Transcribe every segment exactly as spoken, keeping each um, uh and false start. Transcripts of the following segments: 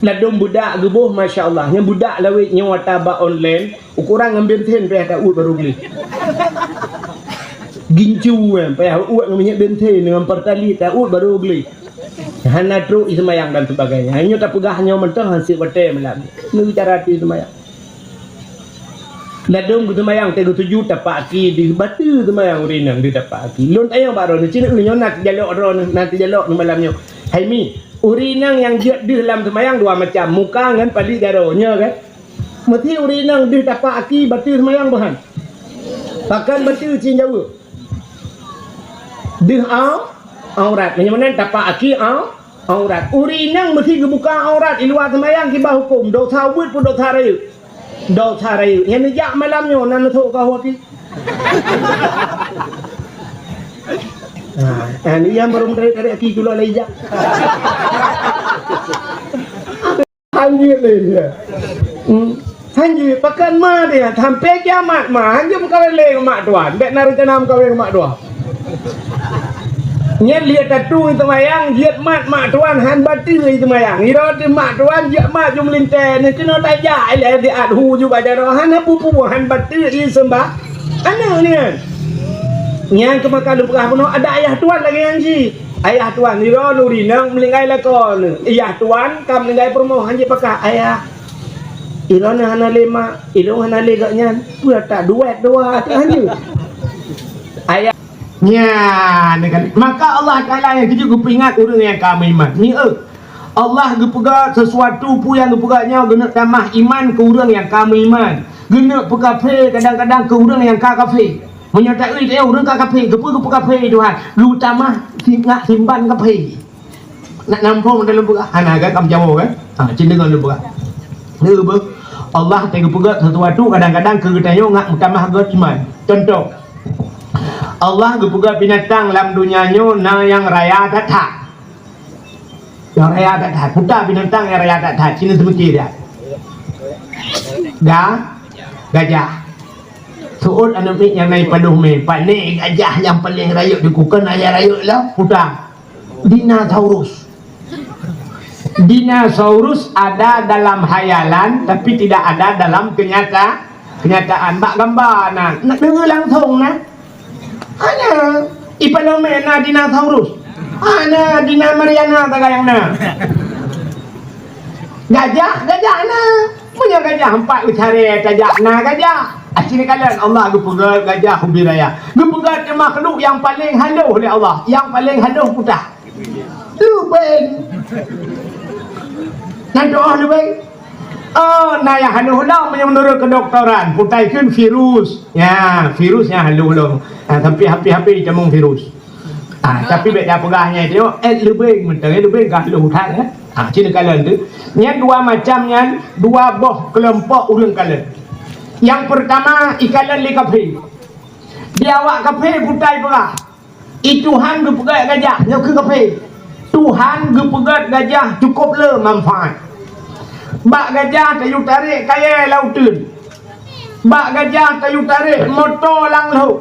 Ladôm budak geuboh, masya Allah. Nyang budak lawét nyoe ata bak online, ukuran ngon bensin payah ta uet barô gleh. Gincu kan, payah uet ngon minyeuk bensin, ngon Pertalite ta uet barô gleh. Hana trok i seumayang dan sebagainya. Nyoe tapeugah nyoe mantong han sép watèe malam. Nyoe cara ati seumayang. Ladôm geuseumayang teuh geusujut tapak aki deuh bateue seumayang ureueng inong deuh tapak aki. Lôn tanyong bak droeneuh, ci nyoe na teujalok droeneuh, na teujalok nyoe malam nyoe. Hai Mi, ureueng inong nyang jeuet deuh lam seumayang dua macam, muka ngon paleuet jaroe, nyo kan? Meusti ureueng inong deuh tapak aki bateue seumayang boh han? Pakon bateue cit jaweueb? Deuh au-, aurat. Meunyoe meunan tapak aki au-, aurat. Ureueng inong meusti geubuka aurat i luwa seumayang kiban hukôm. Dosa ubeut peue dosa rayeuk? Dosa rayeuk. Nyang neujak malam nyoe na neusok keu ahu aki. Ha, eh, ni nyang barô meutarék-tarék aki keuluwa lé ijak. Hanjeuet lé dia. Hmm. Hanjeuet, pakon ma dia, sampai kiamat ma, hanjeuet meukawen lé ngon mak tuan. Bèk na reuncana meukawen ngon mak tuan. Nyan lheueh tatu i seumayang, jeuet mat mak tuan han bateue i seumayang. Ngiroe teuh mak tuan jeuet mat ju meulintèe, nyan keunoe tajak ilèe di athu ju bak jaroe, hana peue-peue han bateue i seumbah. Aneuk nyan. Nyan keuh maka lôn peugah bunoe ada ayah tuan lagèe nyan cit. Ayah tuan, ngiroe nuri nang meuninggai lakoe neuh. Ayah tuan ka meuninggai peurumoh, hanjeuet pakat ayah. Ilôn hana lé mak, ilôn hana lé gobnyan. Peue tak duet dua tu hanjeuet. Ayah. Nyan kan. Maka Allah Taala nyang keujeuet geupeuingat ureueng nyang ka meuiman. Nyeuk. Allah geupeugah sesuatu peue nyang geupeugah nyoe geuneuk tamah iman keu ureueng nyang ka meuiman. Geuneuk peukafé kadang-kadang keu ureueng nyang ka kafé. Meunyoe taeu teuh ureueng ka kafé, keupeue geupeukafé Tuhan? Geutamah si-, ngak simban kafé. Nak nampung dalam peugah, hana kan, kam jawoe kan? Ha, cit deungon lôn peugah. Neu beuh, Allah teuh geupeugah sesuatu kadang-kadang keu geutanyoe ngak meutamah gét iman. Contoh, Allah geupeugah binatang lam donya nyoe na nyang raya that-that. Nyang raya that-that. Peue ta binatang nyang raya that-that? Cina seumiki dia. Ga-, gajah. Seuôt aneuk miet nyang na i padum mé, pane gajah nyang paleng rayeuk dikukon ayah rayeuk lom? Peue ta? Dinosaurus. Dinosaurus ada dalam hayalan, tapi tidak ada dalam kenyata-, kenyataan. Bak gamba na, nak deungoe langsung na. Hana. I padum mé na dinosaurus. Hana, di na Mariana sagai nyang na. Gajah, gajah na. Meunyoe gajah empat u caré tajak na gajah. Aci kalon Allah geupeugah gajah ubé raya. Geupeugah teuh makhluk nyang paleng halôh lé Allah. Nyang paleng halôh peue ta? Lubeng. Nan tu'oh lubeng? Oh, na nyang halôh lom meunyoe meunurot kedoktoran. Peue ta kheun virus. Ya, virus nyang halôh lom. Ha, tapi hapi-hapi tamong virus. Ah, tapi bèk tapeugah nyan teuh, eh, lubeng mantong, eh, lubeng ka halôh that, eh. Ah, cit kalon teuh. Nyan dua macam nyan, dua boh keulompok ureueng kalon. Nyang peurtama, ikalon lé kafé. Di awak kafé peue ta ipeugah. I Tuhan geupeugöt gajah, nyoe keuh kafé. Tuhan geupeugöt gajah cukôp le manfaat. Bak gajah tayue tarek kayèe lam uteuen. Bak gajah tayue tarek moto lam lhôk.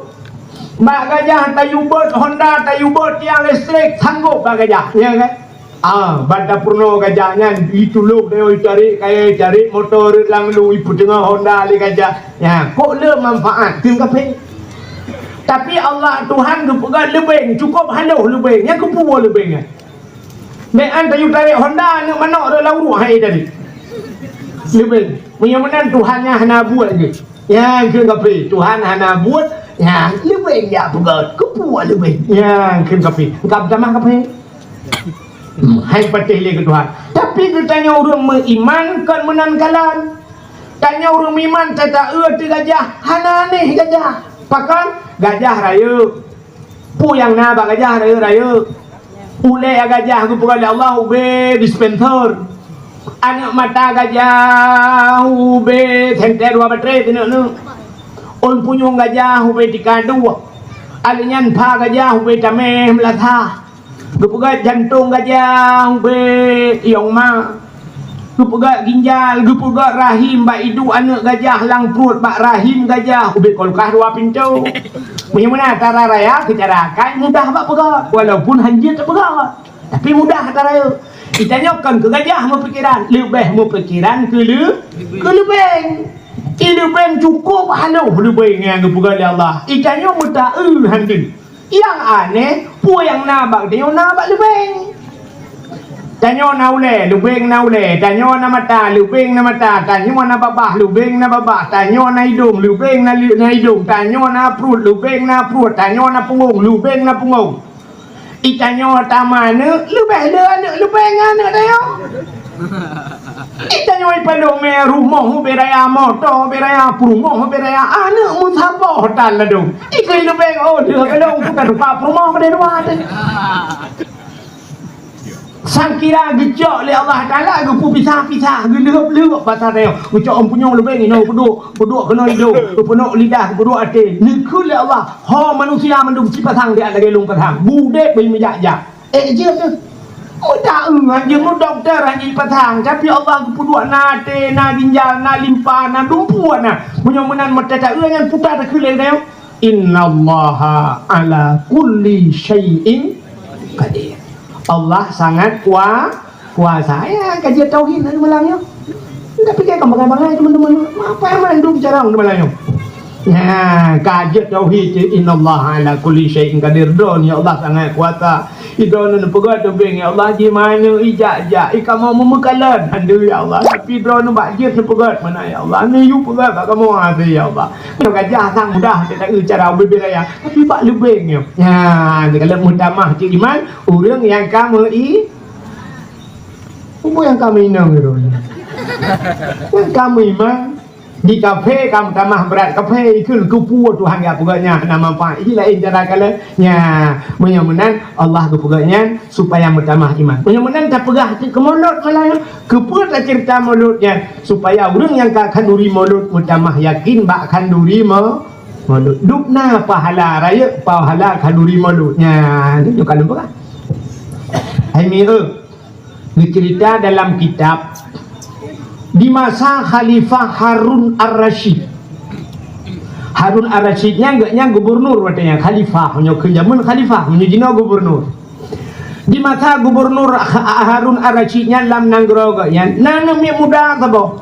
Bak gajah tayue beuet Honda, tayue beuet tiang listrik, sanggôp bak gajah, ya kan? Ah, ban tapeurunoe gajah nyan, itulông tayue tarek kayèe, tarek moto rot lam lhôk, ipeuteungoh Honda lé gajah. Ya, kok le manfaat keu kafé. Tapi Allah Tuhan geupeugah leubeng, cukôp halôh leubeng. Nyan keupeue leubeng nyan? Meu'an tayue tarek Honda, aneuk manok rot lam uruek hai tadi. Leubeng. Meunyoe meunan Tuhan nyan hana buet geuh. Nyan kheun kafé, Tuhan hana buet, nyan leubeng jak peugöt. Keupeue leubeng? Nyan kheun kafé. Ka meutamah kafé. Hmm, hai patéh lé keu Tuhan. Tapi geutanyoe ureueng meuiman kon meunan kalon. Tanyoe ureueng meuiman tata-eu teuh gajah, hana anéh gajah. Pakon? Gajah rayeuk. Peue nyang na bak gajah rayeuk-rayeuk? Ulèe gajah geupeugöt lé Allah ubé dispenser. Aneuk mata gajah ubé senter dua batré keuneuk-neuk. Ôn punyueng gajah ubé tika dua. Aneuk nyan pha gajah ubé tamèh meulasah. Geupeugöt jantông gajah ubé yong ma. Geupeugöt ginjal, geupeugöt rahim bak iduek aneuk gajah lam pruet bak rahim gajah ubé kulkas dua pintoe. Meunyoe meunan cara raya keu cara akai mudah bak peugöt, walaupun hanjeuet tapeugöt. Tapi mudah cara rayeuk. Itanyoe kon keu gajah meupikiran, leubeh meupikiran keu leu-, keu leubeng. I leubeng cukôp halôh leubeng nyang geupeugah lé Allah. Itanyoe meutaeu han deuh. Nyang aneh, peue nyang na bak tanyoe na bak leubeng. Tanyoe na ulèe, leubeng na ulèe. Tanyoe na mata, leubeng na mata. Tanyoe na babah, leubeng na babah. Tanyoe na idông, leubeng na li-, na idông. Tanyoe na pruet, leubeng na pruet. Tanyoe na punggông, leubeng na punggông. I tanyoe tamah aneuk, leubeh le aneuk leubeng aneuk tanyoe. I tanyoe ipalôh mé rumoh ubé raya, moto ubé raya, peurumoh ubé raya, aneuk meusaboh tan ladôm. Ikeu leubeng, oh, lheueh ka lôn kuta duka peurumoh pada dua teuh. Sangkira geucok lé Allah Taala, geupeupisah-pisah, geuleuhôb-leuhôb basa tanyoe. Geucok ôn punyueng leubeng inoe peuduek, peuduek keunoe idông, peuduek lidah, peuduek até. Neukheun lé Allah, ho manusia mandum cipasang siat lagèe lôn pasang. Budép beumeujak-jak. Eh, jeuet teuh. Meudaeu han jeuet, meudokto han jeuet jipasang, tapi Allah geupeuduek na até, na ginjal, na limpa, na dumpeue na. Meunyoe meunan meutateueu nyan puta takheun lé tanyoe, "Innallaha ala kulli syai'in qadir." Allah sangat kua-, kuasa. Ya, kaji tauhid na malam nyoe. Tapi kayak bangai-bangai teman-teman. Apa yang mandum carang di malam nyoe? Nah, ka jeuet tauhid, "Innallaha ala kulli syai'in qadir." Droeneuh, ya Allah, sangat kuasa. Droeneuh neupeugah teubieng, ya Allah, jimana ijak-jak, ikamoe meumeukalon. Aduh, ya Allah, tapi droeneuh bak jeuet neupeugah mana, ya Allah. Neuyue peugah bak kamoe hase, ya Allah. Nyoe gajah sang mudah teuka cara ubé-bé raya. Tapi bak leubeng nyoe. Nah, kalau meutamah cit iman, ureueng nyang ka meu-i-, Peue nyang ka meuinong droeneuh? Nyang ka meuiman. Di kafé ka meutamah brat kafé, ikheun keupeue Tuhan geupeugah nyan hana manfaat. Iji laén cara kalon. Nya, meunyoe meunan Allah geupeugah nyan supaya meutamah iman. Meunyoe meunan tapeugah keu mulod malah, keupeue taceurita mulod nyan? Supaya ureueng nyang ka khanduri mulod meutamah yakin bak khanduri mo-, mulod. Dubna pahala rayeuk pahala khanduri mulod. Nya, nyoe ka lôn peugah. Hai mi eu. Geuceurita dalam kitab, di masa Khalifah Harun Ar-Rasyid. Harun Ar-Rasyid nyan geuh nyan gubernur watèe nyan, khalifah, meunyoe keu jameun khalifah, meunyoe jinoe gubernur. Di masa gubernur Ha-, Harun Ar-Rasyid nyan lam nanggroe geuh nyan, na aneuk miet muda saboh.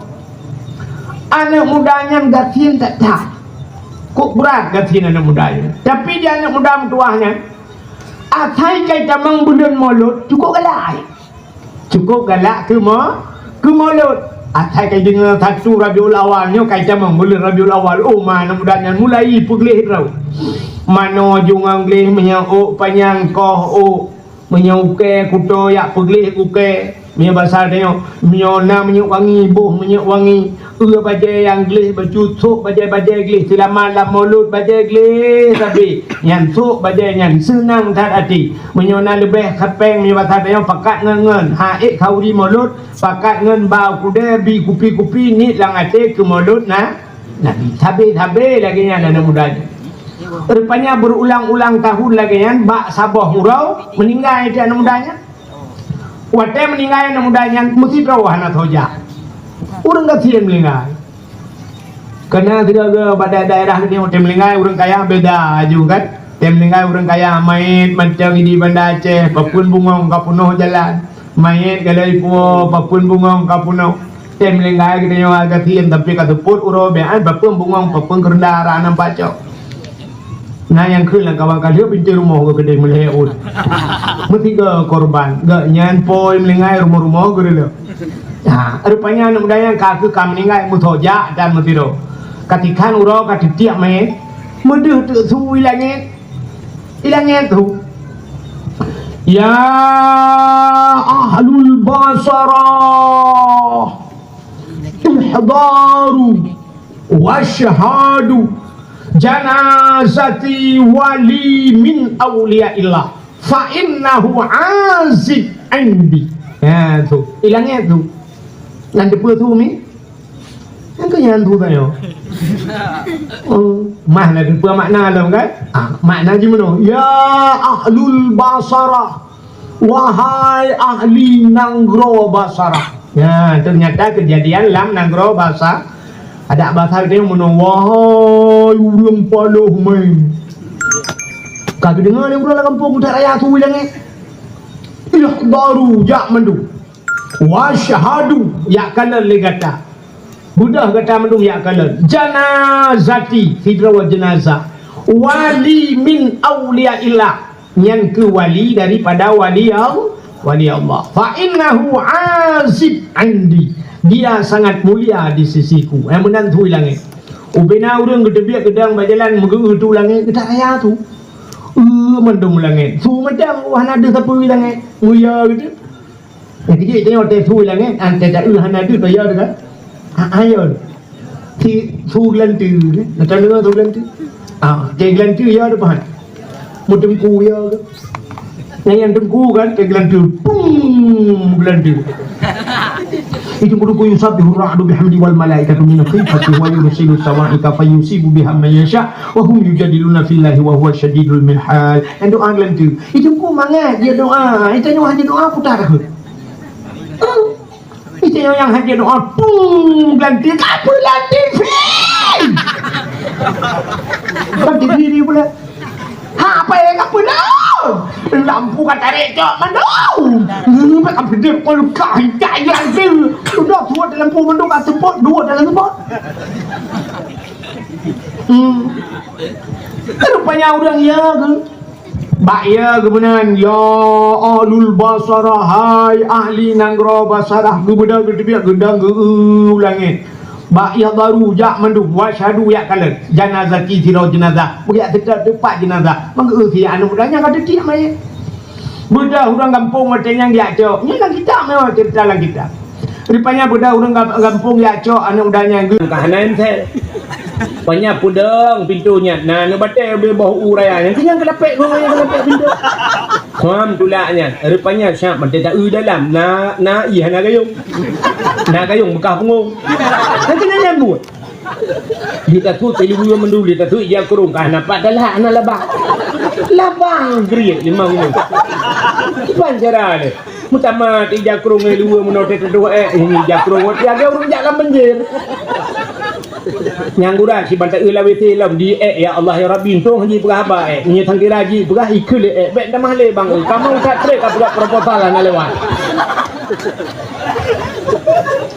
Aneuk muda nyan gasien that-that. Kok brat gasien aneuk muda nyan. Tapi di aneuk muda meutuwah nyan, asai kai tamong buleuen Molot, cukôp galak. Cukôp galak keu mo-, keu Molot. Asai kai deungoe satu Rabiul Awal nyoe kai tamong buleuen Rabiul Awal. Oh, ma aneuk muda nyan mulai peugleh droe. Manoe ju ngon gleh, meunyoe ôk panyang koh ôk, meunyoe ukèe kuto jak peugleh ukèe. Meunyoe basa tanyoe, meunyoe na minyeuk wangi, boh minyeuk wangi. Eue bajèe nyang gleh bacut, sôk bajèe-bajèe gleh, seulamat lam Molot bajèe gleh sabe. Nyan sôk bajèe nyan seunang that até. Meunyoe na leubeh kepeng, meunyoe basa tanyoe pakat ngon-ngon, ha ék khanduri Molot, pakat ngon ba u keudè bi kupi-kupi, niet lam até keu Molot na, Nabi. Sabe-sabe lagèe nyan aneuk muda nyan. Rupanya berulang-ulang tahun lagèe nyan, bak saboh uroe meuninggai aneuk muda nyan. Watèe meuninggai aneuk muda nyan, meusidroe hana soe jak. Ureueng gasien meuninggai. Karena sigoe-goe bak daerah-daerah geutanyoe, watèe meuninggai ureueng kaya beda laju kan. Watèe meuninggai ureueng kaya, manyèt mantong di Banda Aceh, papeuen bungöng ka peunoh jalan. Manyèt galai puwoe, papeuen bungöng ka peunoh. Watèe meuninggai geutanyoe gasien, tapi ka seupôt uroe biasa, papeuen bungöng, papeuen keureunda, hana nampak cok. Na nyang kheun lam kawan ka lheueh pintoe rumoh geuh keudeh meulhèe ôn. Meusigoe korban, geuh nyan po meuninggai rumoh-rumoh geuh lheueh. Ha, rupanya aneuk muda nyan ka keuh ka meuninggai meusoe jak dan meusidroe. Ka tikhan uroe ka titiak manyèt, meudeuh teuk su i langèt. I langèt su. Ya ahlul Basarah, ihdaru. Wasyhadu janazati wali min auliyaillah, fa innahu azib indi. Ya, tu. I langèt su. Nyan teupeue su mi? Nyan keuh nyan su tanyoe. Oh, mah na teupeue makna lom kan? Ah, makna jih meunoe. Ya ahlul Basarah, wahai ahli nanggroe Basarah. Nah, ternyata kejadian lam nanggroe Basa-, adak Basa geutanyoe meunoe, "Wahai ureueng paloh mé." Ka geudeungoe lé ureueng lam gampông that raya su i langèt. "Ihdaru, jak mandum. Wasyhadu, yak kalon lé gata. Beudôh gata mandum yak kalon. Janazati, sidroe jeunazah. Wali min auliyaillah. Nyan keuh wali daripada wali Allah. Wali Allah. Fa innahu azib indi. Dia sangat mulia di sisiku. Eh, meunan thui langét. Ubena ureuëng geuteubiet geudang bak jalan meugeueu tu langét, geutak raya tu. Eh, mandum langét. Su mantong, wah, na deuh sapeue langét. Mulia gitu. Nyang keujiek tanyoe teuh su langét, an teuh taeu hana deuh toh ya teuh kan? Ha, ha, ya. Si su geulanteu, na tahu dengar su geulanteu? Ah, teuh geulanteu ya teuh pahan. Meuteungku ya ke? Nyang, nyang teungku kan, teuh geulanteu. Pum, geulanteu. Itu kudu yusabbihu ra'du bihamdi wal malaikatu min khifati wa yursilu sawaika fayusibu biha man yasha wa hum yujadiluna fillahi wa huwa syadidul mihal. Nyang doa geulanteu. Itu ku mangat dia doa. Itu nyoe hanya doa putar takut. Itu nyang hana doa pun ganti kapeulan T V. Kan T V ni pula. Ha, apa yang kapeulan? Lampu ka tarék cok mandum. Ni ka peudeuh pun ka hitai lagi. Sudah buat lampu mandum ka sebut, dua dalam sebut. Hmm. Rupanya orang ya ke? Bak ya geuh meunan, ya ahlul Basarah, hai ahli nanggroe Basarah, geubeudôh geuteubiet geudang geu-eu u langét. Bak ya baru jak mandum, wasyhadu yak kalon, janazati sidroe jeunazah, beuyak teutab teumpat jeunazah, mangeu si aneuk muda nyan ka teutiek manyét. Beudôh ureuëng gampông watée nyan geujak cok, nyan lam kitab meunan, ceurita lam kitab. Rupanya beudôh ureuëng gam-, gampông jak cok aneuk muda nyan geu-, ka hana M C. Panya peudong pintoe nyan, na aneuk batée ubé boh u raya nyan, keu nyang keulapek ngon nyang keulapek pintoe. Suam tulak nyan, rupanya siap mantong taeu dalam, na, na ié hana gayong. Na gayong beukah punggong. Kan keunan nyan buet. Di tatu teuliweue mandum, di tatu ija kurong, ka hana pat talak, hana labang. Labang geriek limong nyoe. Kiban cara lé. Meutamah ija krong ngon luweue meunoe teuh dua ék, ini ija krong ngon tiga ureuëng jak lam banjir. Nyang gura si bantai eu lawét lom di ék, ya Allah ya Rabbi, untông haji peugah haba ék. Nyoe sang kira ji peugah ikeu lé ék, bék tamah lé bang. Kamoe that trek ka peugah proposal hana lewat.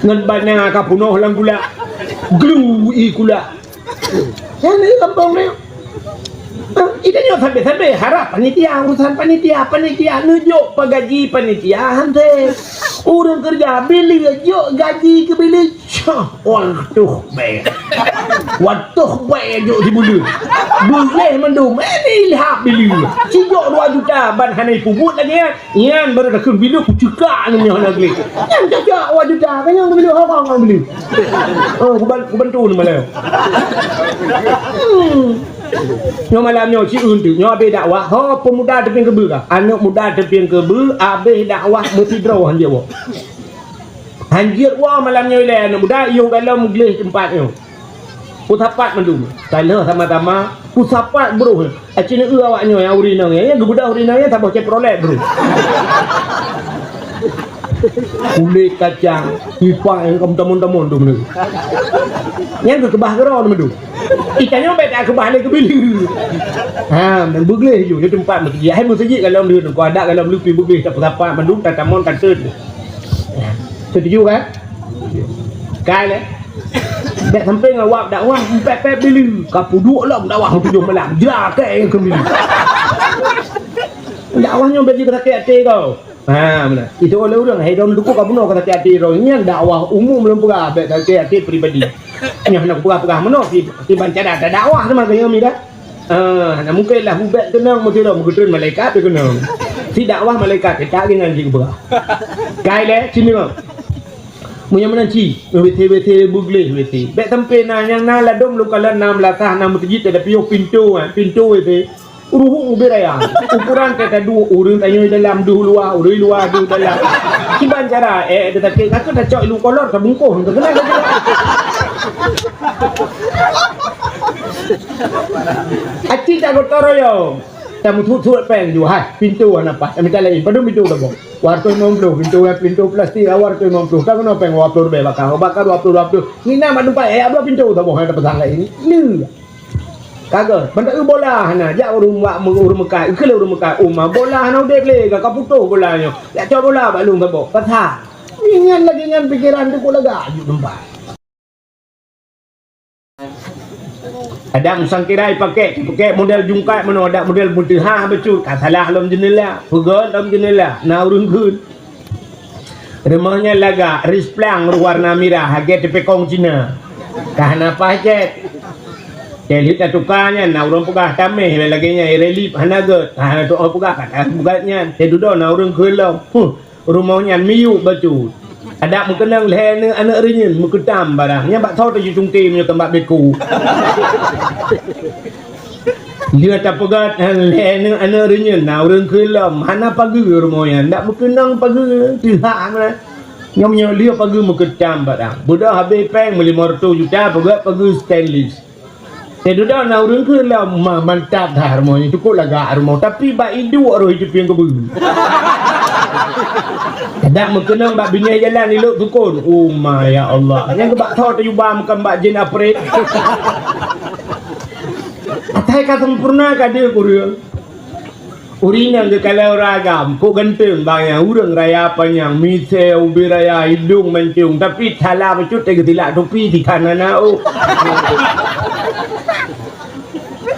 Ngon bana ka punoh lam gula. Glu i gula. Nyang di gampông ni. Ah, ita nyoe sabé-sabé harap panitia, urusan panitia, panitia neujok pagaji panitia hanté. Ureuëng keureuja bileue jok gaji keu bileue. Cah, waduh bèe. Waduh bèe jok sibuleuen. Beuleh mandum, eh, ilham bileue. Sijok dua juta ban hana ipubuet lagèe nyan. Nyan baru takheun bila kucekak nyoe hana gleh. Nyan cocok awak juta, kan nyan bila orang orang beli. Oh, kuban-, kubantu ni malam. Hmm. Nyoe malam nyoe, si Eun tu, nyoe habéh dakwah, ho, pemuda teupieng keubeue ka. Aneuk muda teupieng keubeue, habéh dakwah meusidroe hanjeuet woe. Hanjeuet woe malam nyoe ilèe aneuk muda, yôh galom gleh teumpat nyoe. Peusapat mandum. Taloh sama-sama, peusapat broh. Aci neu awak nyoe nyang ureueng inong nyan, geubeudôh ureueng inong nyan saboh Chevrolet, bro. Kulét kacang, ipak nyang ka meutamon-tamon tu, bro. Nyan geukeubah keudroe tu, bro. Itanyoe bèk takeubah lé keubileue. Ha, dan beugleh ju, di teumpat meuseujid. Hai meuseujid galom lé, keu adat galom lé pi beugleh, tapeusapat mandum, tatamon, tateun. Setuju kan? Kai lé. Bèk sampai ngon wab dakwah, pèt-pèt bileue. Ka peuduek lom dakwah tujoh malam. Jira kèe nyang keu bileue. Dakwah nyoe bèk jibeurakèe até kau. Ha, meunan. Itu oleh ureueng, hai dong duku ka bunoe ka sakét até droe. Nyan dakwah umum lôn peugah, bèk sakét até pribadi. Nyoe hana kupeugah-peugah meunoe, si, si bancara dakwah teuma keu nyoe mi dah. Ah, hana mungken lah ubak teunang meusidroe meugeutreun malaikat teuh keunong. Si dakwah malaikat, eh, tak ringan jih geupeugah. Kai lé, sini mah. Meunyoe meunan ci, W T W T beugleh W T. Bèk sampai na nyang na ladôm lôn kalon na meulasah na meuseujid teuh piôh pintoe, eh, pintoe W T. Ruhueng ubé raya. Ukuran teuh ka duek, ureueng tanyoe dalam deuh luwa, ureueng luwa deuh dalam. Kiban cara, eh, eh, sakét, ka tacok ilu kolor, tabungkôh, teukeunal. Aci tak gotong royong. Tameutut-tut péng ju, hai, pintoe hana paih. Tamita laén, padum pintoe taboh. Dua ratus lima puluh, pintoe, pintoe plastik, dua ratus lima puluh. Takeunong péng dua puluh ribèe baka, baka dua puluh, dua puluh. Hina mak teumpat, eh, dua pintoe taboh, hai, tapasang laén. Lé. Kagak, bantai bola hana, jak ureueng wak, ureueng meukat, keu lé ureueng meukat, uma bola hana udép lé, ka putôh bola nyoe. Jak cok bola bak lôn saboh, pasang. Ingat lagèe nyan pikeran teuh kok lagak aju teumpat. Adak meusangkira ipakék, ipakék model jungkat meunoe, adak model meuteuhah bacut, ka salah lom jeuneula, peugöt lom jeuneula, na ureueng kheun. Rumoh nyan lagak, risplang warna mirah, lagèe teupekong Cina. Ka hana paih cét. Cét lheueh tatuka nyan, na ureueng peugah taméh lagèe nyan, relief hana göt, ka hana tu'oh peugah, ka hana peugah nyan. Cét dudoe na ureueng kheun lom. Huh. Rumoh nyan miyueb bacut. Adak meukeunong lhèe aneuk, aneuk reunyeuen meukeutam barang. Nyan bak tho teuh jicungke meunyoe keu bak beko. Lheueh tapeugöt lhèe aneuk, aneuk reunyeuen na ureueng kheun lom. Hana pageue rumoh nyan. Dak meukeunong pageue. Teuhah na. Nyoe meunyoe lheueh pageue meukeutam barang. Beudôh habéh péng meulimong reutôh juta peugöt pageue stainless. Teududoe na ureueng kheun lom, ma, mantap that rumoh nyoe, cukôp lagak rumoh, tapi bak iduek roh iteupieng keubeue. Adak meukeunong bak binéh jalan ilok sukon. Oh ma, ya Allah. Nyang keu bak tho teuh juba makam bak jin aprit. Atai ka sempurna ka deuh kureueng. Ureueng inong geukalon ureueng agam, kok ganteng bang nyan, ureueng raya panyang, misée ubé raya, idong mancung, tapi thala bacut teuh geutilak tupi di kanan na ôk.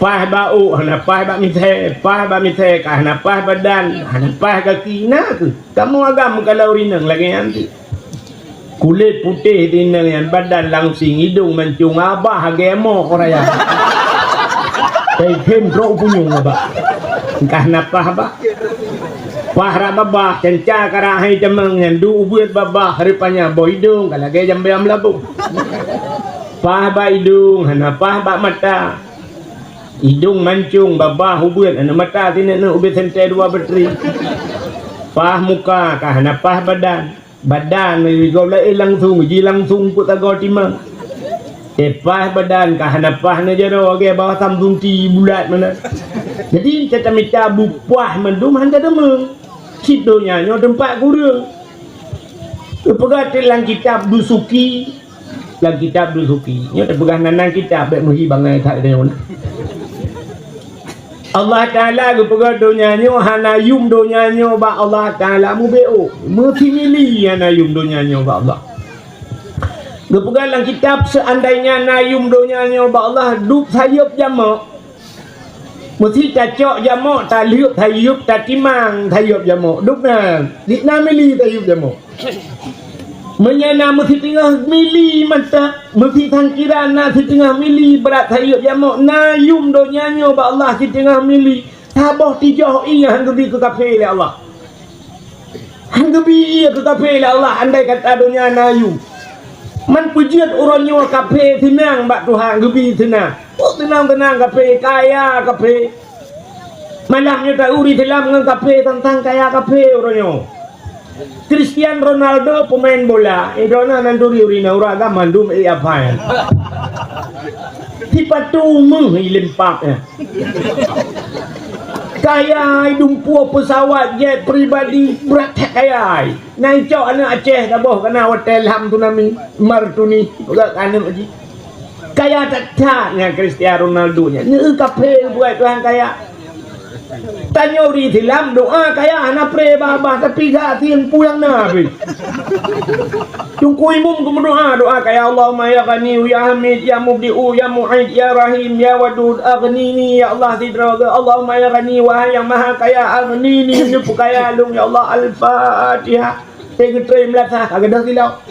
Paih bak ôk, hana paih bak misée, paih bak misée ka hana paih badan, hana paih gaki, na kheueh. Kamoe agam geukalon ureueng inong lagèe nyan cit. Kulét putéh tineng nyan, badan langsing, idong mancung, abah lagèe moh raya. Teukhém trok punyueng abah. Ka hana paih abah. Paih rab babah, canca karab hai tamong nyan, duek ubeuet babah, rupanya boh idong ka lagèe jambé meulaboh. Paih bak idong, hana paih bak mata. Idong mancung, babah ubeuet, aneuk mata sineuk-neuk ubé sentée dua batri. Paih muka, ka hana paih badan. Badan lagèe gob laén langsong, ji langsong peuet sagoe timang. Teupaih badan ka hana paih neujaroe lagèe bawah Samsung T bulat meunan. Jadi, tatamita bupaih mandum hana deungoe. Cit donya nyoe teumpat kureueng. Teupeugah teuk lam kitab Dusuki, lam kitab Dusuki. Nyoe teupeugah nan-nan kitab, bèk meuhi bangai that nyoe. Allah Taala geupeugah donya nyoe hana yum donya nyoe bak Allah Taala mubeuôk. Meusimili hana yum donya nyoe bak Allah. Geupeugah lam kitab, seandainya na yum donya nyoe bak Allah, dub sayeuep jamok. Meusi tacok jamok, talheuep sayeuep, tatimang sayeuep jamok. Dub na, di na mili sayeuep jamok. Meunyoe na meusiteungoh mili mantong, meusisangkira na siteungoh mili brat sayeuep jamok, na yum donya nyoe bak Allah siteungoh mili, saboh tijoh ié han geubi keu kafé lé Allah. Han geubi ié keu kafé lé Allah, andai kata donya na yum. Man peujeuet uroe nyoe kafé seunang bak Tuhan, geubi seunang. Peue seunang-seunang kafé, kaya kafé. Malam nyoe tauri silam ngon kafé, tantang kaya kafé uroe nyoe. Cristiano Ronaldo pemain bola, eh, droeneuh nan turi ureueng inong, ureueng agam mandum, eh, apa nyan. Sipatu meuh ileumpap nyan. Kaya, dumpeue peusawat jet pribadi, brat that kaya. Na icok aneuk Aceh saboh kana watèe lam tsunami, Martuni, peugah keu aneuk jih. Kaya that-that nyan Cristiano Ronaldo nyan. Neu kafé buet Tuhan kaya. Tanyoe ureueng Islam doa kaya hana pré babah, tapi gasien puyang na pih. Teungku Imum geumeudoa, doa kaya, "Allahumma ya Ghani, ya Hamid, ya Mubdi'u, ya Mu'id, ya Rahim, ya Wadud, aghnini, ya Allah, sidroe geuh. Allahumma ya Ghani, wahai nyang maha kaya, aghnini, neupeukaya lôn, ya Allah." Al-Fatihah. Teugeutreun meulasah ka gadôh silop.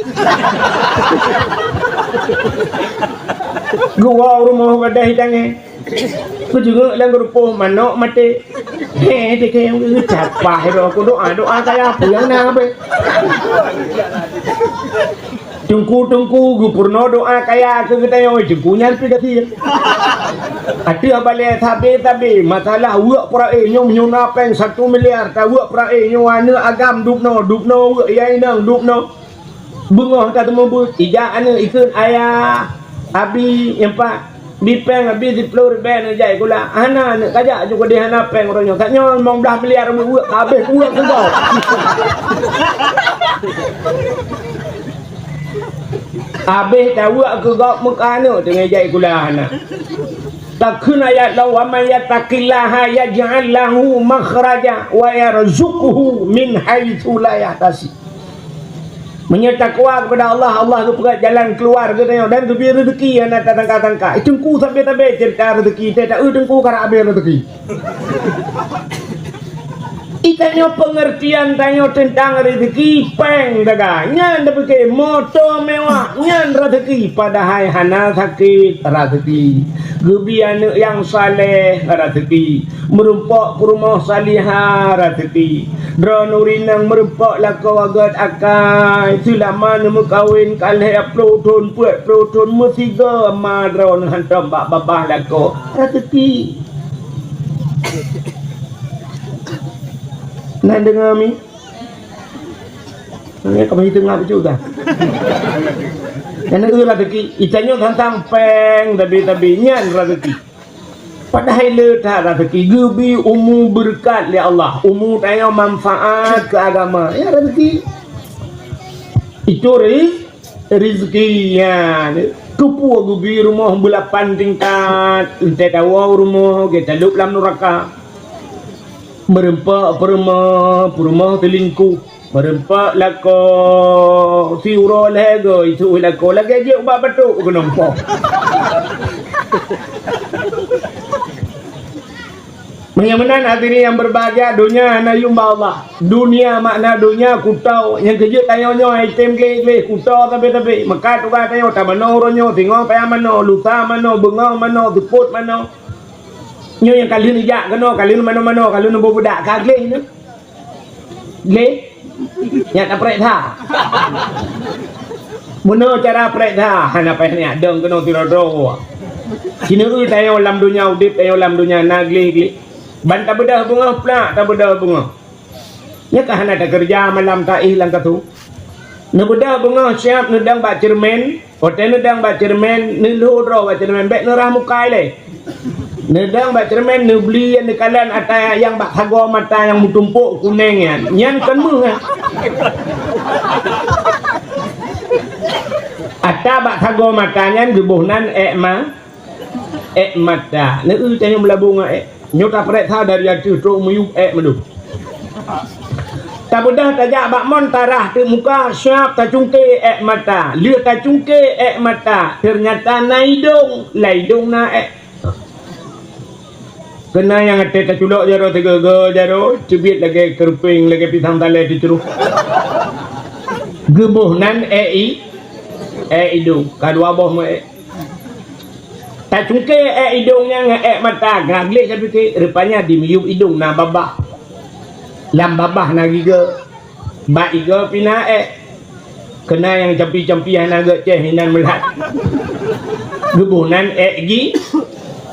Geuwoe u rumoh gadôh tangè. Geujeungok lam geurupoh manok maté. He, teuke geucapah droe ku doa, doa kaya peue nyang na beh. Teungku-teungku geupeurunoe doa kaya keu geutanyoe, teungku nyan pih gasien. Ateueh balèe sabe-sabe masalah weuek peuraéh nyoe, meunyoe na péng satu miliar, taweuek peuraéh nyoe, aneuk agam dubnoe, dubnoe weuek, ya inong dubnoe. Beungoh ka teumeubeuet, ijak aneuk ikheun, "Ayah, abi, nyan pat, bi péng abi siploh ribèe neujak sikula." Hana aneuk kajak ju keudeh hana péng uroe nyoe. Ka nyoe limong blaih miliar weuek-weuek, ka habéh weuek keu gob. Habéh taweuek keu gob meukaneuk teungoh jai kula hana. Takheun ayat lom, "Wa may yattaqillaha yaj'al lahu makhraja wa yarzuqhu min haitsu la yahtasib." Meunyoe takwa keupada Allah, Allah geupeugah jalan keuluwa keu tanyoe dan geubri reuzeuki hana tatangka-tangka. Teungku sabe-sabe ceurita reuzeuki, teuh taeu teungku karap abéh reuzeuki. Itanyoe peungeurtian tanyoe teuntang reuzeuki péng daga, nyan tapike moto mewah, nyan reuzeuki, padahai hana sakét reuzeuki. Geubri aneuëk nyang saleh reuzeuki. Meurumpok peurumoh salihah reuzeuki. Droeneuh ureuëng inong meurumpok lakoe gét akai. Seulama neumeukawen ka lhée ploh thon, peuet ploh thon, meusigoe ma droeneuh hantom bak babah lakoe reuzeuki. Na deungoe mi? Nyan ka meuhitung ngap juga. Karena eu reuzeuki, itanyoe teuntang péng tabi-tabi nyan reuzeuki. Padahai le that reuzeuki geubri umu beureukat lé Allah. Umu tanyoe manfaat keu agama. Ya reuzeuki. Itu riz-, reuzeuki. Ya. Keupeue geubri rumoh beulapan tingkat, entée tawoe rumoh, geutalop lam nuraka. Meurumpok peurumoh, peurumoh teulingkuh. Meurumpok lakoe, siuroe lhée goe, itu lakoe lagée jeuet ubak batuk keunoe po. Meunyoe meunan hadirin yang berbahagia, donya hana yum bak Allah. Dunia makna donya kuto, nyang keujeuet tanyoe nyoe item gleh-gleh, kuto sabe-sabe. Meukat tugaih tanyoe, tamanoe uroe nyoe, singoh payah manoe, lusa manoe, beungoh manoe, seupôt manoe. Nyoe nyang ka lheueh neujak keunoe, ka lheueh neumanoe-manoe, ka lheueh neubeudak, ka gleh nyoe. Gleh? Nyak taprek that. Meunoe cara prek that, hana payah nyak dong keunoe sidroe-droe. Sineuk tanyoe lam donya udeb, tanyoe lam donya na gleh-gleh. Ban tabeudôh beungoh plak, tabeudôh beungoh. Nyan ka hana takeureuja malam taéh lam katu. Neubeudôh beungoh siab neudong bak ceureumen, watée neudong bak ceureumen, neulhô droe bak ceureumen, bék neurah mukai lé. Neudong bak ceureumen, neubli nyang neukalon ata nyang bak sagoe mata nyang meutumpôk kunéng nyan. Nyan kon méuh nyan. Ata bak sagoe mata nyan geuboh nan ék ma, ék mata. Neu-eu tanyoe meulabô ngon ék. Nyoe taprek that dari ateueh trok miyueb ék meudôh. Tabeudôh tajak bak mon tarah teuk muka, siab tacungke ék mata. Lheueh tacungke ék mata, teunyata na idong, lam idong na ék. Keunan nyang até taculok jaroe teugoe-goe jaroe, teubiet lagée keureupeng, lagée pisang talée teucruh. Geuboh nan ék i-, ék idong, ka dua boh meu ék. Tacungke ék idong nyan ngon ék mata, ka gleh tapike, rupanya di miyueb idong na babah. Lam babah na gigoe. Bak igoe pih na ék. Keunan nyang campi-campi hana gét céh inan meulat. Geuboh nan ék gi-,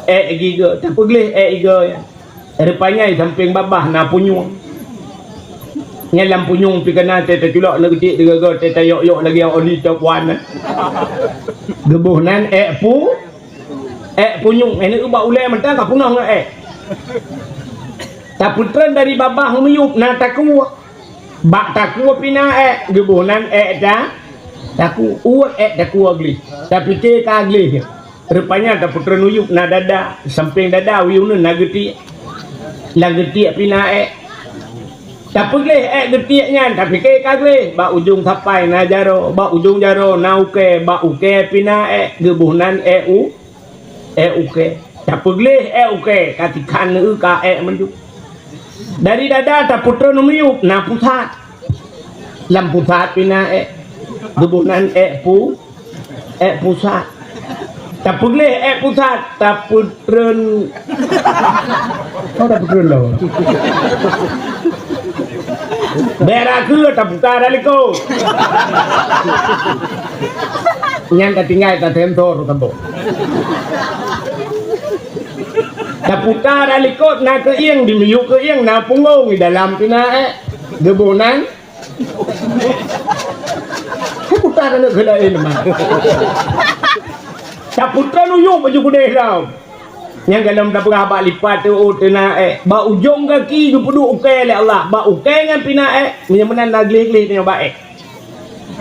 ék gigoe. Tapeugleh ék igoe nyan. Rupanya di sampéng babah na punyueng. Nyan lam punyueng pih keunan teuh taculok neugeucik teugoe-goe teuh tayok-yok lagée oli top one. Geuboh nan ék pu-, ék punyueng. Nyan ubak ulée mantong ka peunoh ngon ék. Tapeutreun dari babah miyueb na takue. Bak takue pih na ék, geuboh nan ék ta-, takue. Uet ék takue gleh. Tapike ka gleh. Rupanya tapeutreun uyueb na dada, sampéng dada uyueb nyan na geutiek. Lam geutiek pih na ék. Tapeugleh ék geutiek nyan, tapike ka gleh. Bak ujong sapai na jaroe, bak ujong jaroe na ukée, bak ukée pih na ék, geuboh nan ék u-, ék ukée. Tapeugleh ék ukée, ka tikhan neu ka ék meunjok. Dari dada tapeutreun u miyueb na pusat. Lam pusat pih na ék. Geuboh nan ék pu-, ék pusat. Tapeugleh ék pusat, tapeutreun. Oh, tapeutreun lom. Bék rakhue taputa dah likot. Nyan ka tinggai tasensor saboh. Taputa dah likot na keuieng, di miyueb keuieng na punggong, di dalam pih na ék. Geuboh nan. Taputa keuneuk keu laén mah. Taputa nuyuek baju keudeh lom. Nyang galom tapeugah bak lipat teuh, oh, teuna ék. Bak ujong gaki geupeuduek ukée lé Allah. Bak ukée nyan pih na ék. Meunyoe meunan na gleh-gleh tanyoe bak ék.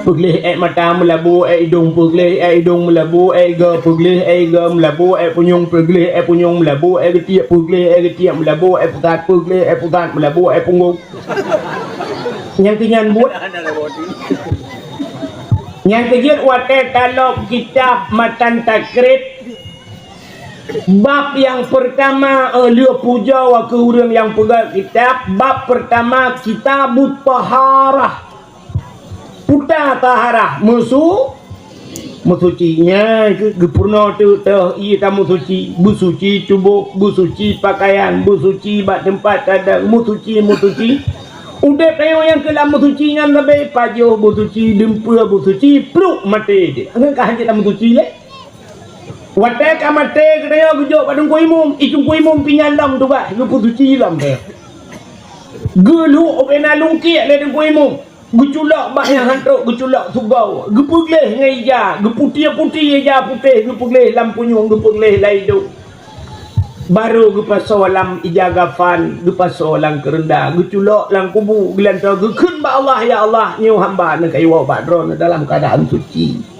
Peugleh ék mata meulabu ék idong, peugleh ék idong meulabu ék igoe, peugleh ék igoe meulabu ék punyueng, peugleh ék punyueng meulabu ék geutiek, peugleh ék geutiek meulabu ék pusat, peugleh ék pusat meulabu ék punggong. Nyang keu nyan buet. Nyang keujeuet watée talom kitab matan takrib, bab nyang peurtama, eh, lheueh pujoe keu ureuëng nyang peugah kitab, bab peurtama Kitabut Taharah. Puta taharah, meusu-, meusuci. Nyan keuh geupeurunoe teuk teuh ié tameusuci, beusuci tuboh, beusuci pakaian, beusuci bak teumpat tadong, meusuci, meusuci. Udeb tanyoe nyang keulam meusuci nyan leubeh pajoh beusuci, dumpeue beusuci, pluek maté jih. Ngon ka hanjeuet tameusuci lé. Watée ka maté geutanyoe geujok bak teungku imum, i teungku imum pih nyan lom tugaih geupeusuci lom teuh. Geulhok ubena lungkiek lé teungku imum. Geuculok bak nyang hantrok, geuculok sugoe, geupeugleh ngon ija, geuputiek-putiek ija putéh, geupeugleh lam punyueng, geupeugleh lam idong. Barô geupasoe lam ija gafan, geupasoe lam keureunda, geuculok lam kubu, geulantoe geukheun bak Allah, "Ya Allah, nyoe hamba neukayue bak Droeneuh dalam keuadaan suci."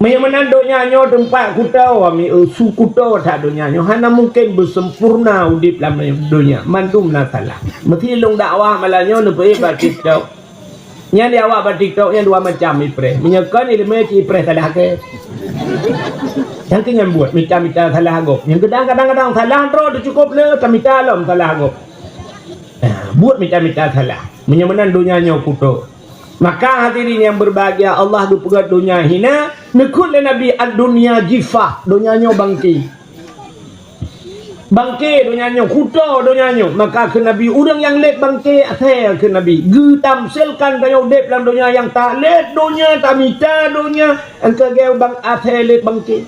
Meunyoe meunan donya nyoe teumpat kuto, ami, eh, su kuto that donya nyoe, hana mungken beusempurna udeb lam donya, mandum na salah. Meusi lôn dakwah malam nyoe neupeuék bak TikTok. Nyan di awak bak TikTok nyan dua macam ipreh. Meunyoe kon ileumé cit ipreh salah keu. Nyang keu nyan buet mita-mita salah gob. Nyang kadang-kadang salah droe teuh cukôp le tamita lom salah gob. Nah, buet mita-mita salah. Meunyoe meunan donya nyoe kuto. Maka hadirin yang berbahagia, Allah geupeugah donya hina, neukheun lé Nabi, "Ad-dunya jifah," donya nyoe bangke. Bangke donya nyoe, kuto donya nyoe. Maka kheun Nabi, ureuëng nyang lét bangke asée kheun Nabi. Geutamsilkan tanyoe udeb lam donya nyang talét donya, tamita donya, engkeu geu bang asée lét bangke.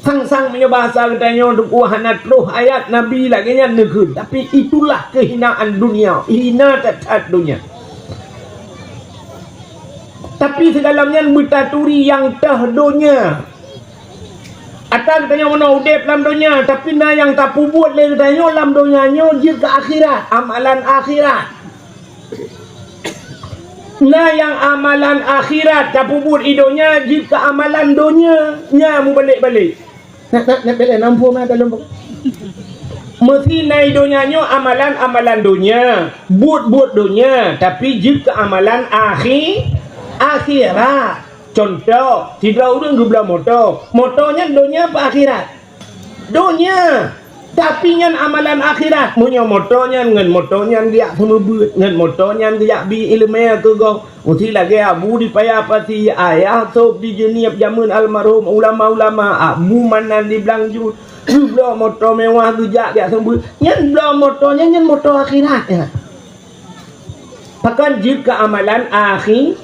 Sang-sang meunyoe bahasa geutanyoe teungku hana troh ayat Nabi lagée nyan neukheun, tapi itulah kehinaan dunia, hina that-that donya. Tapi sigohlom nyan beutaturi nyang teuh donya. Ata geutanyoe meunoe udeb lam donya, tapi na nyang tapeubuet lé geutanyoe lam donya nyoe jeuet keu akhirat, amalan akhirat. Na nyang amalan akhirat tapeubuet i donya jeuet keu amalan donya, nya mubalek-balek. Nak, nak, nak belek nampu mah dalam. Meusi na i donya nyoe amalan-amalan donya, buet-buet donya, tapi jeuet keu amalan akhi-, akhirat. Cuntoh, sidroe ureuëng geubloe moto. Moto nyan donya apa akhirat? Donya. Tapi nyan amalan akhirat. Meunyoe moto nyan ngon moto nyan geujak seumeubeuet, ngon moto nyan geujak bi iéleumé keu gob. Meusi lagée Abu di Paya Pasi, Ayah Sop di Jeunieb jameun almarhum ulama-ulama, Abu Manan di Blang Jut. Geubloe moto mewah geujak geujak seumeubeuet. Nyan bloe moto nyan, nyan moto akhirat nyan. Pakon jeuet keu amalan akhi-,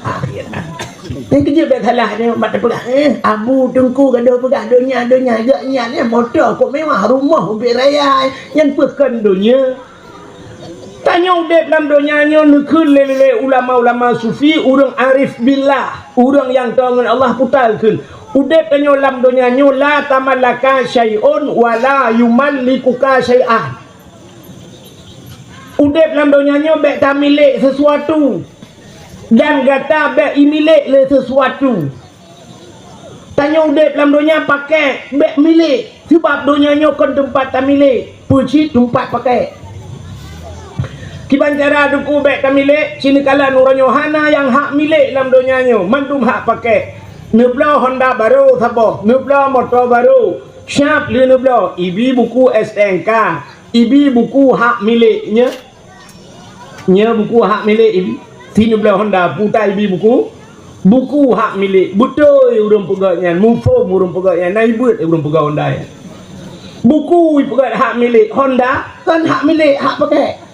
akhirat. Nyan keujeuet bék salah nyoe, bak teupeugah, eh, Abu Teungku gadoh peugah donya, donya, gobnyan, eh, moto kok mewah, rumoh ubit raya, nyan peue kon donya. Tanyoe udeb lam donya nyoe neukheun lé, lé, lé ulama-ulama sufi, ureuëng arif billah, ureuëng nyang toe ngon Allah puta kheun. Udeb tanyoe lam donya nyoe la tamallaka syai'un wa la yumallikuka syai'an. Udeb lam donya nyoe bék tamilék sesuatu, dan gata bék imilék lé sesuatu. Tanyoe udeb lam donya pakèk, bék milék, sabab donya nyoe kon teumpat tamilék, peue cit teumpat pakèk. Kiban cara teungku bék tamilék, ci neukalon uroe nyoe hana nyang hak milék lam donya nyoe, mandum hak pakèk. Neubloe Honda barô saboh, neubloe moto barô, siab lheueh neubloe, ibi buku S T N K, ibi buku hak milék nyoe. Nyoe buku hak milék ibi. Sineubloe Honda, puta ibi buku. Buku hak milék. Beutôi ureuëng peugah nyan, muphom ureuëng peugah nyan, na ibeuet ureuëng peugah Honda nyan. Buku ipeugah hak milék Honda, kon hak milék, hak pakèk.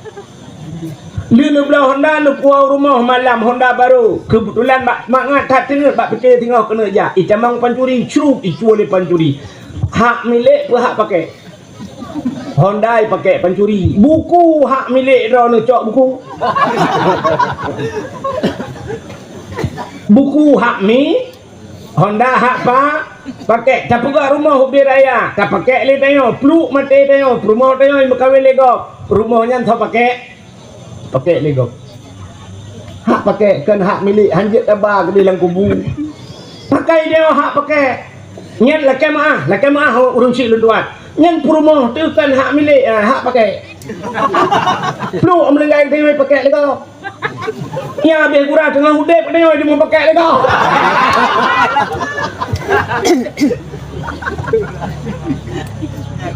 Lheueh neubloe Honda, neupuwoe rumoh malam Honda barô. Keubeutulan mak, mangat that teungeut bak pike singoh keuneuk jak. Itamong pancuri, crup, icuwa lé pancuri. Hak milék peue hak pakèk? Honda ipakèk pancuri. Buku hak milék droeneuh cok buku. Buku hak mi, Honda hak pa, pakèk. Tapeugah rumoh ubit raya, tapakèk lé tanyoe, pluek maté tanyoe, peurumoh tanyoe meukawen lé gob. Rumoh nyan soe pakèk? Pakèk lé gob. Hak pakèk kon hak milék, hanjeuet taba keudeh lam kubu. Pakai dia hak pakèk. Nyan lakèe meu'ah, lakèe meu'ah ureuëng syik lôn tuan. Nyan peurumoh teuh kon hak milék, ah, hak pakèk. Pluek meulinggai teuh pakèk lé gob. Nyan habéh gura teungoh udeb, katanya di mupakek lé kah.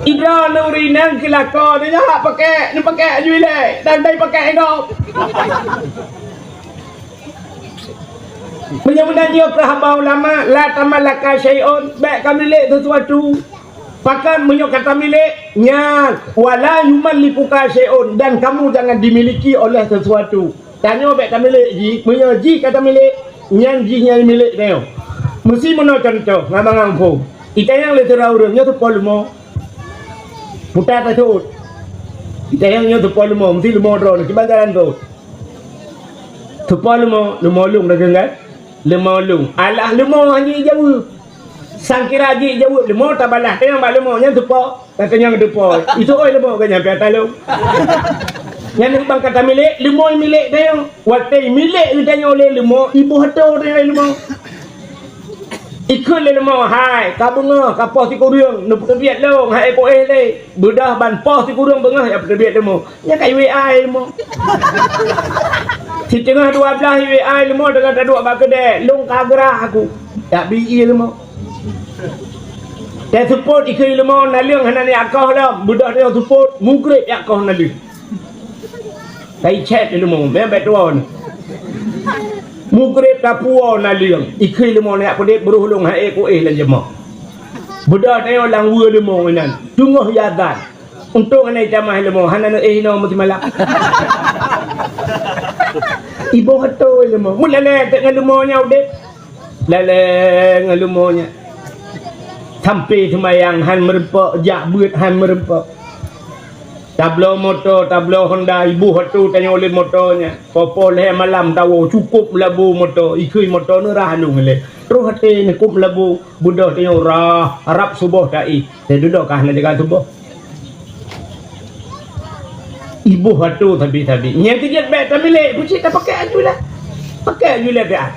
Idroe nuri nang keulako, dia hak pakek, neupakek aju ilée, dan dai pakek inong. Meunyoe meunan nyoe keu haba ulama, la tamallaka syai'un, bék kamilék sesuatu. Pakon meunyoe ka tamilék, nyan, wala yumallikuka syai'un, dan kamu jangan dimiliki oleh sesuatu. Tanyoe bék tamilék jih, meunyoe jih ka tamilék, nyan jih nyang milék tanyoe. Meusi meunoe contoh, ngon mangang phon. Itanyong lé sidroe ureuëng, nyoe teupo leumo. Puta taseuôt. Itanyong nyoe teupo leumo, meusi leumo droeneuh, kiban jalan rot. Teupo leumo, leumo lông dageng kan? Leumo lông. Alah leumo hana jijaweueb. Sangkira jijaweueb leumo, tabalah tanyong bak leumo, nyan teupo. Tatanyong teupo. Itu oi leumo geuh nyan piata lông. Nyan ban ka tamilék, leumo milék tanyong. Watée milék geutanyoe lé leumo, iboh atô tanyong lé leumo. Ikheun lé leumo, hai, ka beungoh, ka poh sikureueng, neupeuteubiet lông, hai éh kuéh lé. Beudôh ban poh sikureueng beungoh, ya peuteubiet leumo. Nyan ka i W A leumo. Siteungoh dua blaih i W A leumo, teungoh taduek bak keudè, lông ka grah aku. Yak bi ie leumo. Teuseupôt ikheun leumo, naleueng hana neujak koh lom, beudôh tanyong seupôt, mugreb jak koh naleueng. Kai cét leumo, meunan bék tuwoe. Mugreb tapuwoe naleueng, ikheun leumo neujak peudeb beuroh lông hai éh kuéh lam jeumah. Beudôh tanyong lam weue leumo inan, teungoh i azan. Untông hana itamah leumo, hana neuéh inoe meusimalam. Iboh atô leumo. Meulalée teuk ngon leumo nyang udeb. Lalée ngon leumo nyan. Sampoe seumayang han meureumpok, jak beuet han meureumpok. Tabloe moto, tabloe Honda, iboh atô tanyoe lé moto nyan. Poh-poh lhée malam tawoe, cukôp meulabu moto, ikheun moto neurah lông ilée. Troh até neukôp meulabu, beudôh tanyoe rah, rab suboh taéh. Teududoe ka hana jaga tuboh. Iboh atô sabe-sabe. Nyang keujeuet bék tamilék, peucit tapakek aju lé. Pakek aju lé pian.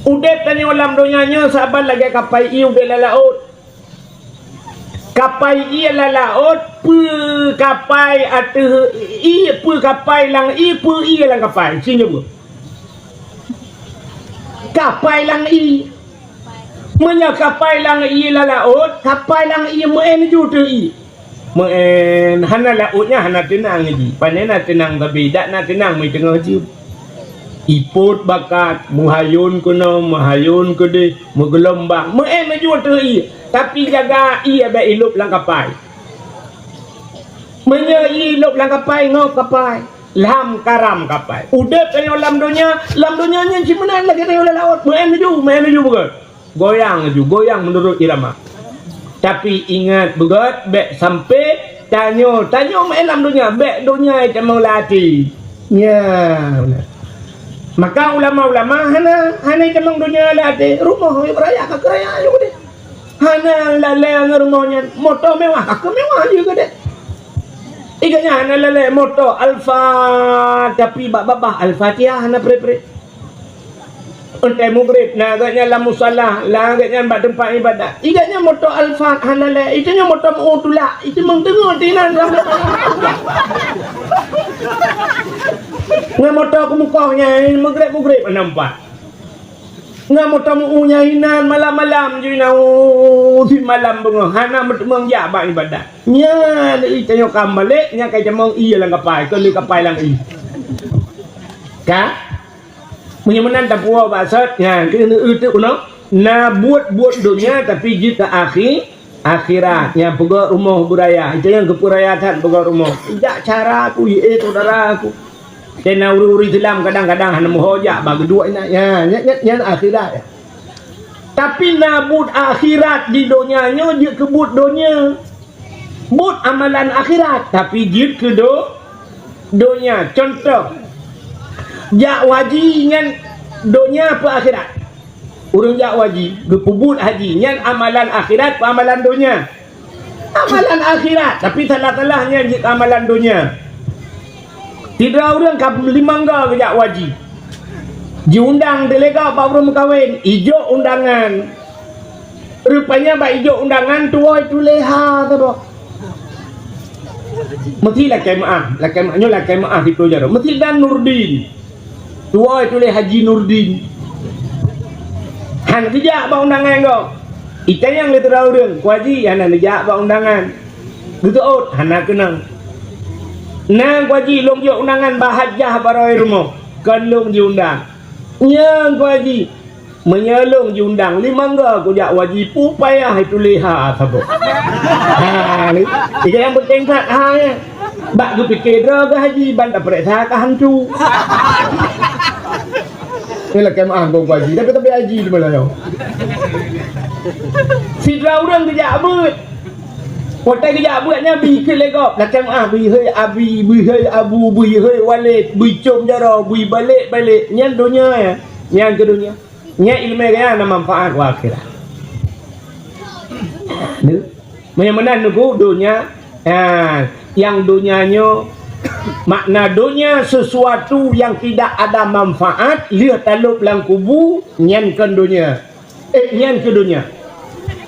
Udeb tanyoe lam donya nyoe saban lagée kapai ié udeb lam laôt. Kapai ié lam laôt, peue kapai ateueh ié, peue kapai lam ié, peue ié lam kapai. Sinoe. Kapai lam ié. Meunyoe kapai lam ié lam laôt, kapai lam ié meu'en ju teuh ié. Meu'en, hana laôt nyan hana teunang jih. Pane na teunang sabe, dak na teunang meuteungoh jeuem. Ipot bakat, meuhayôn keunoe, meuhayôn keudeh, meugeulombang. Meu'en ju teuh ié, tapi jaga ié bék ilôb lam kapai. Meunyoe ié ilôb lam kapai, ngop kapai. Lam karam kapai. Udeb tanyoe lam donya, lam donya nyan cit meunan lagée tanyoe lam laôt. Meu'en ju, meu'en ju beugét. Goyang laju, goyang meunurot irama. Tapi ingat beugét, bék sampoe tanyoe, tanyoe meu'en lam donya, bék donya itamong lam até. Nyan. Maka ulama-ulama hana, hana itamong donya lam até. Rumoh raya ka keu raya ju keudeh. Hana lalée ngon rumoh nyan, moto mewah ka keu mewah ju keudeh. Iga nyan hana lalée moto Alfa, tapi bak babah Al-Fatihah hana pré-pré. Untée mugreb, na gét nyan lam musala, na gét nyan bak teumpat iébadat. Iga nyan moto Alphard hana lé, itu nyan moto meu tulak, itu meuteungeut inan lam. Ngon moto keumeukoh nyan, mugreb-mugreb hana meupat. Ngon moto meu nyan inan malam-malam ju inan, uh, simalam beungoh hana meuteumeung jak bak iébadat. Nyan, ih, tanyoe ka balek, nyan ka itamong ié lam kapai, kon lé kapai lam ié. Ka? Meunyoe meunan tapuwoe bak sot, nyan keuneuk euteuk unoe, na buet-buet donya tapi jeuet keu akhi-, akhirat. Nyan peugöt rumoh beuraya, itu nyang geupeu raya that peugöt rumoh. Jak cara aku, eh, saudara aku. Dan na ureuëng-ureuëng Islam kadang-kadang hana meuho jak bak geuduek inan. Nyan, nyan, nyan, nyan akhirat. Tapi na buet akhirat di donya nyoe jeuet keu buet donya. Buet amalan akhirat, tapi jeuet keu do-, donya. Contoh, jak haji nyan donya peu akhirat? Ureuëng jak haji, geupeubuet haji, nyan amalan akhirat peu amalan donya? Amalan akhirat, tapi salah-salah nyan jeuet keu amalan donya. Sidroe ureuëng ka limong go geujak haji. Jiundang delegasi bak ureuëng meukawen, ijok undangan. Rupanya bak ijok undangan tuwoe tuléh ha saboh. Meusi lakée meuáh, lakée meuáh, nyoe lakée meuáh siplôh jaroe. Meusi dan Nurdin. Tuwoe tuléh Haji Nurdin. Hana geujak bak undangan gob. Itanyong lé sidroe ureuëng, "Ku Haji, hana neujak bak undangan?" Geuseuôt, "Hana keunong." "Na Ku Haji, lôn jok undangan bak hajah barô rumoh, kon lôn jiundang." "Nyan Ku Haji, meunyoe lôn jiundang, limong go kujak Haji, peue payah tuléh ha saboh." Ha, ni. Tiga nyang peunteng that ha nyan. Bak geupike droe geuh Haji, ban tapeuriksa ka hantu. Ni lakée meuáh gob Haji, tapi, tapi Haji di mana nyoe? Sidroe ureuëng geujak beuet. Watée geujak beuet nyan bri keu lé gob, lakée meuáh bri hei Abi, bri hei Abu, bri hei Walid, bri com jaroe, bri balek-balek. Nyan donya nyan. Nyan keu donya. Nyan iéleumé nyan na manfaat u akhirat. Ni. Meunyoe meunan neuku donya, ha, nyang donya nyoe, makna donya sesuatu yang tidak ada manfaat, lheueh talôb lam kubu, nyan kon donya. Eh, nyan keu donya.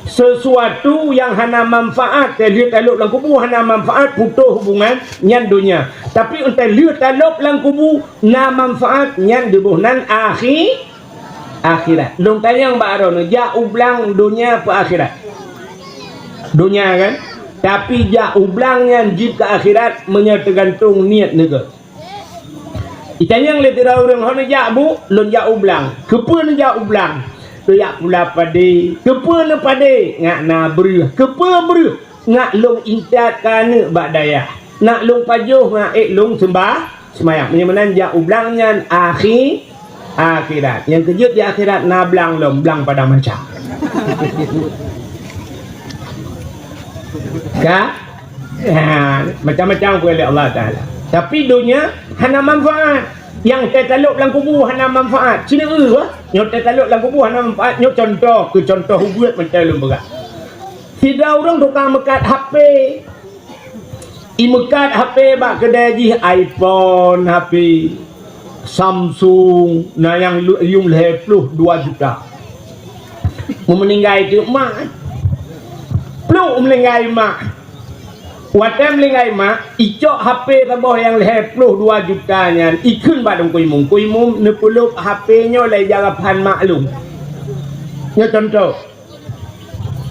Sesuatu yang hana manfaat, eh, lheueh talôb lam kubu hana manfaat, putôh hubungan, nyan donya. Tapi, entah lheueh talôb lam kubu na manfaat, nyan geuboh nan akhi-, akhirat. Lôn tanyong bak droeneuh, jak u blang donya peu akhirat? Donya kan? Tapi jak u blang nyan jeuet keu akhirat meunyoe teugantung niet neuh. Itanyong lé sidroe ureuëng, "Ho neujak, Bu?" "Lôn jak u blang." "Keupeue neujak u blang?" "Lôn jak pula padé." "Keupeue neupadé?" "Ngat na breueh." "Keupeue breueh?" "Ngat lôn intat keu aneuëk bak dayah. Ngat lôn pajoh ngat ék lôn seumbah-, seumayang." Meunyoe meunan jak u blang nyan akhi-, akhirat. Nyang keu jeuet di akhirat na blang lom, blang padang macam. Ka? Ha, macam-macam pun oleh Allah Taala. Tapi donya hana manfaat. Nyang teutalôb lam kubu hana manfaat. Sini eu bah. Nyoe teutalôb lam kubu hana manfaat. Nyoe contoh, keu contoh ubeut mantong lôn peugah. Sidroe ureuëng tukang meukat H P. Imeukat H P bak keudè jih iPhone, H P Samsung, na nyang lu-, yuem lhèe ploh dua juta. Meuninggai teuk mak. Pluk meuninggai mak. Watèe meuninggai mak, icok H P saboh nyang lhèe ploh dua juta nyan, ikheun bak Teungku Imum. "Teungku Imum, neupeulop H P nyoe lé jarapan mak lôn." Nyoe contoh.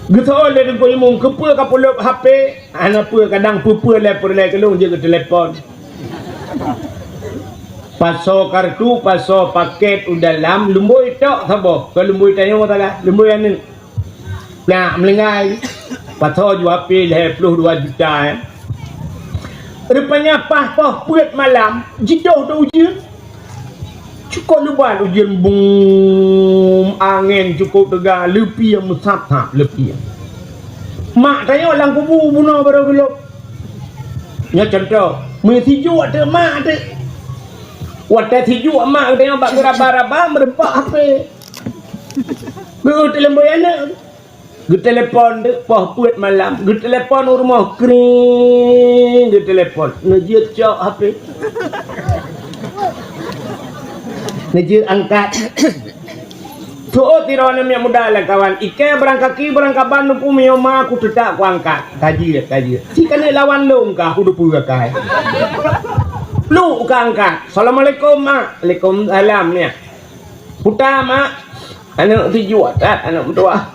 Geuseuôt lé Teungku Imum, "Keupeue kapeulop H P?" "Hana peue, kadang peue-peue lé peureulèe keu lôn jeuet keu telepon." Pasoe kartu, pasoe pakèt u dalam, lumbôi tok saboh. Kon lumbôi tanyoe sagai, lumbôi aneuk. Nyak meuninggai. Pasoe ju H P lhèe ploh dua juta, eh. Rupanya paih poh peuet malam, jidoh teuh ujeuen. Cukôp lebat ujeuen, bum, angén cukôp teuga, leupie meusat-sat, leupie. Mak tanyoe lam kubu bunoe barô geulop. Nyoe contoh, meusijuek teuk mak teuk. Watèe sijuek mak tanyoe bak geuraba-raba, meurumpok H P. Geutelepon aneuk. Geutelepon teuk poh peuet malam, geutelepon u rumoh, kring, geutelepon. Neujeuet cok H P. Neujeuet angkat. Seuôt sidroe aneuk miet muda lé kawan, ikèe barang kaki, barang kaban, neupue meunyoe ma kuteutap kuangkat. Ka jeuet, ka jeuet. Si keuneuk lawan lôn ka, kuteupeue akai. Pluk ka angkat. "Assalamualaikum, Mak." "Waalaikumsalam, nyak." "Peue tan, Mak?" "Aneuk sijuek that, aneuk meutuwah."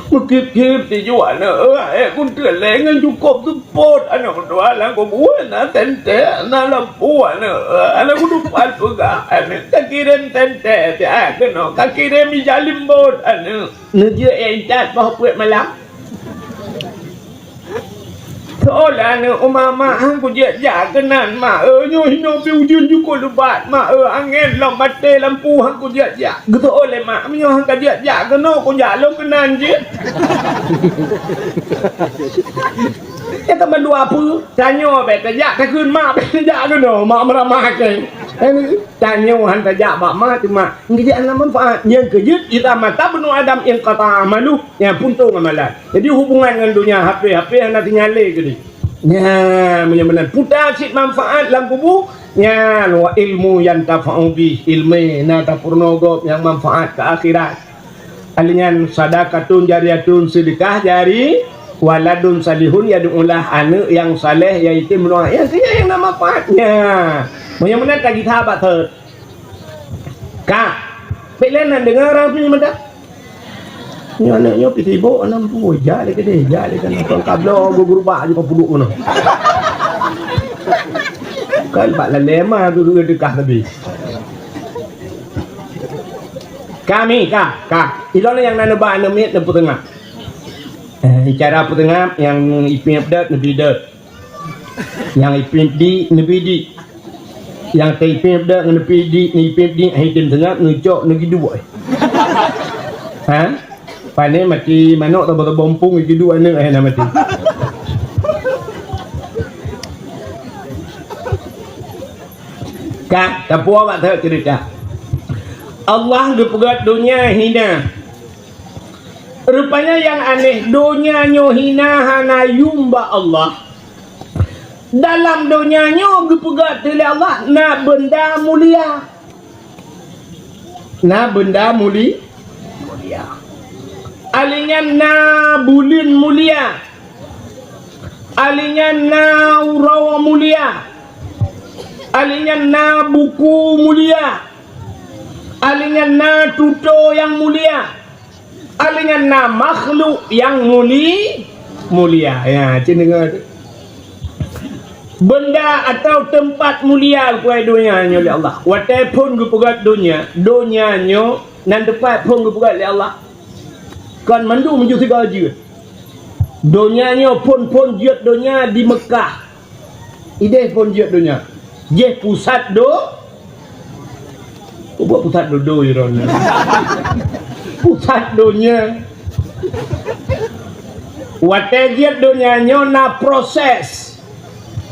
Meukieb-kieb sijuek aneuk, eh, kunteuk lé ngon cukôp seupôt aneuk meutuwah lam kubu, na senter, na lampu aneuk, eh, aneuk kutupat peugah aneuk, kakirém senter siat keunoe, kakirém ija limbôt aneuk. Neujeuet intat poh peuet malam. Seolah aneuk uma mak, han kujak jak keunan, mak, eh, nyoe hinoe pih ujeuen cukôp lebat, mak, eh, angén lom maté lampu, han kujak jak. Geuseuôt lé mak, meunyoe han kajak jak keunoe, kujak lôn keunan jih. Nyang ka mandua peue? Tanyoe bèk tajak takheun mak, bèk tajak keunoe, mak meuramah kèe. Tanyoe han tajak bak mak, teuma geujak hana manfaat. Nyang keujeuet, idza mata ibnu Adam inqata amaluh, nyan puntông amalan. Jadi hubungan ngon donya, H P, H P hana sinyalé keudéh. Nyan, meunyoe meunan puta cit manfaat lam kubu, nyan wa ilmu yantafa'u bih, ileumèe na tapeurunoe gob nyang manfaat keu akhirat. Alèh nyan sadaqatun jariyatun, seudeukah jari, Waladun salihun yad'ulah, aneuk nyang saleh nyang item doa. Nyang keu nyan nyang na manfaatnya. Meunyoe meunan tagita bak thot. Ka. Pih lé nan deungoe ureueng pih meudah. Nyoe aneuk nyoe pih sibok, anam pue, jak lé keudeh, jak lé keunoe. Kon ka bloe gurubak jih ka puduk keunoe. Kan bak lalé ma geu-, geu-, deukah teubi. Kami, ka, ka. Ilôn nyang na neuba aneuk miet neupeuteungoh. Eh, cara peuteungoh nyang ipiep dot, neubi dot. Nyang ipiep di, neubi di. Nyang teuipiep dot ngon neubi di, neuipiep di, hai tem seungab, neucok, neugiduek. Ha? Pane mati manok, taba-taba muphom, giduek aneuk, eh, na mati. Ka, tapuo bak that ceurita. Allah geupeugah donya hina. Rupanya nyang aneh, donya nyoe hina hana yum bak Allah. Dalam donya nyoe geupeugah lé Allah na beunda mulia. Na beunda muli-, mulia. Alinyan na buleuen mulia. Alinyan na uroe mulia. Alinyan na buku mulia. Alinyan na tutoe nyang mulia. Alinyan na makhluk nyang muli-, mulia. Ya, cit deungoe tu. Beunda atawa teumpat mulia keu donya nyoe lé Allah. Watée phon geupeugah donya, donya nyoe nan teumpat phon geupeugah lé Allah. Kon mandum meujeuet sigoe jeuet. Donya nyoe phon-phon jeuet donya di Meukah. Ideh phon jeuet donya. Jih pusat do-, Peue buet pusat dodo droeneuh? Pusat donya. Watée jeuet donya nyoe na proses.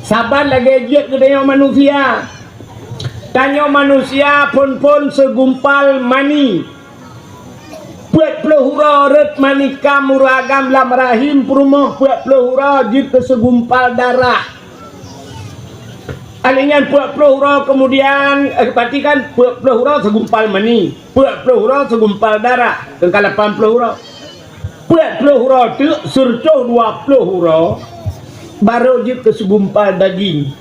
Saban lagée jeuet geutanyoe manusia. Tanyoe manusia phon-phon segumpal mani. Peuet ploh uroe rot mani kam ureuëng agam lam rahim peurumoh, peuet ploh uroe jeuet keu segumpal darah. Alinyan peuet ploh uroe keumudian, eh, perhatikan, peuet ploh uroe segumpal mani, peuet ploh uroe segumpal darah, teungka lapan ploh uroe. Peuet ploh uroe teuk seureutoh dua ploh uroe, barô jeuet keu segumpal daging.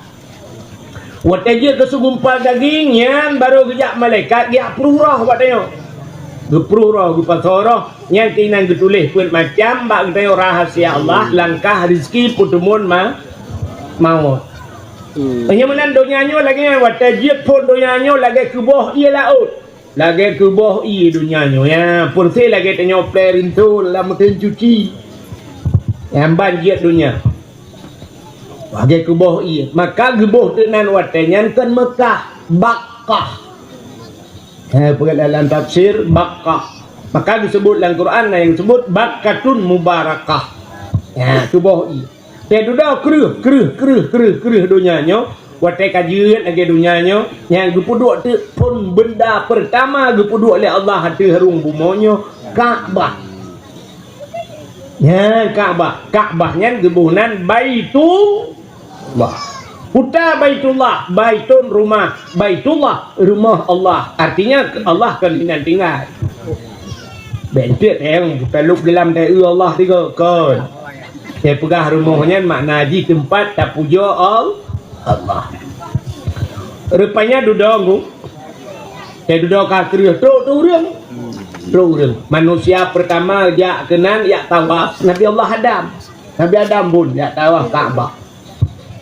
Watée jeuet keu segumpal daging, nyan barô geujak malaikat geujak pruh roh watée nyoe. Geupruh roh, geupasoe roh, nyan keunan geutuléh peuet macam bak geutanyoe rahasia Allah, langkah, rizki, peuteumun ma-, mawöt. Hmm. Meunyoe meunan donya nyoe lagée nyan, watée jeuet phon donya nyoe lagée keuboh ié laôt. Lagée keuboh ié donya nyoe, ya, peureuséh lagée tanyoe plée rinso lam mesin cuci. Nyan ban jeuet donya. Lagée keuboh ié, maka geuboh teuk nan watée nyan kon Meukah, Bakkah. He, peugah dalam tafsir Bakkah. Maka geuseubut lam Quran na nyang seubut Bakkatun Mubarakah. Ya, keuboh ié. Teududoe kreueh, kreueh, kreueh, kreueh, kreueh donya nyoe, watée ka jeuet lagée donya nyoe, nyang geupeuduek teuk phon beunda peurtama geupeuduek lé Allah ateueh rhueng bumoe nyoe, Ka'bah. Nyan Ka'bah. Ka'bah nyan geuboh nan Baitullah. Peue ta Baitullah, Baitun rumah, Baitullah rumoh Allah. Artinya Allah kon inan tinggai. Bék enteuk tayang talop dalam taeu Allah tiga kon. Teupeugah rumoh nyan makna jih teumpat tapujoe Al-, Allah. Rupanya dudoe ngu. Teududoe ka kreueh trok tu ureuëng. Trok ureuëng. Manusia pertama jak keunan jak tawaf Nabi Allah Adam. Nabi Adam pun jak tawaf Ka'bah.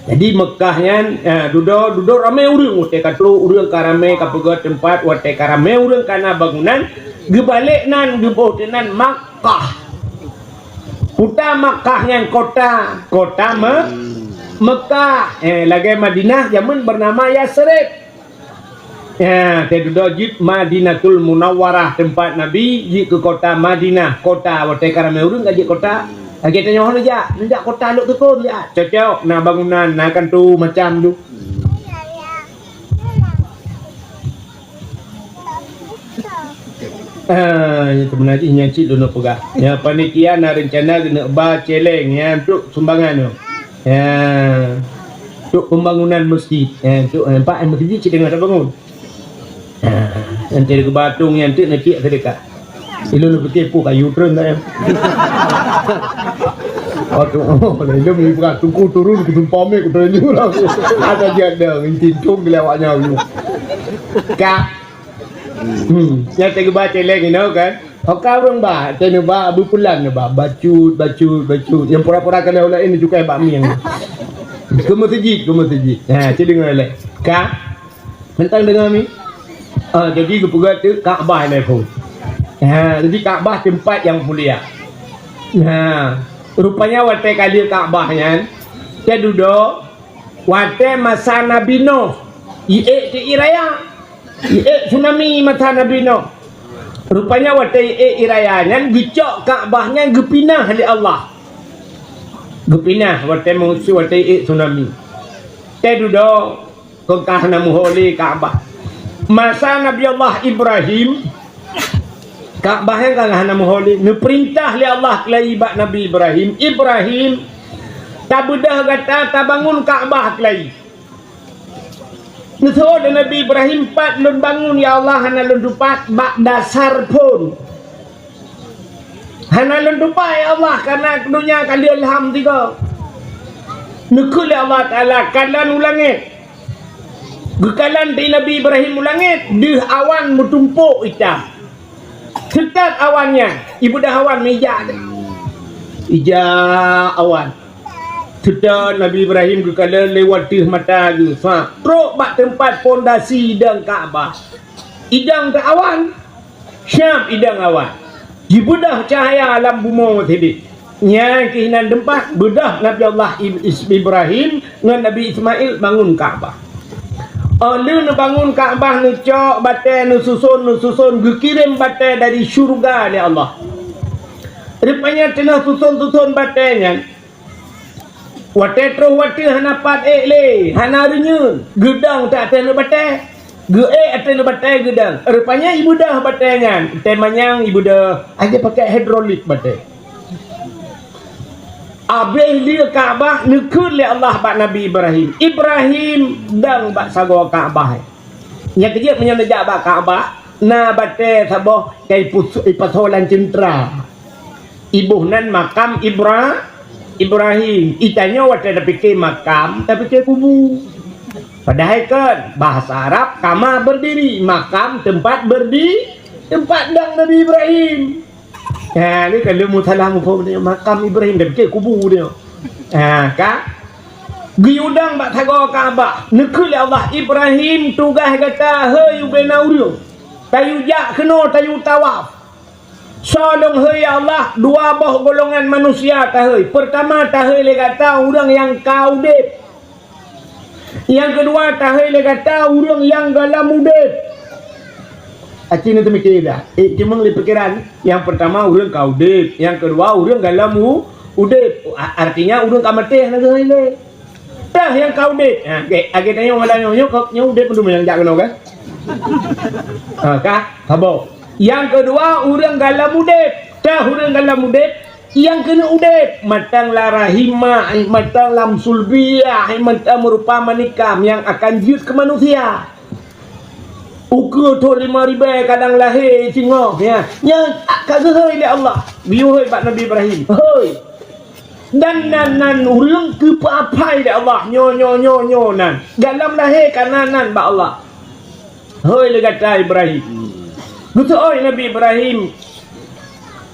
Jadi Meukah nyan, eh, dudoe, dudoe ramé ureuëng, watée ka trok ureuëng ka ramé, ka peugöt teumpat, watée ka ramé ureuëng ka na bangunan, geubalek nan, geuboh teuh nan Makkah. Peue ta Makkah nyan kota, kota Me-, Meukah. Eh, lagée Madinah jameun bernama Yasrib. Ya, teududoe jeuet Madinatul Munawwarah, teumpat Nabi jeuet keu kota Madinah, kota watée ka ramé ureuëng ka jeuet kota. Lagée tanyoe neujak, neujak kota Lhoksukon jak. Cocok, na bangunan, na kanto macam tu. Ah, itu meunajih nyang cit lôn peugah. Ya, panitia na rencana keuneuk ba celeng, ya, untuk sumbangan tu. Ya, untuk pembangunan masjid. Ya, untuk, eh, nampak, eh, masjid cit teungoh tabangun. Ha, nanti geuba atong nyan teuk neutiek seudeukah. Ilôn neupike peue kayu treun ka nyan. Aduh, lom ni bukan tuku turun ke tumpah mik ke tuju lah. Ada je ada ngintin tung di lewat nyawa. Ka. Hmm, nyata geuba celeng inoe kan. Hoka ureueng ba, teuneuk ba, beupulan neuba, bacut, bacut, bacut. Nyang pura-pura ka lheueh laén cukai bak mieng. Ke meuseujid, ke meuseujid. Ha, ci deungoe lé. Ka? Mantong deungoe mi? Ah, jadi geupeugah tu Ka'bah lé phon. Ha, jadi Ka'bah teumpat nyang mulia. Ha, rupanya watée ka lheueh Ka'bah nyan, teududoe watée masa Nabi Nuh, iék teuié raya. Iék tsunami masa Nabi Nuh. Rupanya watée iék raya nyan geucok Ka'bah nyan geupinah lé Allah. Geupinah watée musoh watée iék tsunami. Teududoe kon ka hana meuho lé Ka'bah. Masa Nabi Allah Ibrahim, Ka'bah nyan ka hana meuho lé. Neupeurintah lé Allah keulayi bak Nabi Ibrahim, "Ibrahim, tabeudoh gata tabangun Ka'bah keulayi." Neuseuôt lé Nabi Ibrahim, "Pat lôn bangun, ya Allah, hana lôn tupat bak dasar phon. Hana lôn tupat, ya Allah, kareuna donya ka lheueh lham sigoe." Neukheun lé Allah Taala, "Kalon u langét." Geukalon di Nabi Ibrahim u langét, deuh awan meutumpôk itam. Seutôt awan nyan, ibeudoh awan meuija. Ija awan. Seutôt Nabi Ibrahim geukalon lé wateuh mata geuh, fa, trok bak teumpat pondasi idong Ka'bah. Idong teuh awan, siab idong awan. Jibeudoh cahya lam bumoe sidéh. Nyan keuh inan teumpat beudoh Nabi Allah Ib-, Is-, Ibrahim ngon Nabi Ismail bangun Ka'bah. Óh lheueh neubangun Ka'bah, neucok batée, neususon, neususon, geukirém batée dari syeuruga lé Allah. Rupanya teungoh suson-suson batée nyan, watée troh watée hana pat ék lé, hana reunyeun, geudong teuh ateueh batée. Geuék ateueh batée geudong. Rupanya ibeudoh batée nyan, tée manyang ibeudoh, aja pakai hidrolik batée. Abéh lheueh Ka'bah neukheun lé Allah bak Nabi Ibrahim, "Ibrahim, dong bak sagoe Ka'bah." Nyang keujeuet meunyoe neujak bak Ka'bah, na batée saboh ka ipus-, ipasoe lam ceuntra. Iboh nan makam Ibra-, Ibrahim. Itanyoe watée tapike makam, tapike kubu. Padahai kon, bahasa Arab kama berdiri, makam tempat berdi-, tempat dong Nabi Ibrahim. Ha, ni kan leumo salah muphom ni, makam Ibrahim dah bikin kubu dia. Ha, ka? Geuyue dong bak sagoe Ka'bah. Neukheun lé Allah, "Ibrahim, tugaih gata hôi ubena ureuëng. Tayue jak keunoe, tayue tawaf." Soe lôn hôi, ya Allah, dua boh golongan manusia tahôi. Peurtama tahôi lé gata ureuëng nyang ka udeb. Nyang keudua, tahôi lé gata ureuëng nyang gohlom udeb. Aci neuteumike dah. Eh, cuma lé pikiran, nyang peurtama ureuëng ka udeb, nyang keudua ureuëng gohlom u-, udeb. A-, artinya ureuëng ka maté hana geuhôi lé. Tah nyang ka udeb. Ha, oke, lagée tanyoe malam nyoe, nyoe, nyoe udeb mandum nyang jak keunoe kan? Ha, ka? Saboh. Nyang keudua ureuëng gohlom udeb. Tah ureuëng gohlom udeb, nyang keuneuk udeb, mantong lam rahim mak, mantong lam sulbiah, mantong meurupa manikam nyang akan jeuet keu manusia. Ukeue thon lima ribée kadang lahé singoh, ya. Nyan ka geuhôi lé Allah. Geuyue hôi bak Nabi Ibrahim. Hôi. Dan nan, nan ureuëng geupeuaphai lé Allah. Nyoe, nyoe, nyoe, nyoe nan. Gohlom lahé ka nan, nan bak Allah. Hôi lé gata Ibrahim. Geuseuôt Nabi Ibrahim,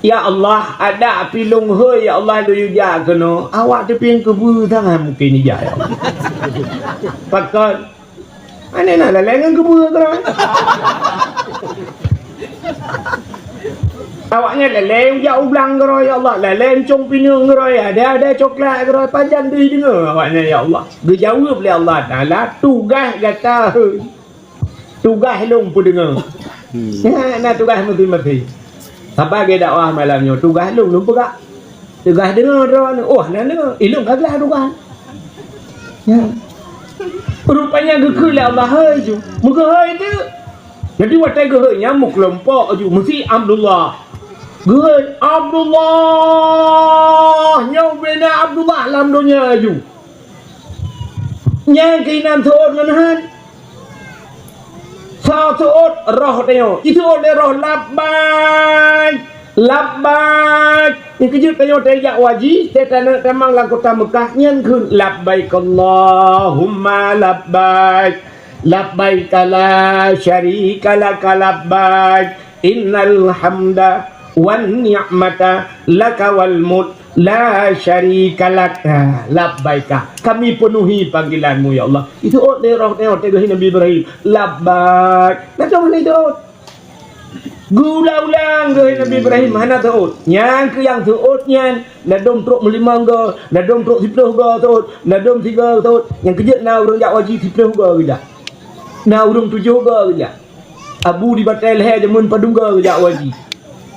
"Ya Allah, adak pih lôn hôi, ya Allah, lôn yue jak keunoe." Awak teupieng keubeue sangat mungken ijak, ya Allah. Pakon? Aneh na lalée ngon keubeue keudroe. Awaknyan lalée jak u blang keudroe, ya Allah, lalée euncong pineung keudroe, ada-ada coklat keudroe, pajan deuh deungoe awaknyan, ya Allah. Geujaweueb lé Allah Taala, "Tugaih gata hôi." Tugaih lôn peudeungoe. Hmm. Nyan na tugaih masing-masing. Saban lagée dakwah malam nyoe, tugaih lôn, lôn peugah. Tugaih deungoe droeneuh. Oh, na deungoe. Ilôn ka glah tugaih. Nyan. Rupanya geukheun lé Allah hôi ju. Meugeuhôi teuk. Jadi watée geuhôi nyan meukeulompok ju. Meusi Abdullah. Geuhôi, "Abdullah! Nyoe ubena Abdullah lam donya ju." Nyang keunan seuôt ngon han. Sa seuôt roh tanyoe. Iseuôt lé roh, "Labbaik, labbaik, Nyang keujeuet tanyoe tajak haji, teuh taneuk tamong lam kota Meukah, nyan kheun, "Labbaik Allahumma labbaik, labbaik la syarika laka labbaik, innal hamda wan ni'mata laka wal mulk la syarika lak." Ah, labbaika. Kami penuhi panggilanmu, ya Allah. Itu ot lé roh nyoe teuh geuh Nabi Ibrahim. Labbaik. Nah, cuma itu ot. Geulang-ulang geuh Nabi Ibrahim hana teuôt. Nyang keu nyang teuôt nyan, ladôm trok meulimong goe, ladôm trok siplôh goe teuôt, ladôm sigoe teuôt. Nyang keujeuet na ureuëng jak haji siplôh goe geujak. Na ureuëng tujoh goe geujak. Abu di Batée Lehe jameun padum goe geujak haji.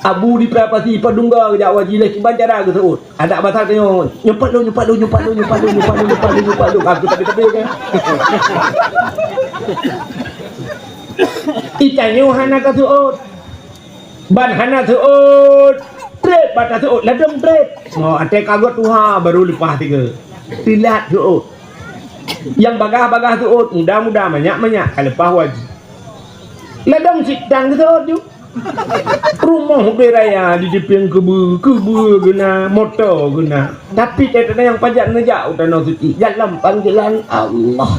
Abu di Prapati padum goe geujak haji lé kiban cara geuteuôt. Adak basa tanyoe, "Nyupat lôn, nyupat lôn, nyupat lôn, nyupat lôn, nyupat lôn, nyupat lôn, nyupat lôn." Aku tapi-tapi kan. Itanyoe hana ka seuôt. Ban hana seuôt. Trép bak taseuôt, ladôm trép. Oh, até kagot tuha baru leupah tiga. Silat seuôt. Nyang bagah-bagah seuôt, muda-muda, manyak-manyak, ka leupah haji. Ladôm cit tang seuôt ju. Rumoh ubé raya di Dipieng keubeu, keubeu geuna, moto geuna. Tapi teuntang nyang pajak neujak u Tanoh Suci, dalam panggilan Allah.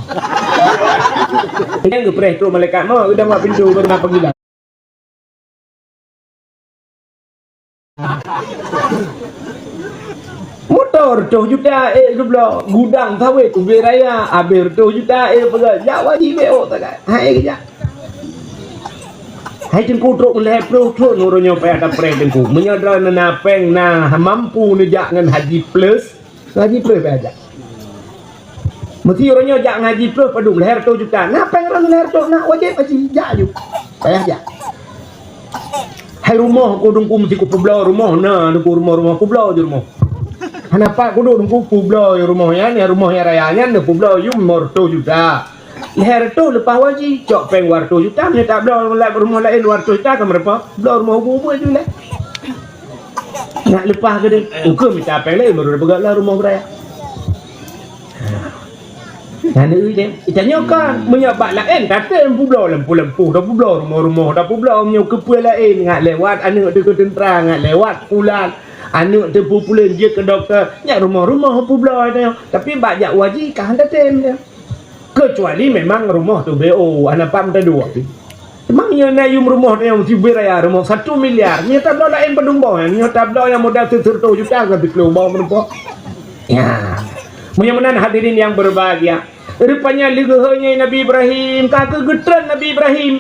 Nyang geupreh trok malaikat maut, geudong bak pintoe, geuna panggilan. Moto reutôh juta ék geubloe, gudang sawét ubé raya, abéh reutôh juta ék peugah, jak haji B O sagai. Hai geujak. Hai Teungku trok meulhèe ploh thon uroe nyoe payah tapreh Teungku. Meunyoe droeneuh na péng na mampu neujak ngon haji plus, haji plus payah jak. Meusi uroe nyoe jak ngon haji plus padum lhèe reutôh juta. Na péng droeneuh lhèe reutôh na wajéb haji jak aju. Payah jak. Hai rumoh ku Teungku meusi kupeubloe rumoh na Teungku rumoh-rumoh kubloe ju rumoh. Hana pat kuduek Teungku kubloe ju rumoh nyan, rumoh nyang raya nyan kupeubloe ju lhèe reutôh juta. Lhèe reutôh leupah haji, cok péng dua reutôh juta, meunyoe tabloe lam rumoh laén dua reutôh juta ka meureumpok, bloe rumoh ubit-ubit ju lé. Nak leupah keudeh, ukeue mita péng laén baru peugah lah rumoh beuraya. Nyan deh, itanyoe kan, meunyoe bak laén, tatem peubloe lampu-lampu, tapeubloe rumoh-rumoh, tapeubloe meunyoe keupeue laén, ngat lewat aneuk teuh keu teuntra, ngat lewat pulan, aneuk teuh peupulen jeuet keu dokto, nyan rumoh-rumoh peubloe itanyoe. Tapi bak jak haji, ka han tatem nyan. Keucuali memang rumoh teuh B O, hana pat meuteudua pih. Teuma meunyoe na yum rumoh nyang sibeuet raya rumoh satu miliar, meunyoe tabloe laén padum boh, meunyoe tabloe nyang modal seureutôh juta ka pikeue ubak meureumpok. Ya. Meunyoe meunan hadirin yang berbahagia, rupanya lé geuhôi nyan Nabi Ibrahim, ka keuh geutreun Nabi Ibrahim.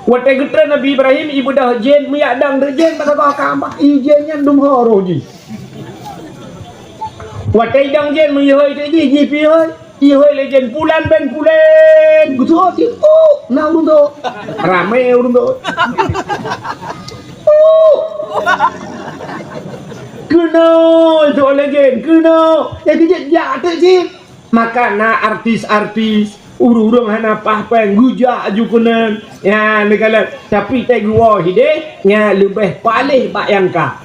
Watée geutreun Nabi Ibrahim, ibeudôh jén, meuyak dang deuek jén bak sagoe Ka'bah. I jén nyan dum ho roh jih. Watée idong jén meuyeuhôi teuk jih, jih pih hôi. Ihôi lé jén pulan ben pulen. Geutuho cit, "Uh, na ureuëng teuôt." Ramé ureuëng teuôt. "Uh." Keunoe teuôt lé jén, keunoe. Nyang keujeuet jak teuk cit. Maka na artis-artis, ureuëng-ureuëng hana paih péng, geujak aju keunan. Nyan neukalon. Tapi teuh geuwoe hideh, nyan leubeh paléh bak nyang ka.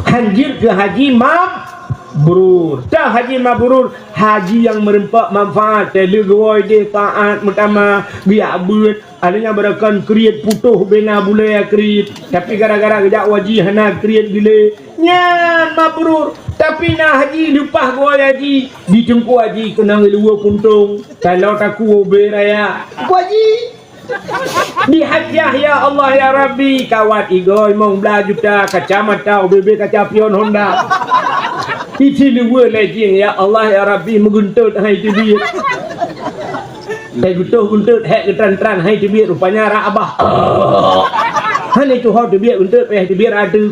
Hanjeuet keu haji mabrur. Teuh haji mabrur, haji nyang meureumpok manfaat, teuh lé geuwoe ideh taát meutamah, geujak beuet, ada nyang beureukan kriet putôh bena bulée kriet. Tapi gara-gara geujak haji hana kriet geulée. Nyan mabrur. Tapi na haji leupah geuwoe haji, di Teungku Haji keunong luweue puntông. Kalau takue ubé raya. Teungku Haji. Di hajah, ya Allah, ya Rabbi, kawat igoe limong blah juta, kacamata ubé-bé kaca pion Honda. Isi luweue lé jih, ya Allah, ya Rabbi, meugeuntot hai teubiet. Teuh geutoh geuntot, hék geutran-tran hai teubiet, rupanya rak abah. Hana tuho teubiet geuntot, payah teubiet rak ateueh.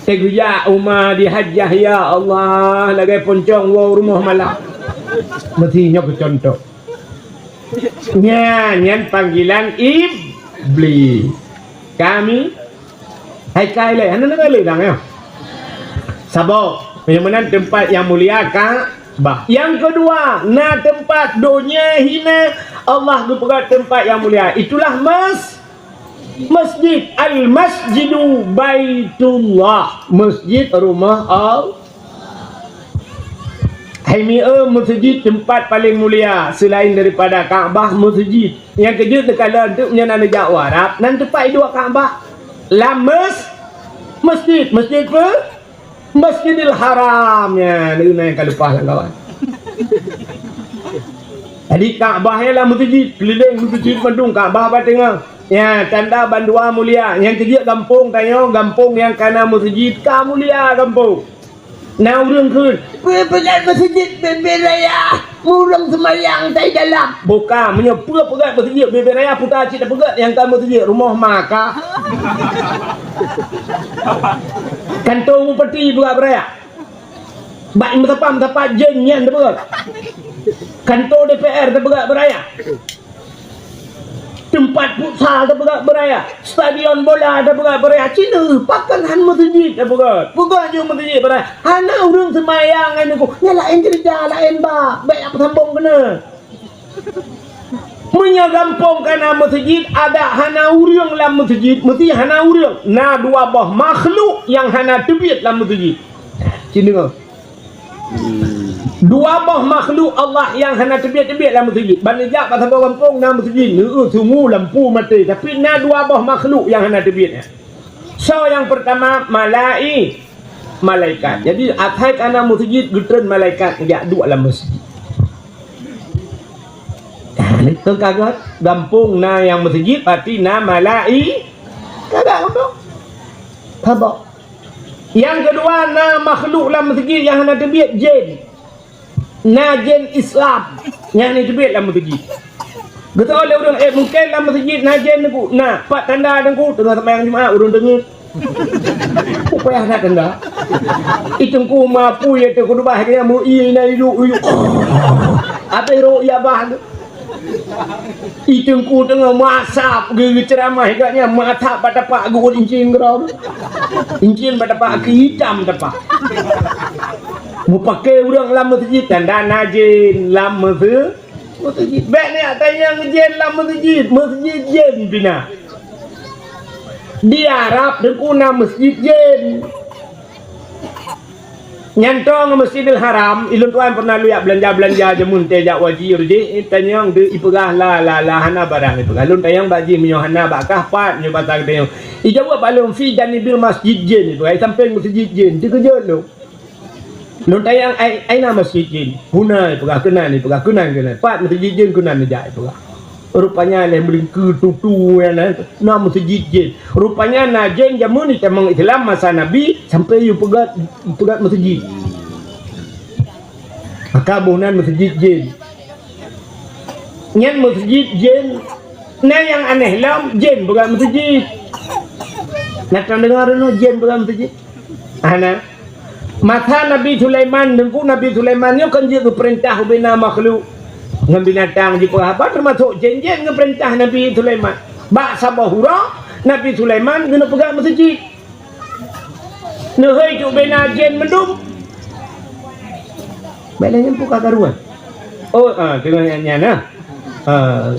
Teuh geujak uma di hajah, ya Allah, lagée poncong woe rumoh malam. Meusi nyoe keu contoh. Nyan, nyan panggilan Iblis. Kami, hai kai lé, hana neukalon dang nyoe. Saboh, nyang meunan teumpat nyang mulia Ka'bah. Nyang keudua, na teumpat donya hina Allah geupeugah teumpat nyang mulia. Itulah mas-, masjid. Al-Masjidu Baitullah. Masjid rumah Allah. Hai mieu meuseujid teumpat paleng mulia seulaén daripada Ka'bah meuseujid. Nyang keujeuet teukalon teuk nyan na neujak u Arab, nan teumpat iduek Ka'bah. Lam mes-, masjid, masjid apa? Masjidil Haram. Ya, ni nyang ka leupah lam kawan. Jadi Ka'bah ya lam masjid, keliling masjid bandum Ka'bah bak teungoh. Ya, tanda bandua mulia. Nyang keujeuet gampông tanyoe, gampông nyang kana masjid ka mulia gampông. Na ureuëng kheun, "Peue peugöt masjid Bebe Raya, ureuëng seumayang tai dalam." Bukan, meunyoe peue peugöt masjid Bebe Raya, puta cit peugöt nyang ka masjid rumoh maka. Kanto bupati peugöt beuraya. Bak meusapat-meusapat jén nyan teupeugöt. Kanto D P R teupeugöt beuraya. Teumpat futsal teupeugöt beuraya, stadion bola teupeugöt beuraya. Cina pakon han masjid teupeugöt. Peugöt ju masjid beuraya. Hana ureuëng seumayang ngon nyan, laén keureuja, laén ba. Bèk peusambong keunoe. Meunyoe gampông kana masjid, adak hana ureuëng lam masjid, meusti hana ureuëng. Na dua boh makhluk nyang hana teubiet lam masjid. Cina. Dua boh makhluk Allah nyang hana teubiet-teubiet lam masjid. Ban neujak bak saboh gampông na masjid, neueu sungu lampu maté, tapi na dua boh makhluk nyang hana teubiet. Soe nyang peurtama? Malai-, malaikat. Jadi, asai kana masjid, geutreun malaikat jak duek lam masjid. Keu ka göt, gampông na nyang masjid, berarti na malai-, ka göt gampông. Ka bok. Nyang keudua, na makhluk lam masjid nyang hana teubiet, jén. Na jén Islam nyang hana teubiet lam masjid. Geutanyong lé ureuëng, "Eh, mungken lam masjid na jén, Teungku?" "Na, pat tanda, Teungku?" "Teungoh seumayang Jumat, ureuëng deungoe." Peue payah that tanda. Ih, Teungku, mapui ya, Teungku, dubah gaya mu, ih, na ilu, ilu. Habis roh ya bah. Ih, Teungku teungoh meuasap geuceuramah geuh nyan, meuasap bak tapak geuh incin keudroe. Incin bak tapak keu itam tapak. Meupaké ureuëng lam masjid tanda na jén lam mase-, masjid. Bèk neujak tanyong jén lam masjid, masjid jén pih na. Di Arab teungku na masjid jén. Nyan toh ngon Masjidil Haram, ilôn tuan pernah lôn jak beulanja-beulanja jameun teuh jak wajir jih, tanyong deuh ipeugah la, la, la, hana barang ipeugah. Lôn tanyong bak jih meunyoe hana bak kah pat, meunyoe basa geutanyong. Ijaweueb bak lôn, "Fi janibil masjid jin," ipeugah, "Di sampéng masjid jin." Teukeujot lôn. Lôn tanyong, "Ai, aina masjid jin?" "Huna," ipeugah, "Keunan," ipeugah, "Keunan, keunan." "Pat masjid jin keunan neujak," ipeugah. Rupanya lé meulingkeu tutu nyan na, na masjid jin. Rupanya na jin jameun itamong Islam masa Nabi sampai yue peugah, peugah masjid. Maka boh nan masjid jin. Nyan masjid jin. Na nyang aneh lom, jin peugah masjid. Na teudeungoe jin peugah masjid? Hana. Masa Nabi Sulaiman, teungku Nabi Sulaiman nyoe kan jeuet geupeurintah ubena makhluk ngon binatang jipeugah haba, teumasok jén-jén geupeurintah Nabi Sulaiman. Bak saboh uroe, Nabi Sulaiman geuneuk peugah meuseujid. Neuhôi keu ubena jén meudum. Bèk lé nyan peue ka karuan. Oh, ah, teungoh nyan, nyan, ah. Ah.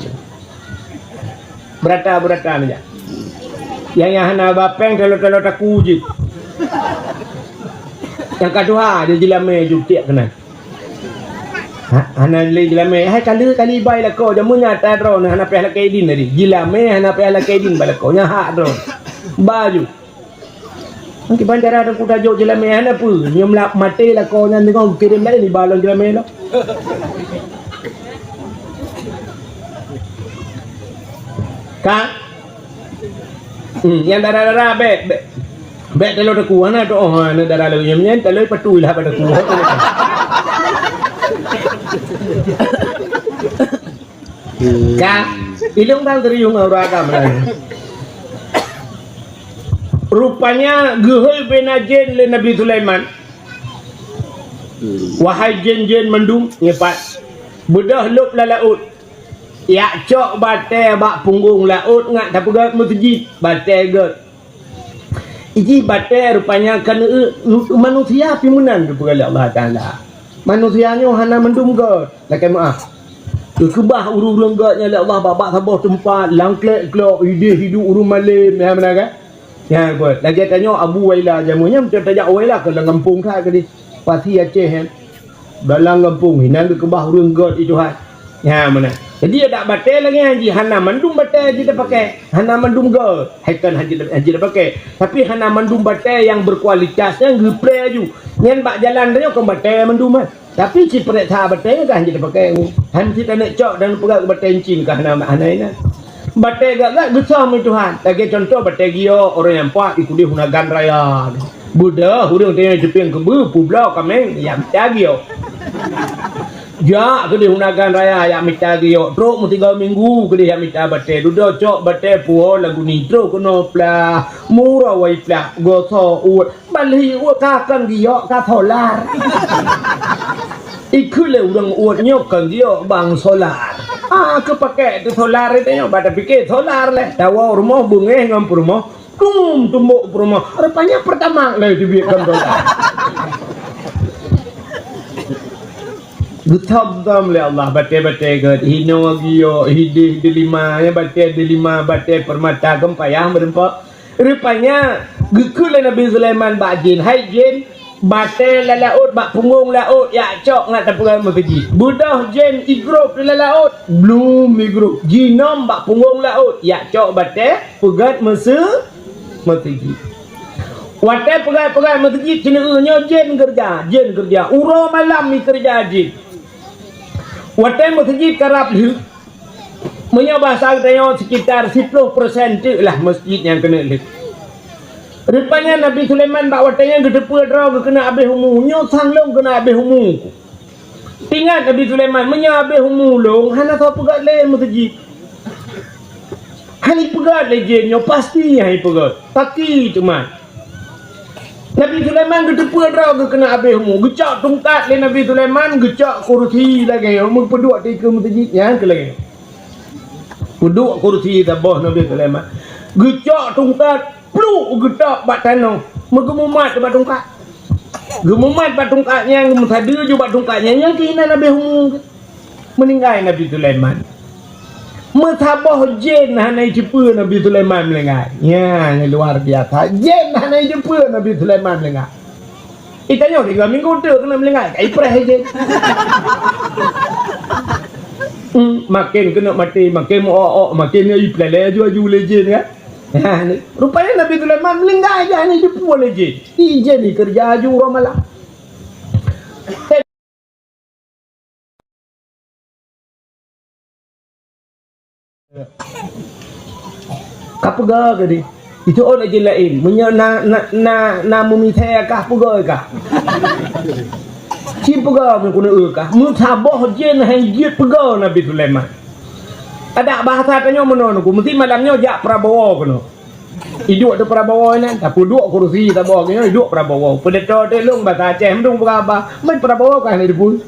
Beurata-beurata meujak. Nyang, nyang hana ba péng talo-talo taku jih. Nyang ka tuha di jeulamé jutiek keunan. Ha, hana lé jeulamé, hai kali, kali bai lakoe, jameun nyan ata droeneuh hana payah lakée idin tadi. Jeulamé hana payah lakée idin bak lakoe, nyan hak droeneuh. Ba ju. Kiban cara teungku tajok jeulamé hana peue, nyoe meulap maté lakoe nyan teungoh geukirém laén iba lom jeulamé lom. Ka? Hmm, nyang dara-dara bèk, bèk. Bèk talo taku, hana tu, oh, hana dara lagèe nyan, talo patu lah bak taku. Ka, ilong bang teriung aura agam lah. Rupanya geuhôi bina jén lé Nabi Sulaiman. Wahai jén-jén mandum, nyepat. Beudôh lôb lam laôt. Yak cok batée bak punggong laôt ngat tapeugét meuseujid, batée gét. Iji batée rupanya keuneuk manusia pih meunan geupeugah lé Allah Taala. Manusia nyoe hana mandum gét, lakée meuáh. Geukeubah ureuëng-ureuëng gét nyan lé Allah bak-bak saboh teumpat, lam klek-klok, idéh hidup ureuëng malém, ya meunan kan? Nyan buet. Lagée tanyoe Abu Waila jameun nyan, meunyoe tajak Waila keu lam gampông that keudeh. Pasi Aceh nyan. Dalam gampông, inan geukeubah ureuëng gét itu hai. Nyan meunan. Jadi, adak batèe lagèe nyan jih, hana mandum batèe jih tapakai, hana mandum goe, hai kon han jeuet, han jeuet tapakai. Tapi hana mandum batèe nyang berkualitas nyan geuplè aju. Nyan bak jalan tanyoe kon batèe mandum, eh. Tapi siprek that batèe nyan ka han jeuet tapakai. Han sit taneuk cok dan peugah keu batèe encing ka hana, hana inan. Batèe gak-gak geusom lé Tuhan. Lagèe contoh batèe giok, ureueng nyang paih i keudeh u Nagan Raya. Beudôh ureueng tanyoe teupieng keubeue, peubloe kaméng, jak mita giok. Jak keudeh u Nagan Raya, jak mita giok. Trok meusigoe minggu keudeh jak mita batèe. Dudoe cok batèe puwoe lagu ni. Trok keunoe plah, meurawai plah, gosoe uet. Ban lheuh uet ka kon giok, ka solar. Ikheun lé ureueng uet nyoe kon giok, ban solar. Ah, keu pakèk teuh solar tanyoe, bak tapike solar lé. Tawoe rumoh beungéh ngon peurumoh. Dum tumbok peurumoh. Rupanya Pertamax lé teubiet kon solar. Geuthom-thom lé Allah batèe-batèe gèt. Hinoe giok, hideh delima, ya, batèe delima, batèe peurmata, kon payah meureumpok. Rupanya, geukheun lé Nabi Sulaiman bak jén, "Hai jén, batèe lam laôt, bak punggong laôt, jak cok ngat tapeugèt meuseujid." Beudôh jén igrôp di lam laôt, blum igrôp. Jinom bak punggong laôt, jak cok batèe peugèt meuseu-, meuseujid. Watèe peugèt-peugèt meuseujid, sineuk nyoe jén keureuja, jén keureuja. Uroe malam jikeureuja jén. Watèe meuseujid karab lheueh, meunyoe bahasa geutanyoe, sekitar siplôh persen teuk lah meuseujid nyang keuneuk lheueh. Rupanya Nabi Sulaiman bak watèe nyan geuteupeue droe geuh keuneuk abéh umu. Nyoe sang lôn keuneuk abéh umu. Ingat Nabi Sulaiman, meunyoe abéh umu lôn, hana soe peugèt lé meuseujid. Hana ipeugèt lé jén nyoe, pasti hana ipeugèt. Paki teuma. Nabi Sulaiman geuteupeue droe geuh keuneuk abéh umu. Geucok tungkat lé Nabi Sulaiman, geucok kursi lagèe nyoe, meupeuduek dikeue meuseujid nyan keu lagèe nyoe. Peuduek kursi saboh Nabi Sulaiman. Geucok tungkat, pluk, geutôb bak tanoh. Meugeumumat bak tungkat. Geumumat bak tungkat nyan, geumeusadeue ju bak tungkat nyan, nyan keuh inan abéh umu. Meuninggai Nabi Sulaiman. Meusaboh jén hana jiteupeue Nabi Sulaiman meuninggai. Nyan luar biasa. Jén hana jiteupeue Nabi Sulaiman meuninggai. Itanyoe tiga minggu teuk keuneuk meuninggai, ka ipreh jén. Hmm, makin keuneuk maté, makin meu-ok-ok, makin ipeuleleh aju-aju lé jén, kan? Ha, ni. Rupanya Nabi Sulaiman meuninggai, hana jiteupeue lé jén. Ijén ikeureuja aju uroe malam. Ka peugah keu di. Itu ôn jén laén. Meunyoe na, na, na, na meumisai kah peugah kah. Ci peugah meukeunong kah. Meusaboh jén hai jeuet peugah Nabi Sulaiman. Adak bahasa tanyoe meunoe nungku. Meusti malam nyoe jak Prabowo keunoe. Iduek teuh Prabowo nyan, tapeuduek kursi saboh nyoe iduek Prabowo. Peudeto teuh lôn basa Aceh meudueng peugah haba, man Prabowo ka hana jiteupeue.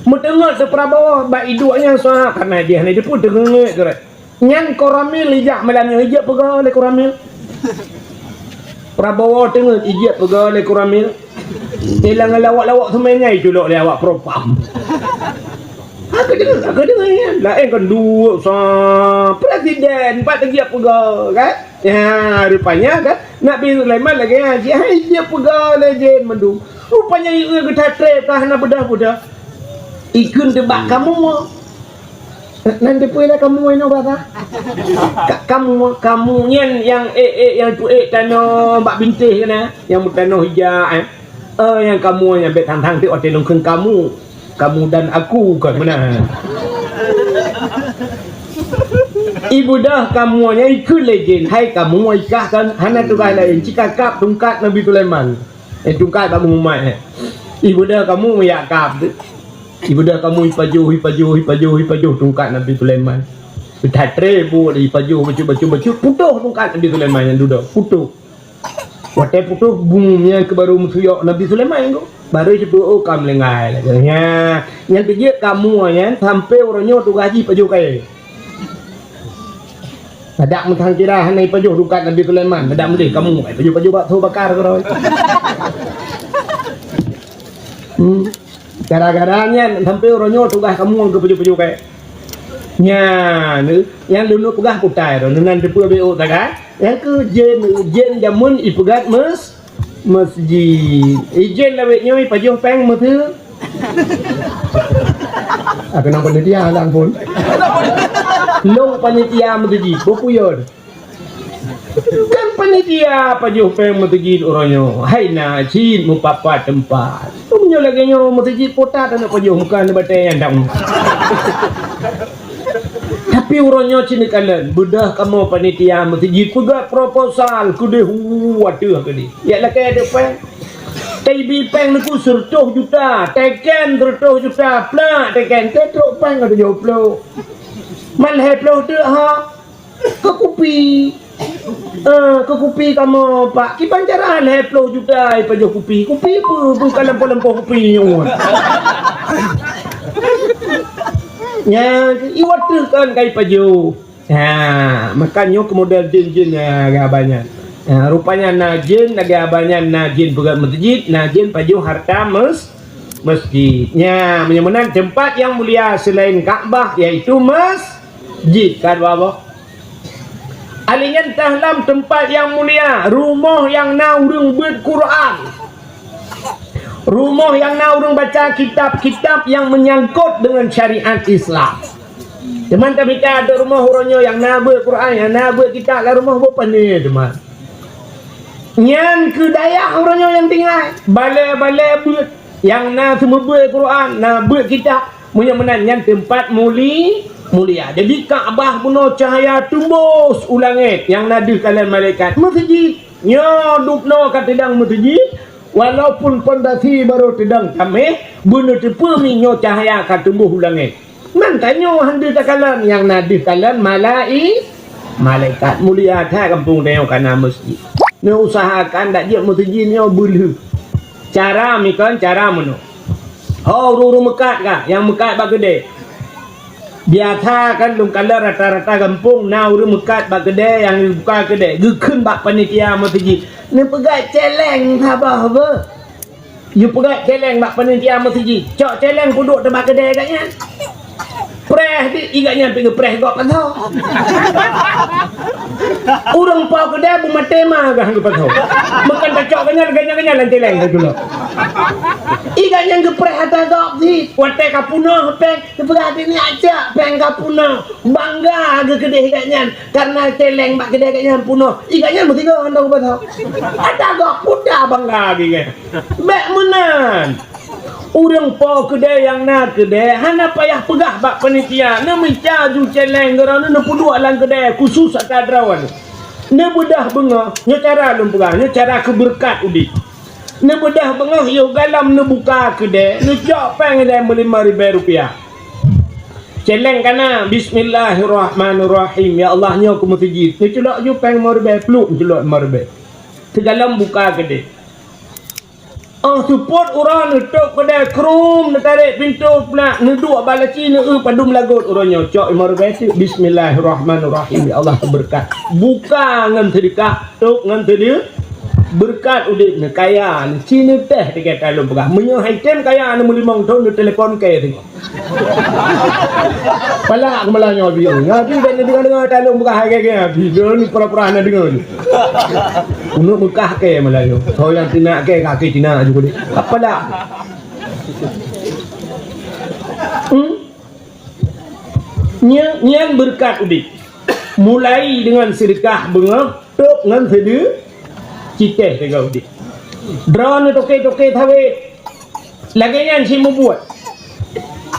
Meuteungeut teuh Prabowo bak iduek nyan sa karena jih hana jiteupeue teungeut keu. Nyan Koramil ijak malam nyoe ijak peugah lé Koramil. Prabowo teungeut ijak peugah lé Koramil. Ilang lawak-lawak seumai nyan iculok lé awak propam. Aku deungoe, aku deungoe nyan. Laén kan duek sa presiden, pat lagèe peugah, kan? Ya, rupanya kan Nabi Sulaiman lagèe nyan, hai dia peugah lé jén mandum. Rupanya ieu geutha trép ka hana beudah-beudah. Ikheun teuh bak kamoe. Nan teupeue lé kamoe inoe basa? Ka-, kamoe, kamoe nyan nyang ék-ék nyang tu ék tanoh bak bintéh keunan, nyang meutanoh ija, eh. Eh, nyang kamoe nyan bèk thang-thang teuk watèe lôn kheun kamoe. Kamu dan aku kon meunan. Ibeudôh kamoe nyan ikheun lé jén, hai kamoe ikah kan hana tugaih laén, ci kakab tungkat Nabi Sulaiman. Eh, tungkat bak geumat, eh. Ibeudôh kamoe meujak kab teuk. Ibeudôh kamoe ipajoh, ipajoh, ipajoh, ipajoh tungkat Nabi Sulaiman. That trép buet ipajoh bacut, bacut, bacut, putôh tungkat Nabi Sulaiman nyang dudoe, putôh. Watèe putôh, bum, nyan keuh baru meusuyok Nabi Sulaiman nyan keuh. Baru jiteupeue, oh, ka meulinggai lagèe nyan. Nyan teujeuet kamoe nyan, sampoe uroe nyoe tugaih jih pajoh kayèe. Adak meusangkira hana ipajoh tungkat Nabi Sulaiman, adak meudeh kamoe ipajoh-pajoh bak soe bakar keudroe. Hmm. Gara-gara nyan sampoe uroe nyoe tugaih kamoe keuh pajoh-pajoh kayèe. Nyan, nyang lôn peugah kutai droeneuh nan teupeue B O taga. Nyang keu jén, jén jameun ipeugah meus-, meusjid. Ijén lawét nyoe ipajoh péng meuseu-, Ah, keunong panitia lah pun. Lôn panitia meuseujid, beupuyon. Kan panitia pajoh péng meuseujid uroe nyoe. Hai na cit meupat-pat teumpat. Meunyoe lagèe nyoe meuseujid putat aneuk pajoh muka aneuk batèe nyang dang. Tapi uroe nyoe cit neukalon, beudôh kamoe panitia meuseujid peugah proposal keudeh hu ateueh keudeh. Jak lakèe ateueh péng. Taibi péng neuku seureutôh juta, teken seureutôh juta, plak teken, teutrok péng ka tujoh ploh. Man lhèe ploh teuk ha. Keu kupi. Eh, keu kupi kamoe, Pak. Kiban cara lhèe ploh juta ipajoh kupi. Kupi peue, peue ka lampôh-lampôh kupi nyoe. Nyan, iwat teuh kan ka ipajoh. Ha, maka nyoe keu model jén-jén, ha, lagèe abah nyan. Ha, rupanya na jén lagèe abah nyan, na jén peugöt meuseujid, na jén pajoh harta mes-, mesjid. Nya, meunyoe meunan teumpat nyang mulia selain Ka'bah, yaitu mes-, jid, ka dua boh. Alèh nyan teuh lam teumpat nyang mulia, rumoh nyang na ureueng beuet Quran. Rumoh nyang na ureueng baca kitab-kitab nyang meunyangkot deungon syariat Islam. Teuma tamita ateueh rumoh uroe nyoe nyang na beuet Quran, nyang na beuet kitab lam rumoh boh pane teuma. Nyan keu dayah uroe nyoe nyang tinggai, balèe-balèe beuet. Nyang na seumeubeuet Quran, na beuet kitab, meunyoe meunan nyan teumpat muli-, mulia. Jadi Ka'bah bunoe cahya teumbôs u langèt nyang na deuh kalon malaikat. Meuseujid, nyoe dubnoe ka teudong meuseujid, walaupun pondasi barô teudong taméh, beuneuteupeu mi nyoe cahya ka teumbôs u langèt. Nan tanyoe han deuh takalon, nyang na deuh kalon malai-, malaikat. Mulia that gampông tanyoe ka na meuseujid. Neuusahakan dak jeuet meuseujid nyoe beulheueh. Cara mikon, cara meunoe. Ho ureueng-ureueng meukat ka, nyang meukat bak keudè. Biasa kan lôn kalon rata-rata gampông na ureueng meukat bak keudè nyang geubuka keudè, geukheun bak panitia meuseujid. Neupeugah cèlèng saboh beuh. Yue peugah cèlèng bak panitia meuseujid, cok cèlèng peuduek teubak keudè gobnyan. Preh di, i gobnyan pih geupreh gob pasoe. Ureueng po keudè beumaté ma gah geupasoe. Meukan tacok gobnyan, gobnyan, gobnyan lam cèlèng tacok. I gobnyan geupreh ata gob di, watèe ka peunoh péng, geupeugah di ni acok péng ka peunoh. Bangga geukeudeh gobnyan, karena cèlèng bak keudè gobnyan peunoh. I gobnyan meusigoe hana geupasoe. Ata gob puta bangga geuh. Bèk meunan. Ureueng po keudè nyang na keudè hana payah peugah bak panitia, neumita ju cèlèng droeneuh neupeuduek lam keudè khusus ata droeneuh. Neubeudôh beungoh, nyoe cara lôn peugah, nyoe cara keu beureukat udép. Neubeudôh beungoh yoh galom neubuka keudè, neucok péng ilèe meulimong ribèe rupiah. Cèlèng ka na, bismillahirrahmanirrahim. Ya Allah, nyoe keu meuseujid. Neuculok ju péng limong ribèe, pluek neuculok limong ribèe. Sigohlom buka keudè. Óh seupôt uroe neutôp keudè, krum, neutarek pintoe, plak, neuduek bak laci, neueu padum lagot uroe nyoe. Cok limong ribèe teuk, bismillahirrahmanirrahim, ya Allah beureukat. Buka ngon seudeukah, tôp ngon seude-, beureukat udép neuh, kaya neuh, ci neutéh tinggai ka lôn peugah. Meunyoe han tem kaya neumeulimong thôn, neutelepon kèe teungoh. Palak keumalanya Abi. Abi dak neudeungoe-deungoe taleueng peugah hai gèe-gèe Abi. Dia ni pura-pura hana deungoe ni. Uneuk Meukah kèe malanya. Soe nyang teunak kèe kaki Cina aju kudeh. Apa dak? Hmm? Nyan, nyan beureukat udép. Mulai deungon seudeukah beungoh, tôp ngon seude-, citéh teuga udép. Droeneuh toke-toke sawét. Lagèe nyan cit mubuet.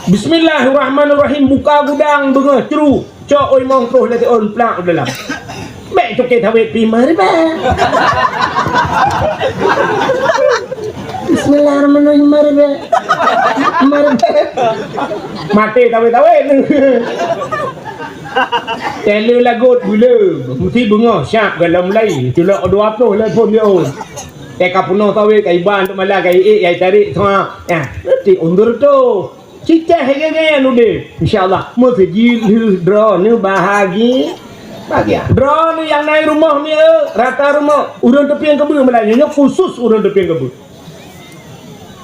Bismillahirrahmanirrahim, buka gudang beungoh cru, cok oi mong troh lagèe ôn plak u dalam. Bèk toke sawét pih maribèe. Bismillahirrahmanirrahim, maribèe. Maribèe. Maté sawét-sawét. Tèleu lagot buleue, meusti beungoh siap galom lai, culok dua ploh lai phon dia ôn. Teuka peunoh sawét, ka iban teuk malam, ka iék, ka itarek, sama. Nah, nanti undur tu. Cicah gèe-gèe udép. Insya Allah, meuseujid lheueh droeneuh bahagi-, bahagia. Droeneuh nyang na i rumoh mieu, rata rumoh, ureueng teupieng keubeue malam nyoe, nyoe khusus ureueng teupieng keubeue.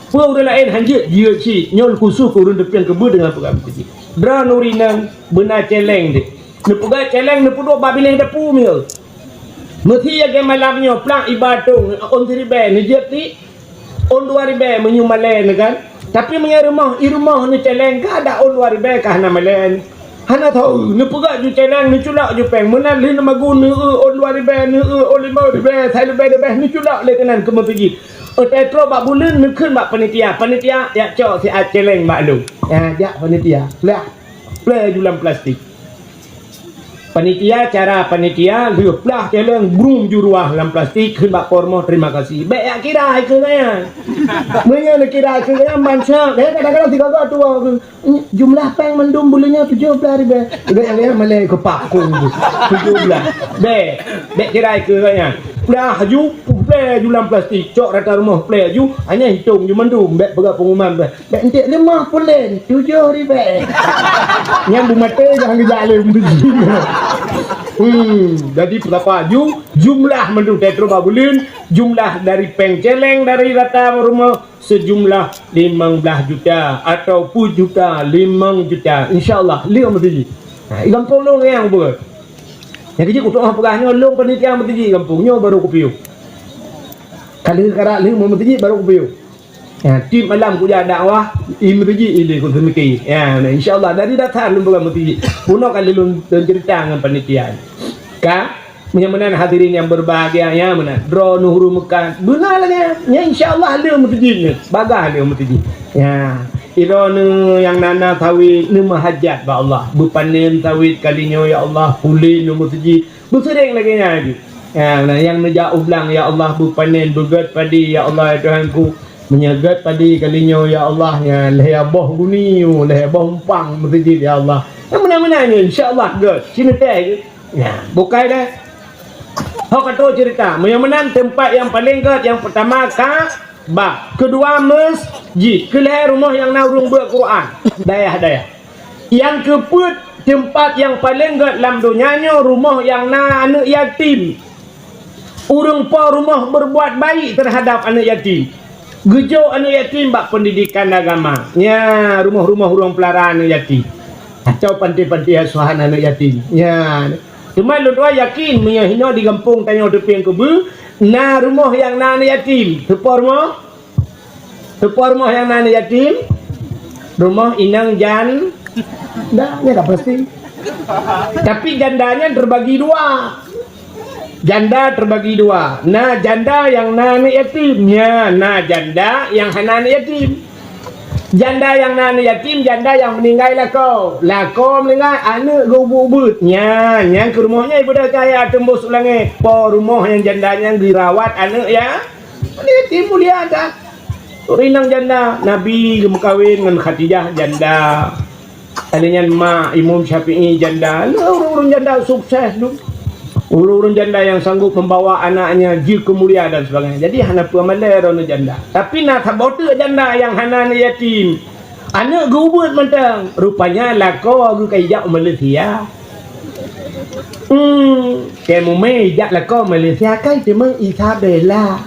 Peue ureueng laén han jeuet, jeuet cit. Nyoe khusus keu ureueng teupieng keubeue deungon peugah meuseujid. Droeneuh rinang, beuna cèlèng deh. Neupeugah cèlèng neupeuduek bak binéh dapu mieu. Meusi lagèe malam nyoe, plang iba tông, ôn siribèe neujeuet di, ôn dua ribèe meunyoe malèe neuh kan. Tapi meunyoe rumoh, i rumoh neucéléng ka, ada ôn dua ribèe ka hana malèe. Hana tho, neupeugah ju céléng, neuculak ju péng. Meunan lheueh neumagun, neueu ôn dua ribèe, neueu ôn limong ribèe, sai leubèh-leubèh, neuculak lé keunan keu meuseujid. Óh trôk bak buleuen, neukheun bak panitia. Panitia, jak cok siat céléng bak lôn. Ya, jak panitia. Lah. Plè ju lam plastik. Panitia, cara panitia, lheueh plah céléng, brum ju ruah lam plastik, kheun bak po rumoh, "Terima kasih." Bèk jak kira keu gaya. Meunyoe neukira keu gaya, ban syak. Gaya kadang-kadang sigoe-goe tuwoe keu, "Jumlah péng mandum buleuen nyoe tujoh blah ribèe." Gaya-gaya malèe keu pakong tu. Tujoh blah. Bèk. Bèk kira keu gaya. Plah ju, plè ju lam plastik, cok rata rumoh plè ju, hanya hitong ju mandum, bèk peugah pengumuman bèk. Bèk entek leumoh pulen, tujoh ribèe. Nyan beumaté jangan geujak lé meuseujid. Hmm, jadi peurapa ju, jumlah mandum teutro bak buleuen, jumlah dari péng céléng dari rata rumoh sejumlah limong blah juta ataupun juta limong juta. Insya Allah, lheueh meuseujid. Ha, i gampông lôn nyang beureukat. Nyang keujiek kutu'oh peugah nyoe lôn panitia meuseujid gampông nyoe baru kupiôh. Ka lheueh karak lheueh meuseujid baru kupiôh. Ya, tiep malam kujak dakwah, i meuseujid ilèe ku seumike. Ya, nah, insya Allah, dari dasar lôn peugah meuseujid. Peunoh kali lôn, lôn cerita ngon panitia. Ka, meunyoe meunan hadirin yang berbahagia, ya, meunan. Droeneuh ureueng meukat, beuna lagèe nyan. Ya, insya Allah, le meuseujid nyoe. Bagaih le meuseujid. Ya, droeneuh nyang na-na sawét, neumeuhajat bak Allah. Beupanen sawét kali nyoe, ya Allah, pulen nyoe meuseujid. Beuseuring lagèe nyan jih. Ya, nah, nyang neujak u blang, ya Allah, beupanen, beugèt padi, ya Allah, ya Tuhanku. Meunyoe gèt padi kali nyoe, ya Allah, ya lhèe boh guni, lhèe boh umpang meuseujid, ya Allah. Nyang meunan-meunan nyoe, insya Allah gèt. Sineuteh gèt. Ya, bukai deh. Ho ka trôk cerita. Meunyoe meunan teumpat nyang paleng gèt, nyang peurtama Ka'bah, keudua meuseujid, keulhèe rumoh nyang na ureueng beuet Quran. Dayah-dayah. Nyang keupeuet, teumpat nyang paleng gèt lam donya nyoe rumoh nyang na aneuk yatim. Ureueng po rumoh berbuat baik terhadap aneuk yatim. Geujok aneuk yatim bak pendidikan agama. Nya, rumoh-rumoh ureueng peulara aneuk yatim. Atau panti-panti asuhan aneuk yatim. Nya. Teuma lôn tuan yakin meunyoe hinoe di gampông tanyoe Teupeng Keubeue, na rumoh nyang na aneuk yatim. Teupo rumoh? Teupo rumoh nyang na aneuk yatim? Rumoh inong jan-, dah, nyan ka pasti. Tapi janda nyan terbagi dua. Janda terbagi dua. Na janda nyang na aneuk yatim. Nya, na janda nyang hana aneuk yatim. Janda nyang na aneuk yatim, janda nyang meuninggai lakoe. Lakoe meuninggai, aneuk geuubeut-ubeut. Nya, nyan keuh rumoh nyan ibadah cahya teumbôh su langét. Po rumoh nyang janda nyan geurawat aneuk ya. Aneuk yatim mulia that. Ureueng inong janda, Nabi geumeukawen ngon Khadijah janda. Lheueh nyan mak Imam Syafi'i janda. Lheueh ureueng-ureueng janda sukses tu. Ureueng-ureueng janda nyang sanggup membawa anaknya jeuet keu mulia dan sebagainya. Jadi hana peue malèe droeneuh janda. Tapi na saboh teuk janda nyang hana aneuk yatim. Aneuk geuubeut mantong. Rupanya lakoe geuh ka ijak u Malaysia. Hmm, keu mumè jak lakoe Malaysia kan teuma Isabella.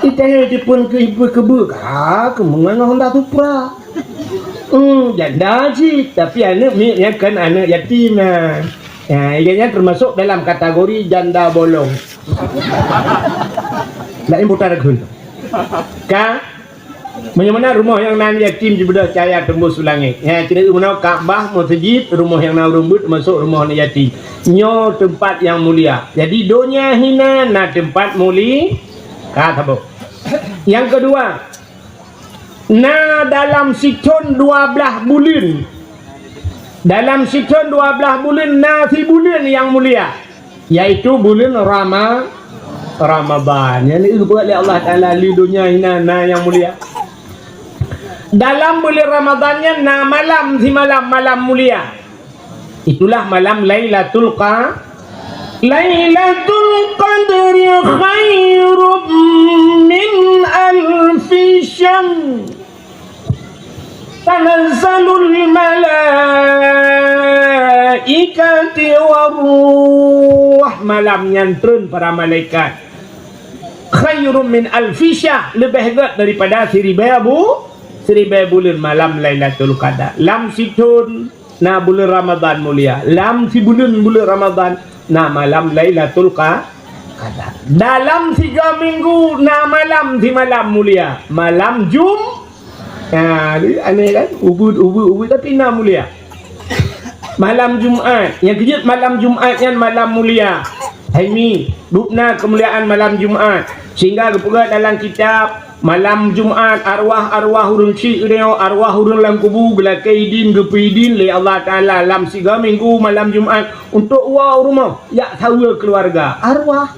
Iteuh jipun keu ibu keubeue ka keumeungan Honda Supra. Hmm, janda cit, tapi aneuk miet nyan kan aneuk yatim na. Ya, ia nyan termasuk dalam kategori janda bolong. Laén buta ragun. Ka Meunyoe meunan rumoh nyang na yatim jibeudôh cahya teumbôh su langét. Nyan, ceurita meunan Ka'bah, meuseujid, rumoh nyang na ureueng beuet, teumasok rumoh aneuk yatim. Nyoe teumpat nyang mulia. Jadi, donya hinan na teumpat muli-, ka saboh. Nyang keudua, na dalam sithon dua blaih buleuen. Dalam sithon dua blaih buleuen na sibuleuen nyang mulia, yaitu buleuen Rama-, Ramadhan. Nyang dieubeut lé Allah Taala di donya hinan na nyang mulia. Dalam buleuen Ramadhan nyan na malam simalam, malam mulia. Itulah malam Lailatul Qa-, Lailatul Qadri khairum min alfi syahr. Tanazzalul malaikati war ruh. Malam nyan treun para malaikat. Khairum min alfi syahr, leubeh gèt daripada siribèe bu-, siribèe buleuen malam Lailatul Qadar. Lam sithon na buleuen Ramadhan mulia. Lam sibuleuen buleuen Ramadhan na malam Lailatul Qa-, Qadar. Dalam tiga minggu na malam simalam mulia. Malam Jum-, Ha, aneh kan? Ubit, ubit, ubit, tapi na mulia. Malam Jumat, nyang keujeuet malam Jumat nyan malam mulia. Hai Mi, dubna keumuliaan malam Jumat. Sehingga geupeugah dalam kitab, malam Jumat arwah-arwah ureuëng syik geutanyoe, arwah ureuëng lam kubu geulakée idin, geupeu idin lé Allah Taala lam siga minggu malam Jumat untuk woe u rumoh, jak saweue keuluwarga. Arwah.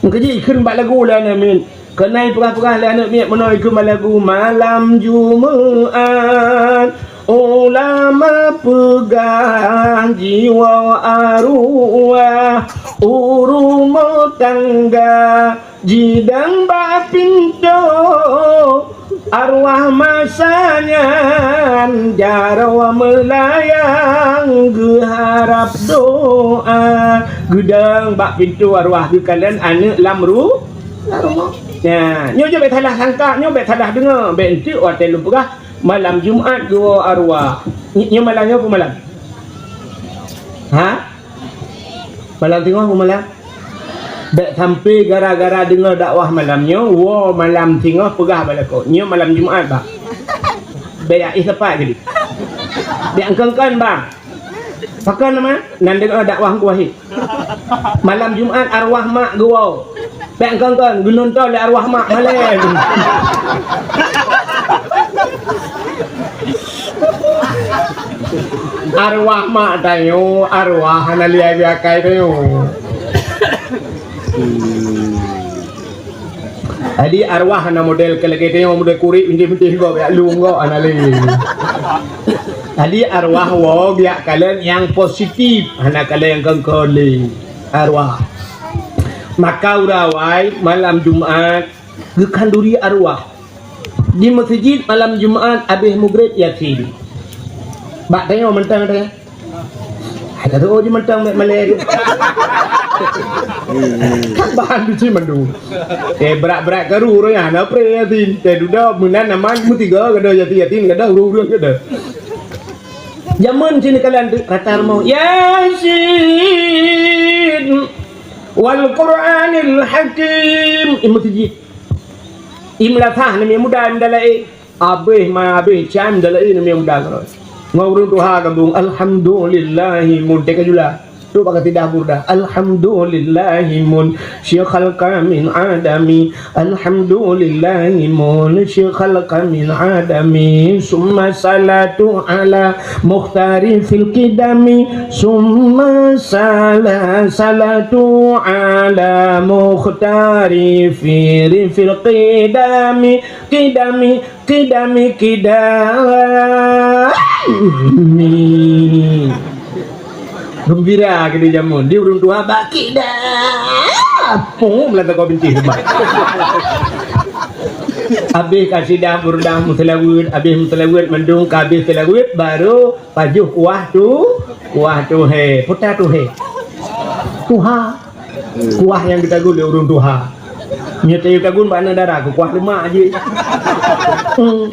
Meukeujih kheun bak lagu lé aneuk miet. Keunan peugah-peugah lé aneuk miet meunoe keu bak lagu, malam Jumat ulama peugah jiwoe arwah u rumoh tangga, jidong bak pintoe. Arwah masa nyan jaroe meulayang geuharab doa. Geudong bak pintoe arwah geukalon aneuk lam ru-, lam rumoh. Nyan, nyoe jeuet bék salah sangka, nyoe bék salah deungoe, bék enteuk watée lôn peugah malam Jumat geuwoe arwah. Nyoe malam nyoe peue malam? Ha? Malam singoh peue malam? Bék sampai gara-gara deungoe dakwah malam nyoe, woe malam singoh peugah bak lakoe, nyoe malam Jumat, bah. Bék jak éh sapat keudeh. Bék kon-kon, bah. Pakon nama? Nan deungoe dakwah Teungku Wahid. Malam Jumat arwah mak geuwoe. Bék kon-kon, geunonton lé arwah mak malée. Arwah mak tanyoe, arwah hana lé akai tanyoe. Jadi arwah hana model keu lagée tanyoe, model kurik bintéh-bintéh gob, jak lung gob, hana lé. Jadi arwah woe jak kalon nyang positif, hana kalon nyang kon-kon lé. Arwah. Maka uroe awai malam Jumat geukhanduri arwah. Di meuseujid malam Jumat abéh mugreb Yasin. Bak tanyoe mantong teuh. Hai ka teuh jimantong bék malée. Kan bahan duci mandum. Eh, brat-brat karu ureuëng hana pré Yasin. Teuh dudoe meunan aman meutiga gada Yasin, Yasin gada ureuëng-ureuëng gada. Jameun sini kalian tu rata rumoh. Yasin wal Qur'anil Hakim. Di meuseujid. Di meulasah namiet muda, muda laén. Abéh ma abéh cam dalam ilmu muda keudroe. Ngon ureuëng tuha gabung, alhamdulillahi mun teuka jula. Tu bak kasidah burdah. Alhamdulillahi mun syikhal kamin adami. Alhamdulillahi mun syikhal kamin adami. Summa salatu ala mukhtari fil qidami. Summa sala-, salatu ala mukhtari fi-, fil qidami. Qidami, qidami, qidami. Geumbira keudeh jameun. Di ureuëng tuha bak qidami. Pum lam takau bintéh leubah. Abéh kasidah burdah meuseulaweuet, abéh meuseulaweuet mandum ka abéh seulaweuet, baru pajoh kuah tu, kuah tuhé. Peue ta tuhé? Tuha. Kuah nyang geutagun lé ureuëng tuha. Nyoe tayue tagun bak aneuk dara, kuah lemak jih. Hmm.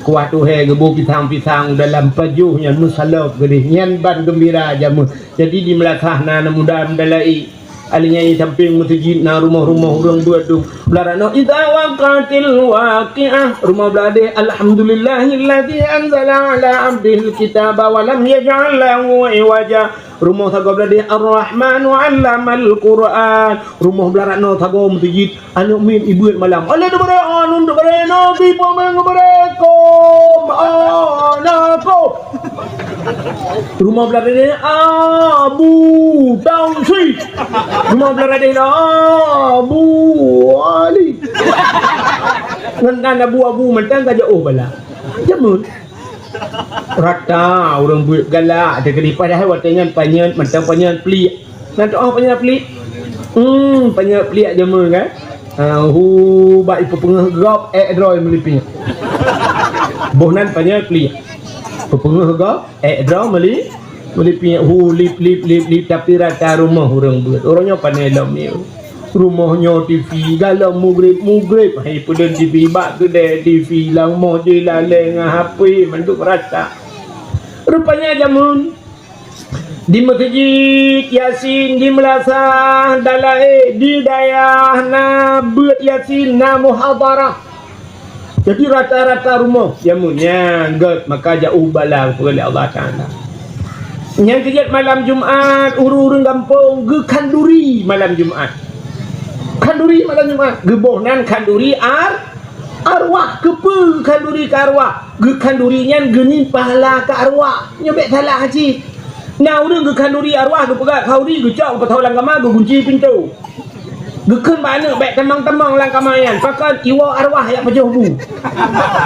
Kuah tuhé geuboh pisang-pisang dalam pajoh nyan meusalop keudeh. Nyan ban geumbira jameun. Jadi di meulasah na aneuk muda meudalai. Alèh nyan di sampéng meuseujid na rumoh-rumoh ureuëng beuet dum. Blah rot nyoe, idza waqa'atil waqi'ah. Rumoh blah deh, alhamdulillahilladzi anzala ala abdihil kitaba wa lam yaj'al lahu iwaja. Rumoh sagoe blah deh, Ar-Rahmanu 'allamal Qur'an. Rumoh blah rot nyoe sagoe meuseujid, aneuk miet ibeuet malam. Alèh teubarek, anu teubarek, Nabi Muhammad teubarek, kom, anakom. Rumoh blah deh, Abu Tausi. Rumoh blah deh, Abu Ali. Ngon nan abu-abu mantong ka jeuet bala. Jameun. Rata ureuëng beuet galak teukeudi, padahai watèe nyan panyöt mantong panyöt pliek. Na teu'oh panyöt pliek? Hmm, panyöt pliek jameun kan? Ha, hu bak ipeupeungeuh gob, ék droe meulipek. Boh nan panyöt pliek. Peupeungeuh gob, ék droe meuli-, meulipek. Hu lip, lip, lip, lip, tapi rata rumoh ureuëng beuet. Ureuëng nyoe pane lom nyoe. Rumoh nyoe TV, galom mugreb-mugreb hai peudeueng TV, bak keudè TV, lam moh jih lalè ngon HP, mandum rata. Rupanya jameun di meuseujid Yasin, di meulasah, dan laén di dayah na beuet Yasin, na muhadharah. Jadi rata-rata rumoh jameun nyan gét, maka jauh bala geupeugah lé Allah Taala. Nyang keujeuet malam Jumat, ureuëng-ureuëng gampông geukhanduri malam Jumat. Khanduri malam Jumat, geuboh nan khanduri ar-, arwah. Keupeue geukhanduri keu arwah? Geukhanduri nyan geunieng pahala keu arwah. Nyoe bék salah cit. Na ureuëng geukhanduri arwah, geupeugah khanduri, geucok, geupeutho lam kama, geugunci pintoe. Geukheun bak aneuëk bék tamong-tamong lam kama nyan, pakon iwoe arwah jak pajoh bu.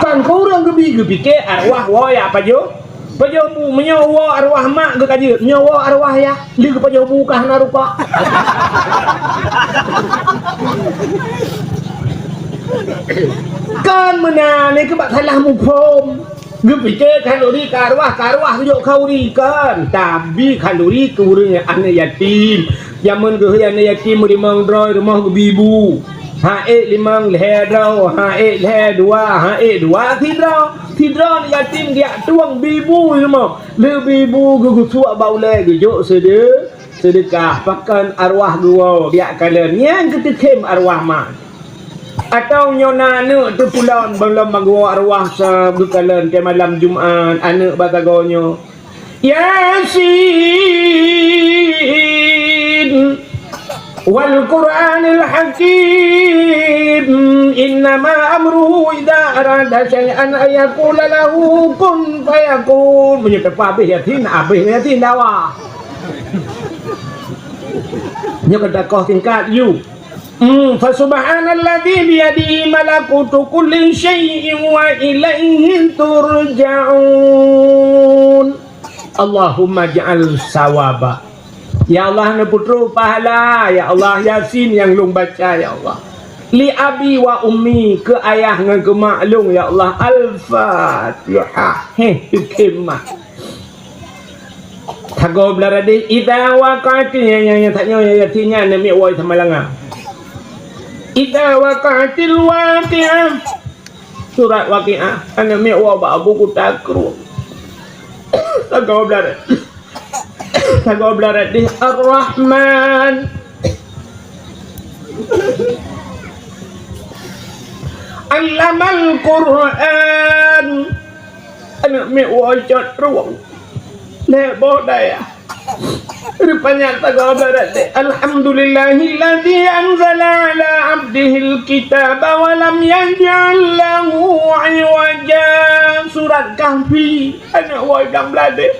Kon keu ureuëng geubi geupike arwah woe jak pajoh, pajoh bu. Meunyoe woe arwah mak geukajeut, meunyoe woe arwah yah, lheueh geupajoh bu ka hana rukok. Kan meunan, nyan keuh bak salah muphom. Geupike khanduri keu arwah, keu arwah geujok khanduri kan. Tabi khanduri keu ureuëng aneuëk yatim. Jameun geuh aneuëk yatim meulimong droe rumoh geubi bu. Ha ék limong lhée droe, ha ék lhée dua, ha ék dua sidroe. Sidroe aneuëk yatim geujak tueng bi bu rumoh. Lheueh bi bu geugeusuek bak ulée geujok seudeu-, seudeukah. Pakon arwah geuwoe geujak kalon. Nyan keuh teukhém arwah mak. Atawa nyoe na aneuëk teupulon, ban lom bak geuwoe arwah sa geukalon, watée malam Jumat, aneuëk bak sagoe nyoe, "Yasin, wal Qur'anil hakim, innama amruhu idza arada syai'an an yaqula lahu kun fayakun." Meunyoe teupeu habéh Yasin, habéh Yasin dawa. Nyoe keuh takoh singkat, yu. Hmm, fa subhanalladzi biyadihi malakutu kulli syai'in wa ilaihi turja'un. Allahumma ja'al sawaba. Ya Allah, neupeutrok pahala, ya Allah, Yasin nyang lôn baca, ya Allah. Li abi wa ummi, keu ayah ngon keu mak lôn, ya Allah. Al-Fatihah. Heh, teukhém mah. Sagoe blaih radeh, idza waqa'atil, nyang, nyang, nyang that nyoe, nyang yatim nyan, aneuëk miet woe sama langa. Idza waqa'atil waqi'ah. Surat Waqi'ah, aneuëk miet woe bak Abu Kuta Krueng. Sagoe blaih radeh. Sagoe blaih radeh, Ar-Rahman. Allamal Qur'an. Aneuëk miet woe cot rueng. Lhée boh dayah. Rupanya sagoe blaih radeh. Alhamdulillahilladzi anzala ala abdihil kitaba wa lam yaj'al lahu iwaja. Surat Kahfi. Aneuëk woe blang blaih radeh.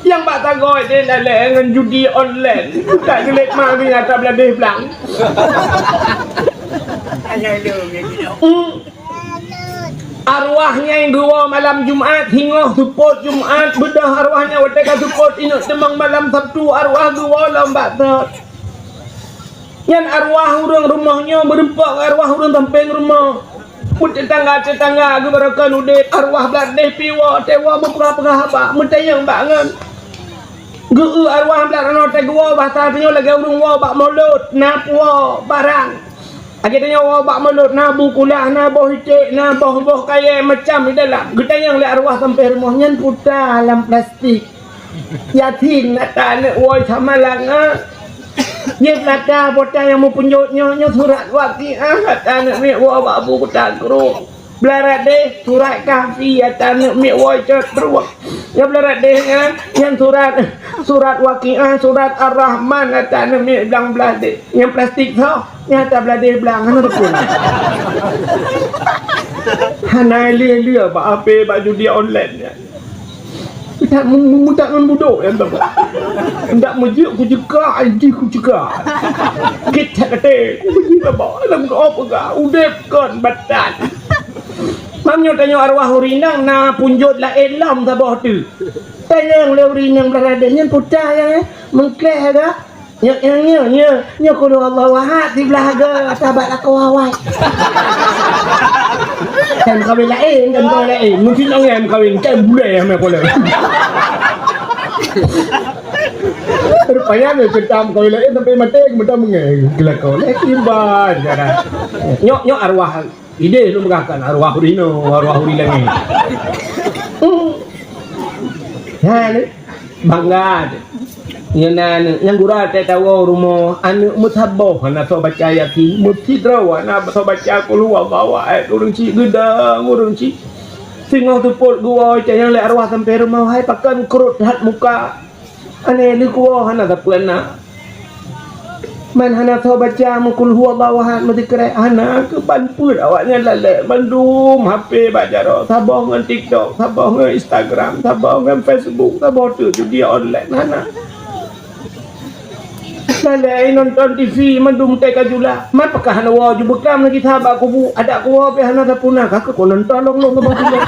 Nyang bak sagoe deh lalée ngon judi online. Buta geulet ma geunya ata blaih radeh blang. Hmm. Arwah nyang geuwoe malam Jumat, singoh seupôt Jumat, beudôh arwah nyan watée ka seupôt inong teumang malam Sabtu, arwah geuwoe lom bak thot. Nyan arwah ureuëng rumoh nyoe meureumpok ngon arwah ureuëng sampéng rumoh. Meuteutangga-teutangga geubarokon udeb, arwah blaih radeh pih woe, watée woe meupeugah-peugah haba, meutanyong bak ngon. Geu-eu arwah blaih radeh nyoe watée geuwoe, basa tanyoe lagée ureuëng woe bak mulod, na puwoe barang. Lagée tanyoe woe bak mulod, na bu kulah, na boh iték, na boh-boh kayée macam di dalam. Geutanyong lé arwah sampéng rumoh, nyan peue ata lam plastik. Yasin ata aneuëk woe sama langa. Nyan peue ata peue ata nyang meupeunjot nyoe, nyoe surat Waqiah ata aneuëk miet woe bak Abu Kuta Krueng. Blaih radeh surat Kahfi ata aneuëk miet woe cot rueng. Nyan blaih radeh nyan, nyan surat, surat Waqiah, surat Ar-Rahman ata aneuëk miet blang blaih radeh. Nyan plastik soe? Nyan ata blaih radeh blang, hana rukon. Hana lé-lé bak H P, bak judi online nyan. Ndak mu-, mu-, mutak ngon budok nyang teuma. Ndak meujeuet kuceuka, jih kuceuka. Kit that até, kubeujih teuma, lam keuoh peugah, udeb kon batat. Mam nyoe tanyoe arwah ureuëng inong na peunjot laén lom saboh teuk. Tanyong lé ureuëng inong blaih radeh nyan peue ata nyang, eh, meukleh dah. Nyoe, nyoe, nyoe, nyoe, nyoe kulu Allahu Ahad siblah hareuga sabat lakoe awai. Kan kawin laén, kan kawin laén. Mungkin orang yang kawin, kan bulai yang main bola. Rupanya nyoe cerita kawin laén sampai mati, kemudian mengai kelakau. Lain tiba, cara. Nyoe, nyoe arwah. Idéh lôn peugah kan, arwah ureuëng inong, arwah ureuëng langét. Ha, ni. Bangga. Nyan na aneuk nyang gura teuh tawoe rumoh, aneuk meusaboh hana soe baca Yasin, meusidroe hana soe baca Qul huwallahu ahad, ureueng chik geudong, ureueng chik singoh teupot geuwoe, cit nyang lé arwah sampoe rumoh, hai pakon krot that muka. Aneuëk leukuwoe hana sapeue na. Man hana soe baca meuqul huwallahu ahad, meusikrek hana, keuban peuet awaknyan lalek, mandum H P bak jaroe, saboh ngon TikTok, saboh ngon Instagram, saboh ngon Facebook, saboh teuk judi online hana. Lalek nonton T V mandum teuka jula. Man pakon hana woe ju beukam lagi sahabat kubu, adak kuwoe pih hana sapeue na, ka keuh nonton lom-lom saboh teuk.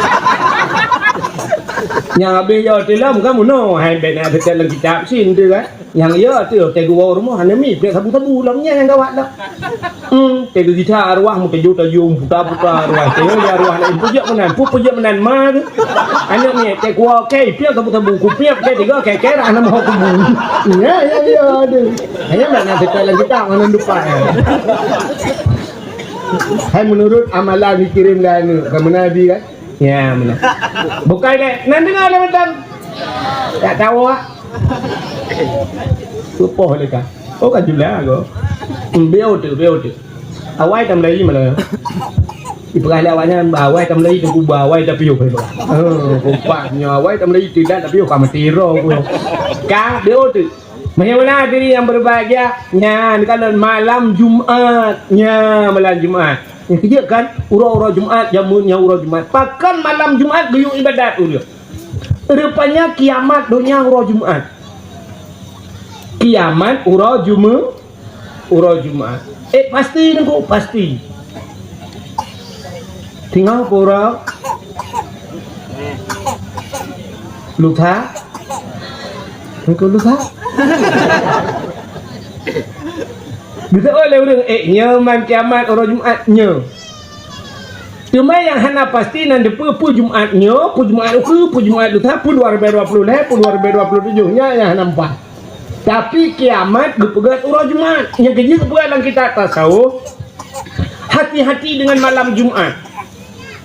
Nyang habéh yo teuh lom kamoe no, hai bèk na teuka lam kitab sin teuh kan. Nyang yo teuh teuka woe rumoh hana mi, pih sabu-sabu lom nyan nyang gawat dah. Hmm, teuka gisa arwah meutajô-tajô puta-puta arwah. Teuka arwah laén peujeuet meunan, pu peujeuet meunan ma tu. Aneuk miet teuka woe kei, pih sabu-sabu kupiep teuka tiga kei-kei rah na moh kubu. Ya, ya, ya, aduh. Hanya mana teuka lam kitab mana lupa. Hai menurut amalan dikirim lé aneuk, kamu nabi kan? Ya, meunan. Bukai deh. Nan deungoe lé mantong. Tak tahu ah. Tupoh lé ka. Oh, ka jula go. Hmm, beu teuh, beu teuh. Awai tam lagi malah. Ipeugah lé awaknyan, awai tam lagi teuku ba, awai tapi yo. Oh, kompak nyo awai tam lagi tidak tapi yo ka mati ro. Ka beu teuh. Bagaimana hadirin yang berbahagia? Nyan kalon malam Jumat. Nya malam Jumat. Nyang keujeuet kan? Uroe-uroe Jumat, jameun nyang uroe Jumat. Pakon malam Jumat geuyue ibadat ulôn? Rupanya kiamat donya uroe Jumat. Kiamat uroe Jume-, uroe Jumat. Eh, pasti nengku, pasti. Tinggai pura lusa. Nengku lusa. Bisa oleh ureuëng, eh, nyoe man kiamat uroe Jumat nyoe. Teuma nyang hana pasti nan teupeue peue Jumat nyoe, peue Jumat ukeue, peue Jumat lusa, peue dua ribu dua puluh lhèe, peue dua ribu dua puluh tujoh nyan nyang hana mupat. Tapi kiamat geupeugah uroe Jumat. Nyang keujeuet geupeugah lam kitab tasawuf, hati-hati dengan malam Jumat.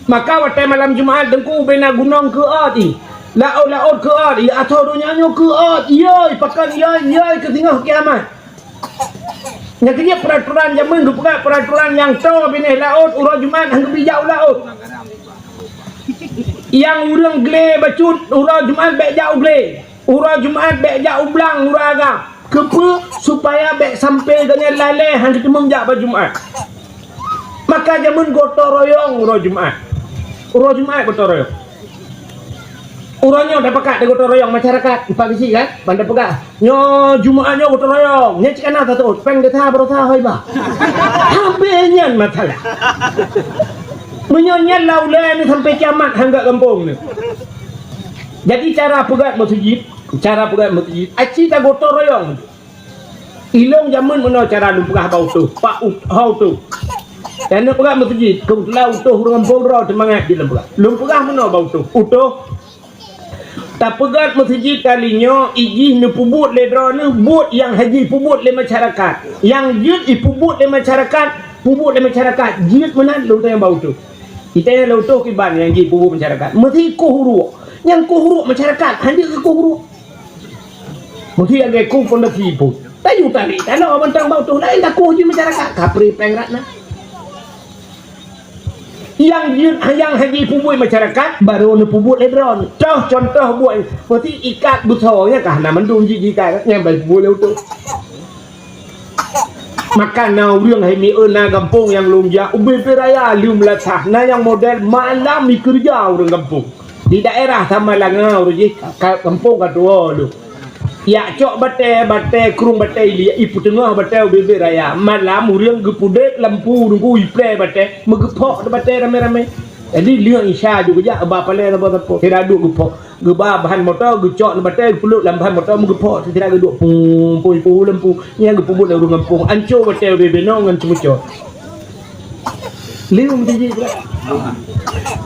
Maka watèe malam Jumat teungku bena gunong keu ôt ih, laôt-laôt keu ôt ih, atau donya nyoe keu ôt, yoi, pakon yoi, yoi keu singoh kiamat. Nyang keujeuet peraturan jameun geupeugah peraturan nyang toe binéh laôt uroe Jumat han geubri jak u laôt. Nyang ureuëng glé bacut uroe Jumat bèk jak u glé. Uroe Jumat bèk jak u blang uroe agam. Keupeue? Supaya bèk sampoe geuhnyan lalée han geuteumeung jak bak Jumat. Maka jameun gotong royong uroe Jumat. Uroe Jumat gotong royong. Uroe nyoe tapakat di gotong royong masyarakat, empat bisi kan? Ban tapeugah, nyoe Jumat nyoe gotong royong. Nyan cit kana tatot, péng desya baroesa hôi bah. Habéh nyan masalah. Meunyoe nyan lam ulée nyoe sampai kiamat han gak gampông nyoe. Jadi cara peugét meuseujid, cara peugét meuseujid, aci tagotong royong. Ilong jameun meunoe cara lôn peugah bak utôh, pak ut-, ho utôh. Nyang neupeugét meuseujid, keubeutulan utôh ureuëng gampông droe teumangat jih lôn peugah. Lôn peugah meunoe bak utôh, utôh. Tapeugét meuseujid kali nyoe, ijih neupeubuet lé droeneuh buet nyang hana jipeubuet lé masyarakat. Nyang jeuet ipeubuet lé masyarakat, peubuet lé masyarakat. Jeuet meunan lôn tanyong bak utôh. Itanyong lôn utôh kiban nyang jipeubuet masyarakat. Meusi koh uruek. Nyang koh uruek masyarakat, han jeuet keu koh uruek. Meusi lagée koh pondasi pun. Tayue tarék tanoh mantong bak utôh laén takoh jih masyarakat. Kapreh péng rat na. Nyang jeuet nyang hana jipeubuet masyarakat, barô neupeubuet lé droeneuh. Toh contoh buet, meusi ikat beusoe nyan ka hana mandum jih jiikat, nyan ban peubuet lé utôh. Maka na ureuëng hai mieu na gampông nyang lôn jak ubé-bé raya lheueh meulasah, na nyang model malam jikeureuja ureuëng gampông. Di daerah Samalanga ureuëng jih ka, gampông ka tuwoe lôn. Jak cok batée, batée krueng batée ilia, ipeuteungoh batée ubé-bé raya. Malam ureuëng geupeudeb lampu nunggu iplée batée, meugeuphok batée ramé-ramé. Jadi lheueh Isya ju geujak ba palée sapo-sapo, sira duek geuphok. Geuba ban moto, geucok nibak batée, geupeulok lam ban moto, meugeupok, sira geuduek pung, pung, pung lampu. Nyan geupeubuet lé ureuëng gampông, anco batée ubé-bé nyoe ngon ceumeucot. Lheueh meuseujid pula.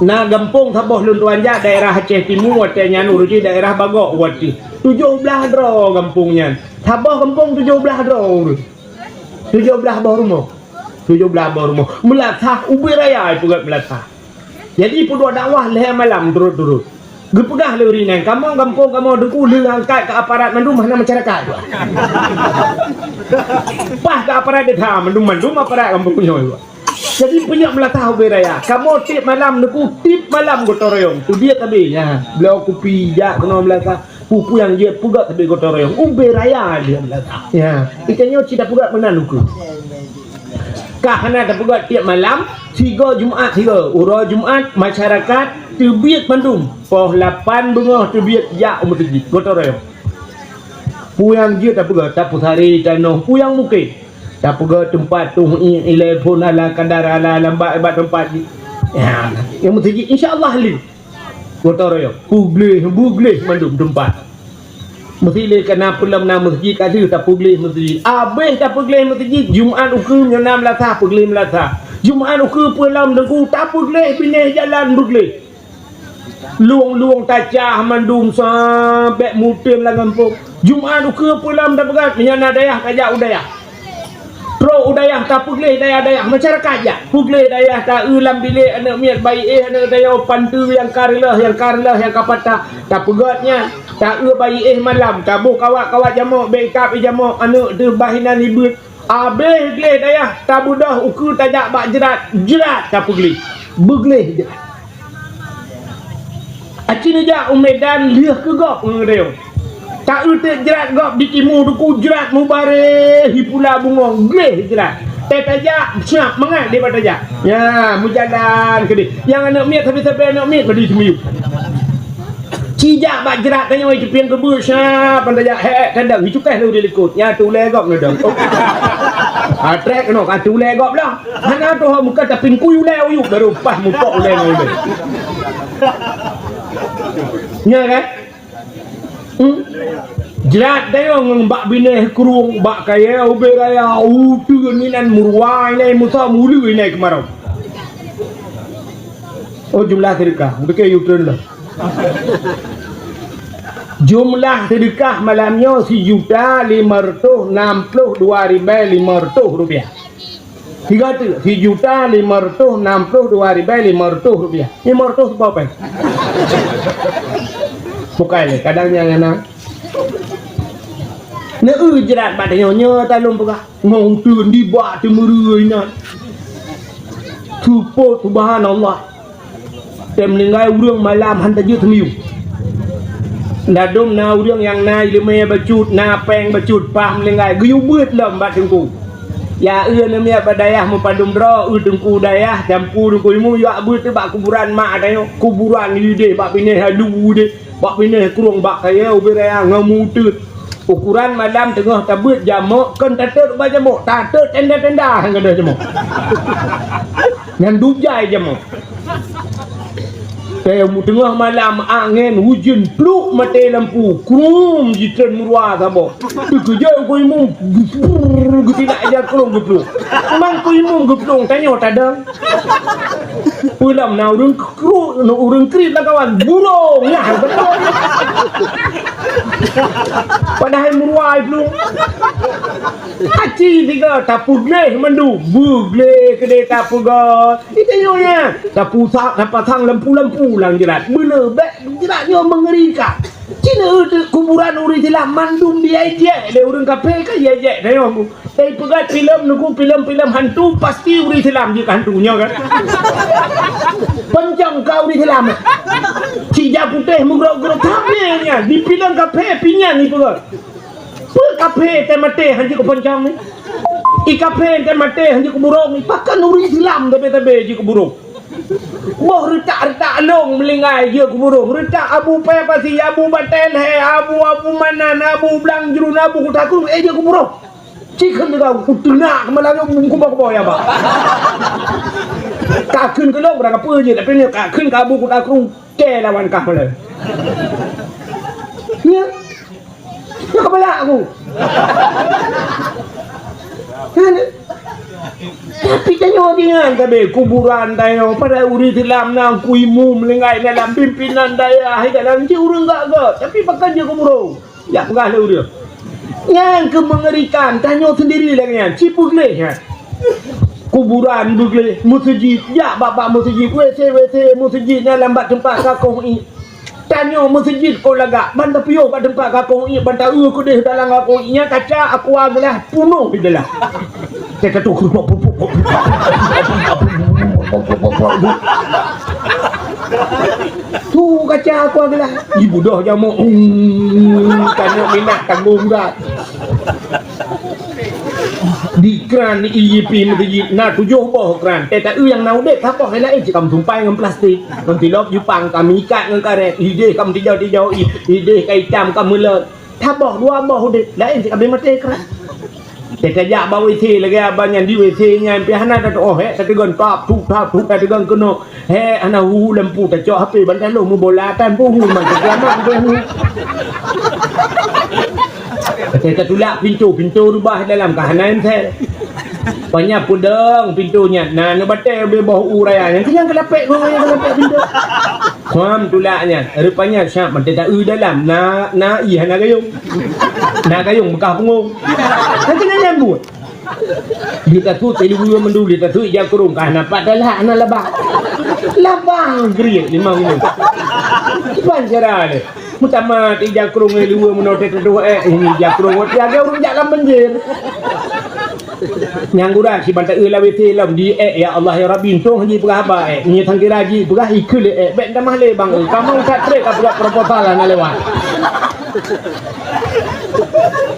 Na gampông saboh lôn tuan jak daerah Aceh Timu, watée nyan ureuëng jih daerah Bagok watée. Tujoh blaih droe gampông nyan. Saboh gampông tujoh blaih droe ureuëng. Tujoh blaih boh rumoh. Tujoh blaih boh rumoh. Meulasah ubé raya ipeugét meulasah. Jadi peuduek dakwah lhée malam turot-turot. Geupeugah lé ureueng inong, "Kamoe gampông kamoe Teungku lheueh angkat keu aparat mandum hana masyarakat." Paih keu aparat desa, mandum-mandum aparat gampông nyoe. Jadi, peunyok meulasah ubé raya. Kamoe tiep malam Teungku, tiep malam gotong royong. Teubiet sabe, nyan. Bloe kupi, jak keunoe meulasah. Peue-peue nyang jeuet peugah sabe gotong royong. Ubé raya lheueh meulasah. Nyan. Kita nyoe cit tapeugah meunan ukeue. Ka hana tapeugah tiep malam, sigoe Jumat sigoe. Uroe Jumat, masyarakat teubiet mandum. Poh lapan beungoh teubiet jak u meuseujid, gotong royong. Peue nyang jeuet tapeugah, tapeusaré tanoh, peue nyang mungken. Tapeugah teumpat tuh i-, ilée phon ala kadar, ala lambat, bak teumpat jih. Ya, nyang meuseujid, insya Allah lé. Gotong royong. Peugleh, beugleh mandum teumpat. Meuseujid lé kana peulom na meuseujid ka lheueh tapeugleh meuseujid. Abéh tapeugleh meuseujid, Jumat ukeue nyoe na meulasah, peugleh meulasah. Jumat ukeue peulom Teungku tapeugleh binéh jalan beugleh. Lueng-lueng tacah mandum sabé muteun lam gampông. Jumat ukeue peulom tapeugah, meunyoe na dayah tajak u dayah. Trok u dayah, tapeugleh dayah-dayah, masyarakat jak. Peugleh dayah, taeu lam bilék aneuk miet, bayi éh aneuk tanyoe, panteue nyang ka reuloh, nyang ka reuloh, nyang ka patah. Tapeugöt nyan, taeu bayi éh malam, taboh kawat-kawat jamok, bèk ikab i jamok, aneuk teuh bah inan ibeuet. Abéh gleh dayah, tabeudôh ukeue tajak bak jrat, jrat tapeugleh. Beugleh jrat. Aci neujak u Medan lheueh keu gob ngon geutanyoe. Taeu teuk jrat gob di timu Teungku, jrat mubareh, hi pula bungong, gleh jrat. Teuh tajak, siap mangat lé bak tajak. Nya, meujalan keudeh. Nyang aneuk miet, sabe-sabe aneuk miet badi teumiyueb. Ci jak bak jrat tanyoe, ci pieng keubeue, siap ban tajak, hék, kadang hi cukéh lé u dilikot. Nya, tu ulèe gob neudong. Oh. Ha, trép keunoe, ka tu ulèe gob lah. Hana tu ho muka tapi kui ulèe uyueb baru paih mupok ulèe ngon ulèe. Nya kan? Hmm? Jrat dayong ngon bak binéh krueng, bak kayèe ubé raya, uteuen inan meuruwa inan musa mulu inan keumarau. Oh, jumlah sedekah. Beké uteuen lah. Jumlah sedekah malam nyoe sijuta lima reutôh nam ploh dua ribèe lima reutôh rupiah. Tiga tu, sijuta lima reutôh nam ploh dua ribèe lima reutôh rupiah. Lima reutôh seubab apa? Bukai lé, kadang nyang na. Neu jrat bak tanyoe nyoe talôn peugah. Ngon uteuen dibak teumeureu inan. Seupôt subhanallah. Tém meuninggai ureueng malam han tajeuet seumiyueb. Ladôm na ureueng nyang na ileumèe bacut, na péng bacut, paih meuninggai, geuyue beuet lom bak teungku. Ya eu aneuk miet bak dayah meupadum droe, eu teungku dayah, campu teungku imum, jak beuet bak kuburan mak tanyoe, kuburan idéh bak binéh alu idéh, bak binéh krueng bak kayèe ubé raya ngon meuuteuen. Ukoran malam teungoh tabeuet jamok, kon tatot bak jamok, tatot tenda-tenda han gadôh jamok. Nyan dujai jamok. Teungoh malam angén ujeuen pluk maté lampu, krum jitreun meuruwa saboh. Teukeujot ku imum, geutilak ija krueng geupluk. Memang ku imum geupluk, tanyoe tadong. Peulom na ureueng kru-, ureueng kriet lam kawan, burông, nyan beutôi. Padahai meuruwa iplueng. Aci sigoe tapeugleh mandum, beugleh keudéh tapeugot. Itu nyoe nyan, tapusang, tapasang lampu-lampu lam jrat. Beuna bèk jrat nyoe meungerikan. Cina kuburan ureueng Islam mandum diejek lé ureueng kafé ka diejek. Tapi peugah filem nuku filem-filem hantu pasti ureueng Islam jeuet keu hantu nyoe kan. Poncong ka ureueng Islam. Cik jak putéh meugrok-grok kafé nyan di filem kafé pinyan ni peugah. Peue kafé teuh maté han jeuet keu poncong ni? I kafé teuh maté han jeuet keu burông ni. Pakon ureueng Islam tabé-tabé jeuet keu burông? Boh reutak-reutak long meulinggai jeuet keu burông. Reutak Abu Paya Pasi, Abu Batèe Lhèe, Abu, Abu Manan, Abu Blang Jruen, Abu Kuta Krueng, eh, jeuet keu burông. Ci kheun teuga kuteunak keumalon nyoe kuboh-kuboh ya, bah. Ka kheun keu lôn, barang kapeue jeuet, tapi nyoe ka kheun keu Abu Kuta Krueng, keu lawan kah malèe. Nyoe. Nyoe keubalak aku. Kan? Tapi tanyoe ingat tabé kuburan tanyoe, padahai ureueng Islam na ku imum linggai dalam pimpinan dayah, dalam ci ureueng gak-gak, tapi pakon jeuet keu burông. Jak peugah lé ureueng. Nyang keu meungerikan, tanyoe sendiri lagèe nyan, ci beugleh nyan. Kuburan beugleh, meuseujid, jak bak-bak meuseujid, WC, WC meuseujid nyan lam bak teumpat kakoh ié. Tanyoe meuseujid kon lagak, ban tapiôh bak teumpat gakoe iék, ban taeu keudeh dalam gakoe iék nyan, kaca aqua gelas punoh di dalam. Teuka tu, tu kaca aqua gelas, jibeudôh jamok. Tanyoe minat tanggong that. Di kran di I G P meuseujid na tujoh boh kran. Eh, taeu nyang na udeb saboh laén cit ka meutumpai ngon plastik. Ngon tilop Jepang ka meuikat ngon karet. Ideh ka meutijau-tijau, i-, ideh ka itam ka meulot. Saboh dua boh udeb, laén cit ka abéh maté kran. Teuka jak bak W C lagèe abang nyan di W C nyan pih hana tatuoh, eh, tateugon tap, tup, tap, tup, tateugon keunoe. He, hana hu lampu tacok H P ban taloh meubola tan pun hu man seulamat pun hu. Kata tatulak pintoe, pintoe rubah dalam ka hana ensel. Panya peudong pintoe nyan, na neubatèe ubé boh u raya nyan, keunyan keulapek gong nyan keulapek pintoe. Suam tulak nyan, rupanya siap mantong taeu dalam, na, na ié hana gayong. Na gayong beukah punggong. Kan keunyan nyan buet. Di tasut teuliweue mandum, di tasut ija krông ka hana pat talak hana labang. Labang geriet limong nyoe. Kiban cara lé. Meutamah ija krông teuliweue meunoe teutuduh ék, ini ija krông ngon tiga ureueng jak lam banjir. Nyang gura si bantaeu lawét lom di ék, ya Allah ya Rabbi, untông haji peugah haba ék. Nyoe sangkira ji peugah ikheun lé ék, bèk tamah lé bang eu. Kamoe that trép ka peugah proposal hana lewat.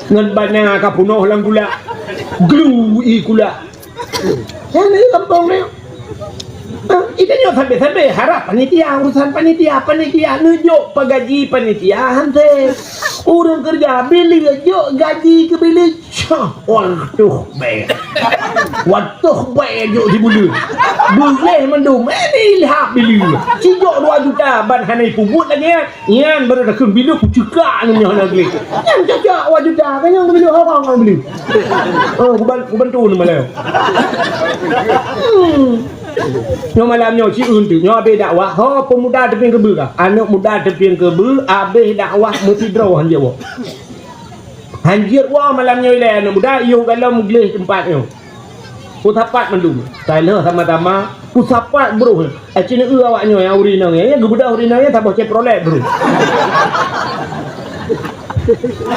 Ngon bana ka punoh lam gula. Glu i gula. Nyan di gampông ni. Ah, ita nyoe sampai-sampai harap panitia, urusan panitia, panitia neujok pagaji panitia han sép. Ureueng keureuja bileue jok gaji keu bileue. Cah, watôh bèe. Watôh bèe jok sibuleuen. Beuleh mandum, eh, ilham bileue. Sijok dua juta ban hana ipeubuet lagèe nyan. Nyan baru takheun bileue kucekak nyoe hana gleh. Nyan cocok dua juta, kan nyang bileue orang ngon bileue. Oh, kuban-, kubantu ni malam. Hmm. Nyoe malam nyoe, ci eunteuk, nyoe abéh dakwah, ho, peumuda teupieng keubeue kah? Aneuk muda teupieng keubeue, abéh dakwah, meusidroe hanjeuet woe. Hanjeuet woe malam nyoe ilèe aneuk muda, iyuh galom gleh teumpat nyoe. Peusapat mandum. Taloh sama-sama, peusapat broh. Aci neu awak nyoe nyang ureueng inong nyan, geubeudôh ureueng inong nyan saboh Chevrolet broh.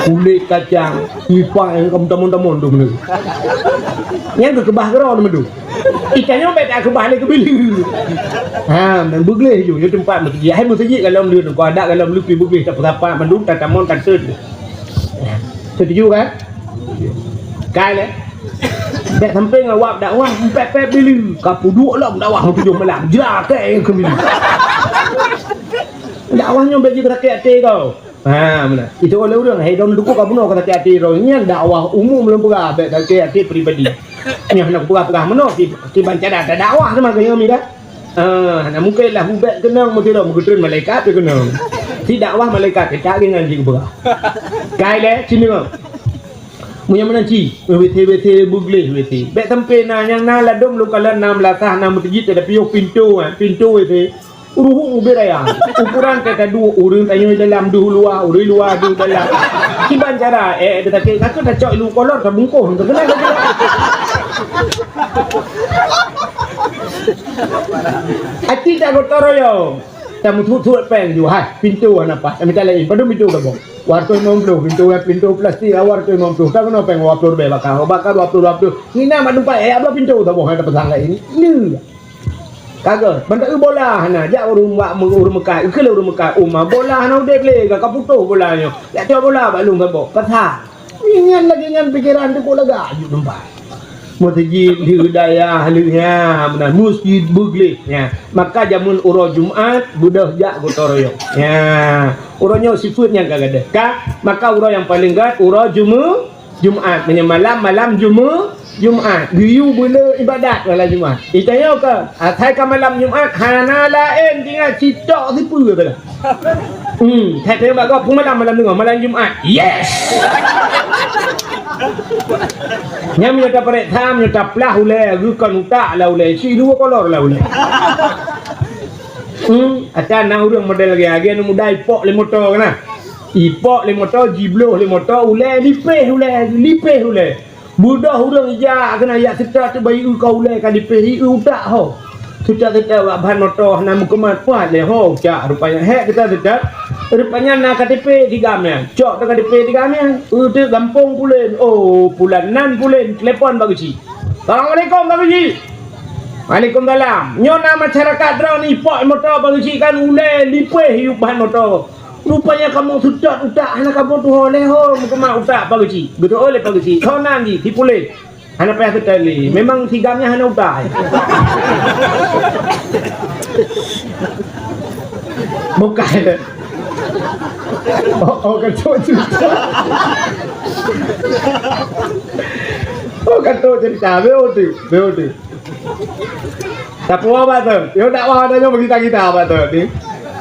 Kulét kacang, ipak nyang ka meutamon-tamon tu meunurot. Nyan geukeubah keudroe meunurot. Ikan nyoe bèk takeubah lé keubileue. Ha, men beugleh ju, nyoe teumpat meuseujid. Hai meuseujid galom leueh, keu adat galom leueh pih beugleh, tapeusapat mandum, tatamon, tateut. Setuju kan? Kai lé. Bèk sampai ngon wab dakwah, pèp-pèp bileue. Ka peuduek lom dakwah tujoh malam. Jra kèe keubileue. Dakwah nyoe bèk jibeurakét até kau. Ha, meunan. Itu oleh ureueng, hai dong duku ka bunoe ka sakét até droe. Nyan dakwah umum lôn peugah, bèk sakét até pribadi. Nyoe hana kupeugah-peugah meunoe, ki-, kiban cara tadakwah sama keu nyoe mi dah. Ah, hana mungken lah ubak keunong meusidroe meugeutreun malaikat teuh keunong. Si dakwah malaikat teuh tak ringan jih kupeugah. Kai lé, sini ngon. Meunyoe meunan ci, W C, W C beugleh W C. Bèk sampai na nyang na ladôm lôn kalon na meulasah na meuseujid, tapi yoh pintoe, eh, pintoe W C. Ruhueng ubé raya. Ukuran teuka duek, ureueng tanyoe dalam deuh luwa, ureueng luwa deuh dalam. Kiban cara, eh, eh, teutakét, takot tacok ilu kolor, tabungkôh, teukeunal lagèe. Aci tak gotong royong. Tameutut-tut péng ju, hai, pintoe hana paih. Tamita laén, padum pintoe ka boh. Dua ratus lima puluh, pintoe, pintoe plastik, dua ratus lima puluh. Takeunong péng dua puluh ribèe baka, baka dua puluh, dua puluh. Ngieng na mak teumpat, eh, dua puluh pintoe ka boh, hai, tapasang laén. Lé. Ka gèt, ban taeu bola hana, jak ureueng bak meu-, ureueng meukat, ikheun lé ureueng meukat, "Uma, bola hana udeb lé, ka, ka putôh bola nyoe. Jak cok bola bak lôn saboh." Pasal. Nyan lagèe nyan pikeran teuh kok lagak aju teumpat. Meuseujid lheueh dayah lheueh nyan, meunan, meuseujid beugleh nyan. Maka jameun uroe Jumat, beudôh jak gotong royong. Nyan, uroe nyoe sifeuet nyang ka gadôh. Ka, maka uroe nyang paleng gèt, uroe Jumu-, Jumat, meunyoe malam, malam Jumu-, Jumat. Geuyue beulé ibadat malam Jumat. Itanyoe keu, asai ka malam Jumat, hana laén tinggai sitok sipeue saja. Hmm, that-that bak gob peumalam malam teungoh, malam Jumat. Yes! Nyan meunyoe tapareksa, meunyoe taplah ulèe, geukon utak lah ulèe, si dua kolor lah ulèe. Hmm, ata na ureueng model lagèe, lagèe aneuk muda ipok lé moto keunan. Ipok lé moto, jibloh lé moto, ulèe lipéh ulèe, lipéh ulèe. Beudôh ureueng ija keunan yak seutôt teuh bayi eu ka ulèe ka lipéh, i eu utak ho. Seutôt-seutôt bak ban moto hana meukeumah, puat lé ho ucak rupanya. Hék geuseutôt-seutôt, rupanya na K T P di GAM nyan. Cok teuh K T P di GAM nyan. Eudeuek gampông pulen. Oh, pulan nan pulen. Telepon Bang Geuchik. "Assalamualaikum, Bang Geuchik." "Waalaikumsalam. Nyoe na masyarakat droeneuh ipok moto Bang Geuchik kan ulée lipéh yup ban moto. Rupanya kamoe seutôt utak hana kamoe tuho lé ho meukeumah utak Bang Geuchik." Geutuho lé Bang Geuchik. Ho nan jih, si pulen. Hana payah teuka lé. Memang si GAM nyan hana utak. Bukan. Oh, oh, ka trok cerita. Oh, ka trok cerita. Betul, betul. Tapi apa tu? Yo dakwah ada nyoe bagi kita, apa tu? Ni.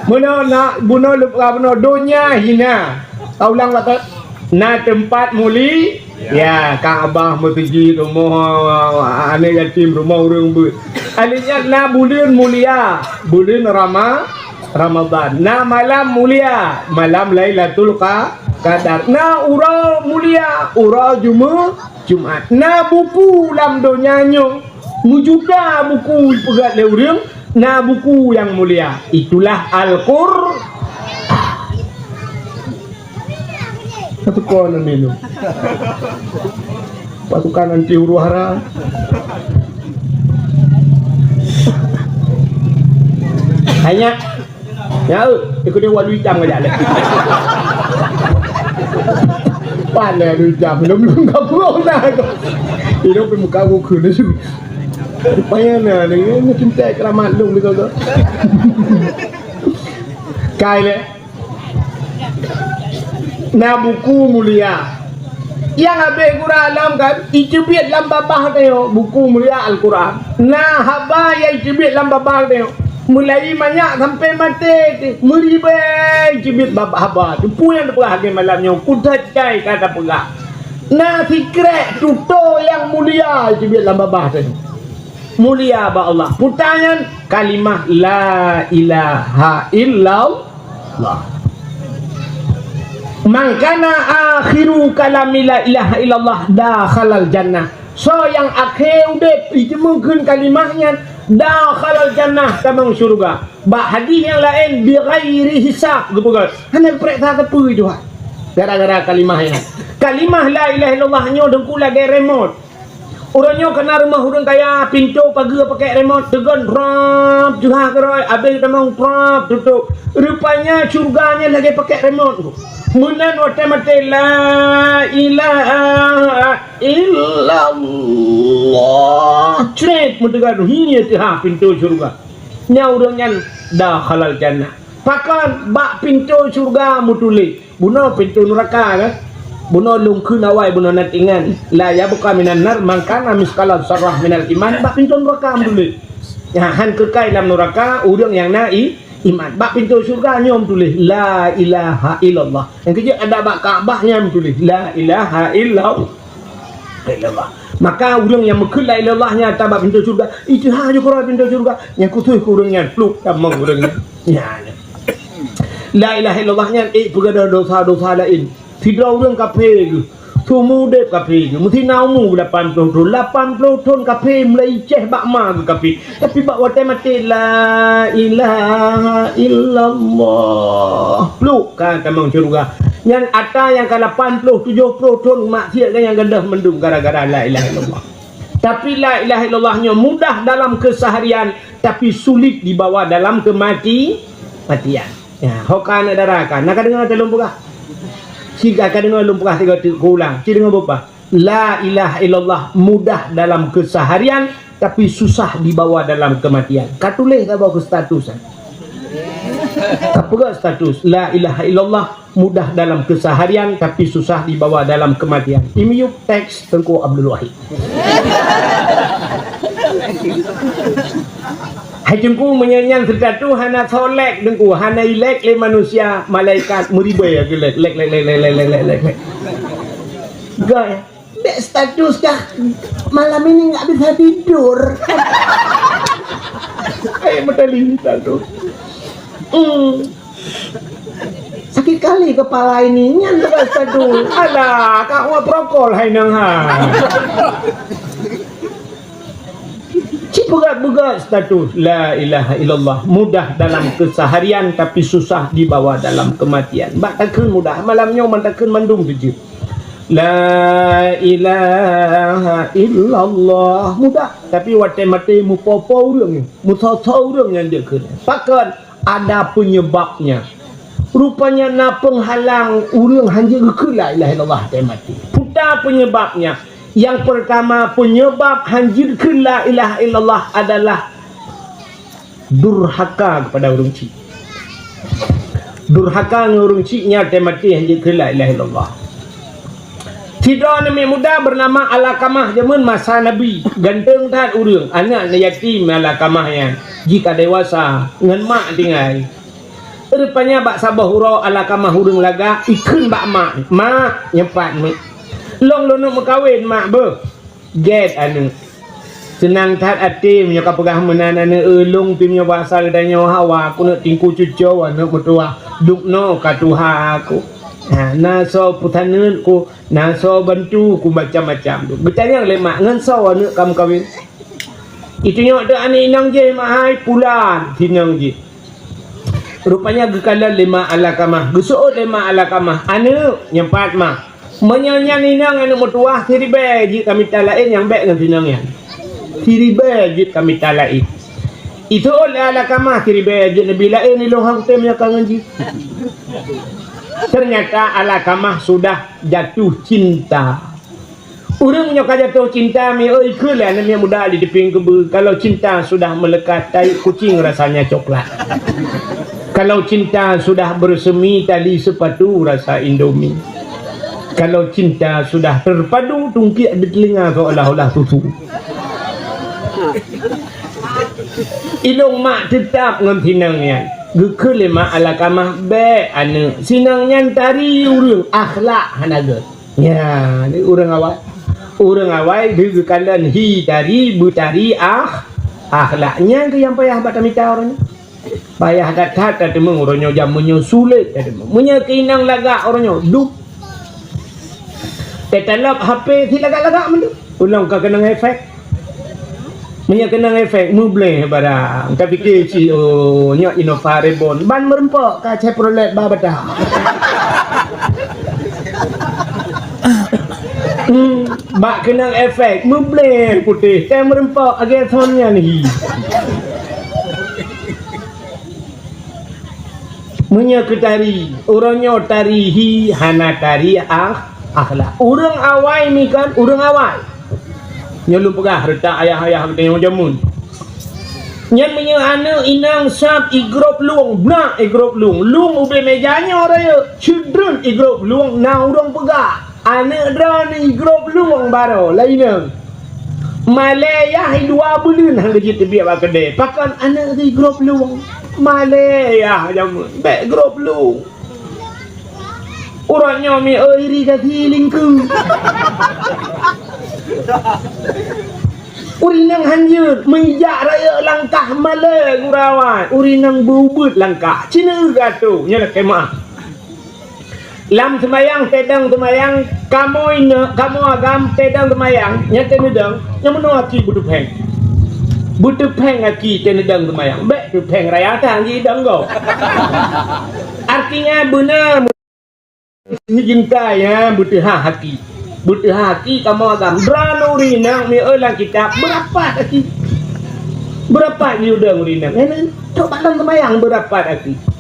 Meunoe na, bunoe lupa bunoe donya hina. Taulang, apa tu? Na teumpat muli Ya, Ka'bah, meuseujid, rumoh aneuk yatim, rumoh ureueng beuet. Akhé nyan na buleuen mulia, buleuen Rama-, Ramadan. Na malam mulia, malam Lailatul Qa-, Qadar. Na uroe mulia, uroe Jume-, Jumat. Na buku lam donya nyoe, meujuta buku ipeugét lé ureueng, na buku nyang mulia. Itulah Al-Qur-, Satu kon minum. Pasukan anti huru-hara. Hanya, ya, eh, ikut dia walu hitam aja deh. Pandai walu hitam, belum, belum kabur dah tu. Hidup di muka buku ni su. Rupanya na, ni, ni cinta keramat lu gitu tu. Kai le. Na buku mulia. Nyang habéh gura lom kan, iteubiet lam babah tanyoe buku mulia Al-Quran. Na haba nyang iteubiet lam babah tanyoe. Mulai manyak sampai maté, meuribèe iteubiet babah haba. Peue nyang teupeugah lagèe malam nyoe, kutat cai ka tapeugah. Na sikrek tutoe nyang mulia iteubiet lam babah tanyoe. Mulia bak Allah. Peue nyan kalimah la ilaha illallah. Man kana akhiru kalami la ilaha illallah dakhalal jannah. Soe nyang akhé udép jiteumeukeun kalimah nyan, dakhalal jannah, tamong syeuruga. Bak hadih nyang laén, bighairi hisab, geupeugah. Hana geupareksa sapeue Tuhan. Gara-gara kalimah nyan. Kalimah la ilaha illallah nyoe deungku lagèe remote. Uroe nyoe kana rumoh ureueng kaya, pintoe pageue pakèk remote, teugon prap, jeuhah keurôi, abéh tamong prap, tutôp. Rupanya syeuruga nyan lagèe pakèk remote. Meunan watèe maté, la ilaha illallah. Cret, meuteugon, hi, teuhah pintoe syeuruga. Nyan ureueng nyan dakhalal jannah. Pakon bak pintoe syeuruga meutuléh. Bunoe pintoe nuraka kan? Bunoe lôn kheun awai bunoe na tingan. La yabqa minan nar man kana misqala zarrah minal iman, bak pintoe nuraka meutuléh. Nyan han keukai lam nuraka ureueng nyang na i-, iman. Bak pintoe syeuruga nyoe meutuléh, la ilaha illallah. Nyang keujeuet adak bak Ka'bah nyan meutuléh, la ilaha illallah. Illallah. Maka ureueng nyang meukeue la ilaha illallah nyan ata bak pintoe syeuruga, iteuhah ju keudroe pintoe syeuruga, nyang khusos keu ureueng nyan, pluek tamong ureueng nyan. Nyan. La ilaha illallah nyan ék peugadôh dosa-dosa laén. Sidroe ureueng kaphé geuh, seumeu udép kaphé geuh, meusi na umu lapan ploh thon, lapan ploh thon kaphé mulai céh bak ma geuh kaphé. Tapi bak watèe maté, la ilaha illallah. Pluek ka tamong syeuruga. Nyan ata nyang ka lapan ploh, tujoh ploh thon maksiat nyan nyang gadôh mandum gara-gara la ilaha illallah. Tapi la ilaha illallah nyoe mudah dalam keseharian, tapi sulit dibawa dalam kemati-, matian. Ya, ho ka aneuk dara ka. Na ka deungoe lôn peugah? Siga ka deungoe lôn peugah sigoe teuk, kuulang. Ci deungoe beupaih. La ilaha illallah mudah dalam keseharian, tapi susah dibawa dalam kematian. Ka tuléh saboh keu status, eh. Ka peugah status, la ilaha illallah mudah dalam keseharian, tapi susah dibawa dalam kematian. Imiyup teks Teungku Abdul Wahid. Hai Teungku, meunyoe nyan status hana soe like Teungku, hana i-like lé manusia, malaikat meuribèe lagèe like, like, like. Gai. Dek status kah, malam ini nggak bisa tidur. Eh, beutali status. Hmm. Sakit kali kepala ini, nyan tu status. Alah, kak wa prokol hai nang ha. Cit Beugét-beugét status la ilaha illallah, mudah dalam keseharian tapi susah dibawa dalam kematian. Bak takheun mudah, malam nyoe man takheun mandum teuh jeuet. La ilaha illallah mudah, tapi watée maté mupo-po ureuëng, musoe-soe ureuëng nyang jeuet kheun. Pakon? Ada penyebabnya. Rupanya na penghalang ureuëng hanjeuet geukheun la ilaha illallah watée maté. Peue ta penyebabnya? Yang pertama, penyebab hanjeuet kheun la ilaha illallah adalah durhaka kepada ureuëng chik. Durhaka ngon ureuëng chik nyan watée maté hanjeuet kheun la ilaha illallah. Sidroe aneuk muda bernama Alakamah, jameun masa Nabi. Ganteng that ureuëng, aneuk yatim Alakamah nyan. Jika dewasa, ngon mak tinggai. Rupanya bak saboh uroe Alakamah ureuëng lagak, ikheun bak mak, "Mak, nyoe pat, Mak. Lôn lôn neuk meukawen, Mak, beuh." Gét aneuk. Seunang that até meunyoe ka peugah meunan aneuk, "Ulôn pih meunyoe basa geutanyoe hawa, keuneuk tingku cuco aneuk meutuwah. Dubnoe ka tuha aku. Ha, na soe peusaneut ku, na soe bantu ku macam-macam tu." Geutanyong lé mak, "Ngon soe aneuk ka meukawen?" Itunyok teuh aneuk inong jih, "Mak hai, pulan sinong jih." Rupanya geukalon lé mak Alakamah. Geuseuôt lé mak Alakamah, "Aneuk, nyoe pat, Mak. Meunyoe nyan inong aneuk meutuwah, siribée jeuet ka mita laén nyang bék ngon sinong nyan. Siribée jeuet ka mita laén." Iseuôt lé Alakamah, "Siribée jeuet neubi laén ilôn hana kutem nyang ka ngon jih." Ternyata Alakamah sudah jatuh cinta. Ureuëng nyoe ka jatuh cinta, mi oi, kheun lé aneuk muda di teupeng keubeue, "Kalau cinta sudah melekat, tai kucing rasanya coklat. Kalau cinta sudah bersemi, tali sepatu rasa Indomie. Kalau cinta sudah terpadu, tungkiek di telinga seolah-olah susu." Ilôn mak teutap ngon sinong nyan. Geukheun lé mak Alakamah, "Bék aneuk, sinong nyan tari ureuëng, akhlak hana gét." Nyan, ureuëng awai. Ureuëng awai geukalon hi tari, beutari ah, akhlak. Nyan keuh nyang payah bak tamita uroe nyoe. Payah that-that tateumé uroe nyoe, jameun nyoe sulet tateumé. Meunyoe keu inong lagak uroe nyoe, dup. Tatalop H P si lagak-lagak mandum. Ulôn ka keunong efek. Meunyoe keunong efek, mubleh barang. Tapike cit, oh, nyoe Innova Reborn. Ban meureumpok ka Chevrolet ba bata. Hmm, bak keunong efek, mubleh putéh. Ka meureumpok lagée thon nyan hi. Meunyoe keu tari, uroe nyoe tari hi hana tari ah, akhlak. Ureuëng awai mi kan, ureuëng awai. Nyoe lôn peugah reutak ayah-ayah geutanyoe jameun. Nyan meunyoe aneuk inong sab igrôp lueng, brat igrôp lueng, lueng ubé méja nyoe rayeuk, ceudreun igrôp lueng na ureuëng peugah. Aneuk droeneuh igrôp lueng baroe, laén nyan. Malée yah dua buleuen han geujeuet teubiet bak keudée. Pakon aneuk geuh igrôp lueng? Malée yah jameun, bék grôp lueng. Uroe nyoe mi iri gaki lingkeu. Ureuëng inong han jeuet, meujak rayeuk langkah malée geurawai. Ureuëng inong beu-ubeuet langkah. Cina gatoe, nyoe lakée meuah. Lam seumayang, teudong seumayang, kamoe inong, kamoe agam, teudong seumayang, nyan teuneudong, nyan meunoe aki beuteupéng. Beuteupéng aki teuneudong seumayang. Bék teupéng raya tan jidong gob. Artinya beuna jintai, ya, beuteuhah aki. Beuteuhah aki kamoe agam. Droeneuh ureuëng inong mi oi lam kitab, beurapat aki. Beurapat mi udong ureuëng inong. Nyan, trok bak lam seumayang beurapat aki.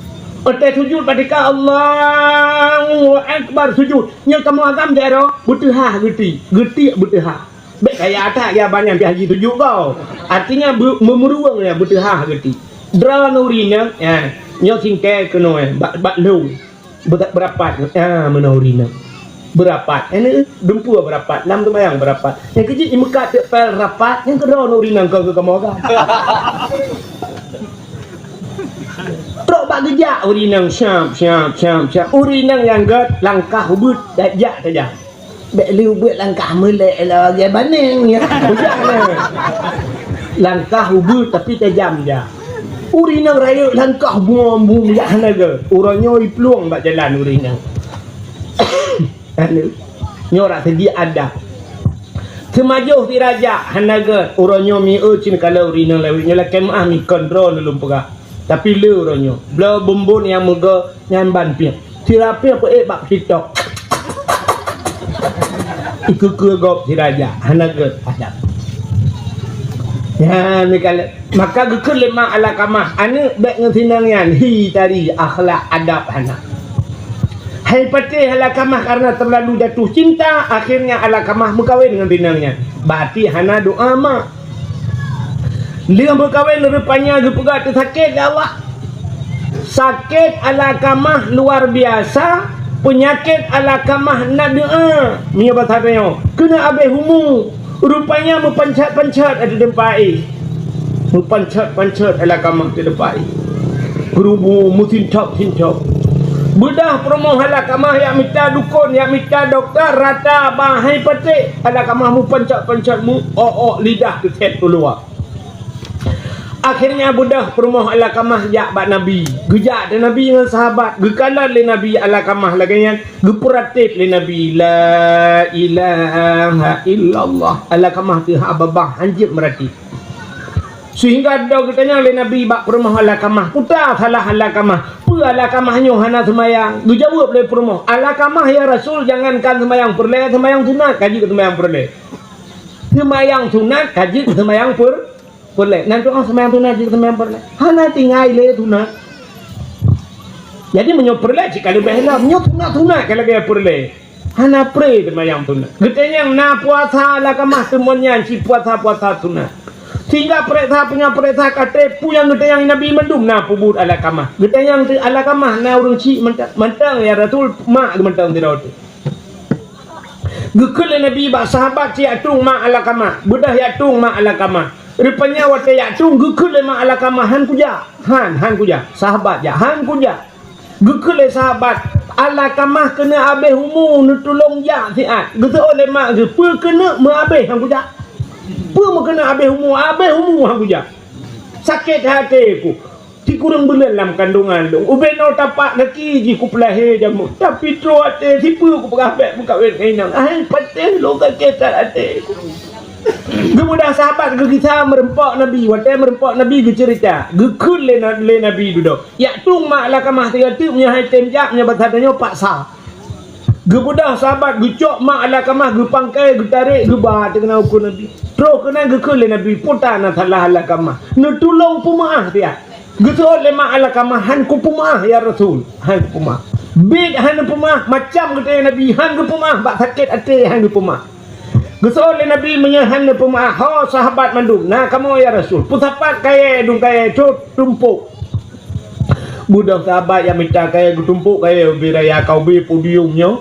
Watée sujud, bak tika Allahu Akbar sujud. Nyoe kamoe agam jaroe, beuteuhah geuti, geuti beuteuhah. Bék kaya that ya banyak pih haji sujud gob. Artinya, beu-, meumeuruweueng ya beuteuhah geuti. Droeneuh ureuëng inong, ya, nyoe singkée keunoe, bak, bak lôn. Beu-, beurapat, ya, meunoe ureuëng inong. Beurapat. Ini dumpeue beurapat, lam seumayang beurapat. Nyang keujeuet imeukat teuk pél rapat, nyang keudroe ureuëng inong keu kamoe agam. Trok bak geujak ureuëng inong, syap, syap, syap, syap. Ureuëng inong nyang gét langkah ubeuet, jak tajam. Bék lé ubeuet langkah meulek lagée baneng, ya. Bujang na. Langkah ubeuet tapi tajam jak. Ureuëng inong rayeuk langkah bum-bum jak hana gét. Uroe nyoe iplueng bak jalan ureuëng inong. Anu, nyoe rak seugi adab. Teumajoh si raja, hana gèt. Uroe nyoe mi eu cit ka lheueh ureueng inong lawét nyoe lakèe meu'ah mi kon droe lôn peugah. Tapi le uroe nyoe, bloe bumbon nyang meugo nyan ban piep. Sira piep peuék bak TikTok. Ikeue-keue gob si raja, hana gèt adab. Nyan mi ka lheueh. Maka geukheun lé mak Alakamah, "Aneuk, bèk ngon si inong nyan, hi tari, akhlak adab hana." Hai patéh Alakamah karena terlalu jatuh cinta, akhirnya Alakamah meukawen ngon si inong nyan. Berarti hana doa mak. Lheueh meukawen rupanya geupeugah teusakét lé Allah. Sakét Alakamah luar biasa, peunyakét Alakamah na doa. Meunyoe basa tanyoe, keuneuk abéh umu. Rupanya meupanchat-panchat ateueh teumpat éh. Meupanchat-panchat Alakamah ateueh teumpat éh. Peurubu meusintop-sintop. Beudah peurumoh Alakamah jak mita dukon, jak mita dokto, rata ba hai patéh. Alakamah meupanchat-panchat mu, ôk-ôk lidah teusét u luwa. Akhirnya beudah peurumoh Alakamah jak bak Nabi. Geujak di Nabi ngon sahabat. Geukalon lé Nabi Alakamah lagèe nyan. Geupeuratéb lé Nabi, "La ilaha illallah." Alakamah teuh haba-ba, hanjeuet meuratéb. Seuhingga dua geutanyong lé Nabi bak peurumoh Alakamah, "Peue salah Alakamah? Peue Alakamah nyoe hana seumayang?" Geujaweueb lé peurumoh, "Alakamah, ya Rasul, jangankan seumayang peureulèe, seumayang sunat ka jeuet seumayang peureulèe. Seumayang sunat ka jeuet seumayang per-, peureulèe. Nan tu'oh seumayang sunat jeuet seumayang peureulèe. Hana tinggai lé sunat." Jadi, meunyoe peureulèe cit ka leubeh lom, nyoe sunat-sunat ka lagèe peureulèe. Hana pré seumayang sunat. Geutanyong na puasa Alakamah, teumon nyan cit puasa-puasa sunat. Sehingga peuriksa, peue nyang peuriksa ka trép, peue nyang geutanyong Nabi mandum na peubuet Alakamah. Geutanyong teuk Alakamah na ureueng chik mantong, mantong ya Rasul, mak geuh mantong sidroe teuk. Geukheun lé Nabi bak sahabat cit jak tueng mak Alakamah. Beudah jak tueng mak Alakamah. Rupanya watèe jak tueng geukheun lé mak Alakamah, "Han kujak." Han, han kujak. Sahabat jak, "Han kujak." Geukheun lé sahabat, "Alakamah keuneuk abéh umu neutulông jak siat." Geuseuôt lé mak geuh, "Peue keuneuk meuabéh han kujak? Peue meukeuneuk abéh umu, abéh umu han kujak? Sakét até ku. Sikureueng buleuen lam kandongan lôn. Ubé noe tapak gaki jih kupeulahé jameun. Tapi troh até sipeue kupeugah bèk meukawen ngon inong. Hai patéh lôn sakét that até ku." Geubeudah sahabat geugisa meureumpok Nabi. Watèe meureumpok Nabi geuceurita, geukheun lé Na-, lé Nabi dudoe. Jak tueng mak Alakamah sigoe teuk, meunyoe han tem jak, meunyoe basa tanyoe paksa. Geubeudah sahabat geucok mak Alakamah, geupangkai, geutarek, geuba ateueh keunan ukeue Nabi. Troh keunan geukheun lé Nabi, "Peue na salah Alakamah? Neutulông peumeu'ah siat." Geuseuôt lé mak Alakamah, "Han kupeumeu'ah, ya Rasul. Han kupeumeu'ah." Bit han neupeumeu'ah, macam geutanyong Nabi, han geupeumeu'ah, bak sakét até han geupeumeu'ah. Geuseuôt lé Nabi, "Meunyoe han neupeumeu'ah, ho sahabat mandum, na kamoe ya Rasul. Peusapat kayèe dum kayèe, tumpôk." Beudah sahabat jak mita kayèe, geutumpôk kayèe ubé raya ka ubé podium nyoe.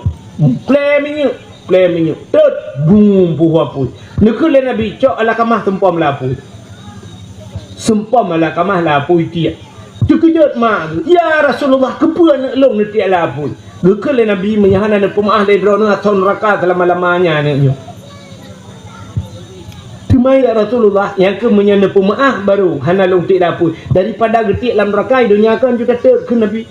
Plè minyeuk, plè minyeuk. Tot, bum, puih apui. Neukheun lé Nabi, "Cok Alakamah seumpom lam apui." Seumpom Alakamah lam apui tiek. Teukeujot mak geuh, "Ya Rasulullah, keupeue aneuk lôn neutiek lam apui?" Geukheun lé Nabi, "Meunyoe hana neupeumeu'ah lé droeneuh, asoe nuraka seulama-lamanya aneuk nyoe." Teuma ya Rasulullah, nyang keuh meunyoe neupeumeu'ah barô hana lôn tiek lam apui, daripada geutiek lam nuraka, i donya kon jeuet ka teuk, kheun Nabi.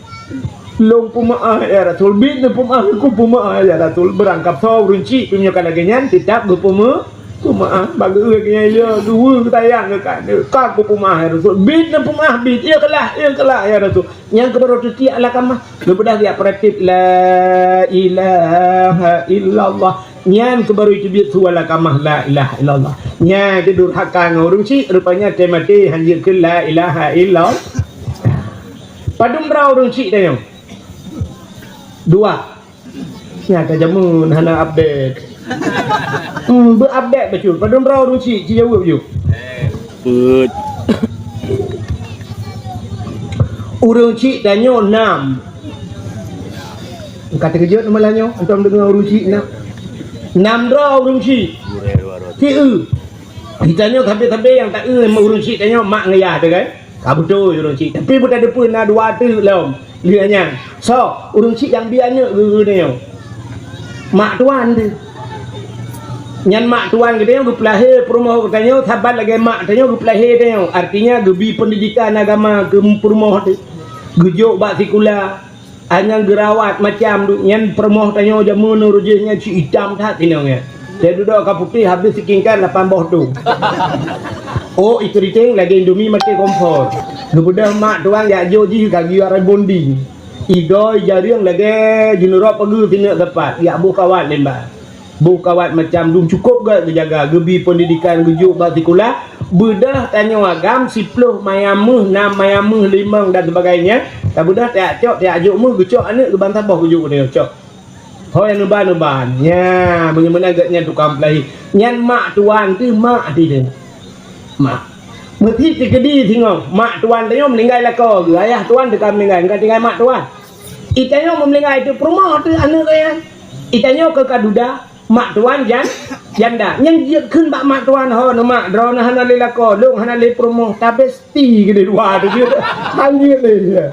"Lôn peumeu'ah ya Rasul, bit neupeumeu'ah, kupeumeu'ah ya Rasul." Beurangkab soe ureueng chik pih meunyoe ka lagèe nyan, teutap geupeumeu-, peumeu'ah. Bak geu-, geu-, ya, geuweu geutayang geukat, "Ka kupeumeu'ah ya Rasul, bit neupeumeu'ah, bit, ikhlas, ikhlas ya Rasul." Nyan keuh baru teutiek Alakamah. Geubeudah geujak peuratéb, "La ilaha illallah." Nyan keuh baru teubiet su Alakamah, "La ilaha illallah." Nyan keuh durhaka ngon ureueng chik, rupanya tem até hanjeuet kheun la ilaha illallah. Padum droe ureueng chik tanyoe? Dua. Nyan ka jameun hana update. Hmm, beu-update bacut. Padum droe ureueng chik, ci jaweueb ju. Peuet. Ureueng chik tanyoe nam. Ka teukeujot malam nyoe, antom deungoe ureueng chik nam. Nam droe ureueng chik. Sieu. Geutanyoe sabe-sabe nyang taeu ureueng chik tanyoe mak ngon yah teuh kan? Ka beutôi ureueng chik. Tapi beutadeue na dua teuk lom. Lheueh nyan, soe ureueng chik nyang bi aneuk geutanyoe? Mak tuan teuh. Nyan mak tuan geutanyoe geupeulahé peurumoh geutanyoe saban lagèe mak tanyoe geupeulahé tanyoe. Artinya geubi peundidikan agama keu peurumoh teuh. Geujok bak sikula. Hana geurawat macam tu, nyan peurumoh tanyoe jameun nyoe rujih nyan cit itam that inong nyan. Teududoe ka putéh habéh sikingkan lapan boh tu. Oh, ikeriting lagèe Indomie maté kompor. Geubeudôh mak tuan jak jok jih ka geuyue rebonding. Igoe jareueng lagèe jineurok pageue sineuk teupat, jak boh kawat limba. Boh kawat macam dum cukôp gèt geujaga, geubi peundidikan geujok bak sikula. Beudôh tanyoe agam siploh maya meuh, nam maya meuh, limong dan sebagainya. Tabeudôh tajak cok, tajak jok meuh, geucok aneuk geuban saboh geujok u tanyoe cok. Ho nyang neuba-neuba. Nya, meunyoe meunan gèt nyan tukang peulahi. Nyan mak tuan teuh, mak teuh. Mak. Meusi teukeudi singoh, mak tuan tanyoe meuninggai lakoe geuh. Ayah tuan teuka meuninggai, ka tinggai mak tuan. Itanyoe meuninggai teuh peurumoh teuh aneuk geuh nyan. Itanyoe keu ka duda, mak tuan jan-, janda. Nyang jeuet kheun bak mak tuan, "Ho neumak, droeneuh hana lé lakoe, lôn hana lé peurumoh, tabés." Ti geudeh dua tu jeuet. Han jeuet lé dia.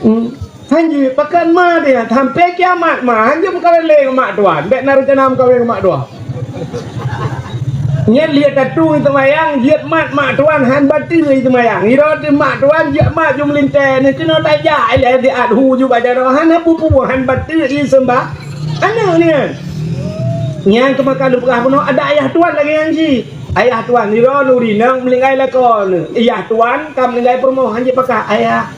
Hmm. Han jeuet, pakon ma dia. Sampai kiamat ma. Han jeuet meukawen lé ngon mak tuan. Bèk na reuncana meukawen ngon mak tuan. Nyan lheueh tatu seumayang, jeuet mat mak tuan han bateue seumayang. Iro teuh mak tuan jeuet mat ju meulintèe, neu keunoe tajak ilèe siat hu ju bak jaroe, hana peue-peue han bateue i seumbah. Aneuk nyan. Nyan keuh maka lôn peugah bunoe adak ayah tuan lagèe nyan cit. Ayah tuan, niro nuri nang meuninggai lakoe neu. Ayah tuan ka meuninggai peurumoh, hanjeuet pakah, "Ayah,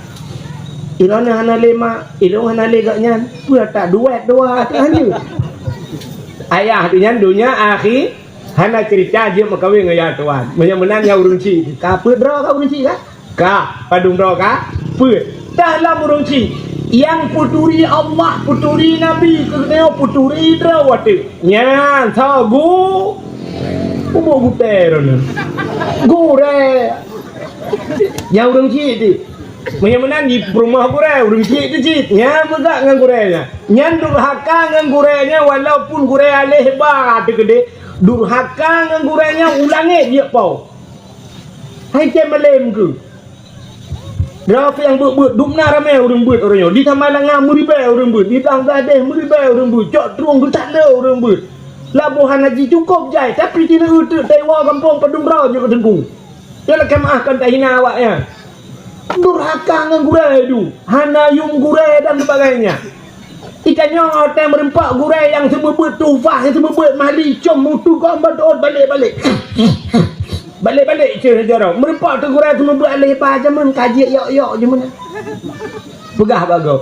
ilôn hana lé mak, ilôn hana lé gobnyan." Peue tak duet dua tu hanjeuet. Ayah tu nyan donya akhi hana cerita jeuet meukawen ngon ayah tuan. Meunyoe meunan nyan ureueng chik, ka peuet droe ka ureueng chik ka? Ka, padum droe ka? Peuet. Dah lam ureueng chik, nyang peuturi Allah, peuturi Nabi, keu geutanyoe peuturi droe watèe. Nyan, soe gu-, ubuk gutèe droeneuh. Gurèe. Nyang ureueng chik teuh. Meunyoe meunan di peurumoh gurèe, ureueng chik teuh cit. Nyan meugat ngon gurèe nyan. Nyan durhaka ngon gurèe nyan, walaupun gurèe aléh ba teuh keudéh, durhaka ngon gurèe nyan u langèt jeuet po. Hai cen malém keuh. Droe nyang beuet-beuet, dum na ramè ureueng beuet uroe nyoe. Di Samalanga meuribèe ureueng beuet, di Blang Gadeh meuribèe ureueng beuet, cok trueng geutalèe ureueng beuet. Laboh hana jicukôp jai, tapi di neu teuk taiwoe gampông padum droe jeuet keu teungku. Nyan lakèe meu'ah kon tahina awaknyan. Durhaka ngon gurèe du, hana yuem gurèe dan sebagainya. Itanyoe watèe meureumpok gurèe nyang seumeubeuet tuhfah, nyang seumeubeuet mahli, com mutu gom badot balek-balek. Balek-balek ceuh jaroe. Meureumpok teuh gurèe seumeubeuet aléh ba jameun ka jeuet yok-yok jameun. Peugah bak gob.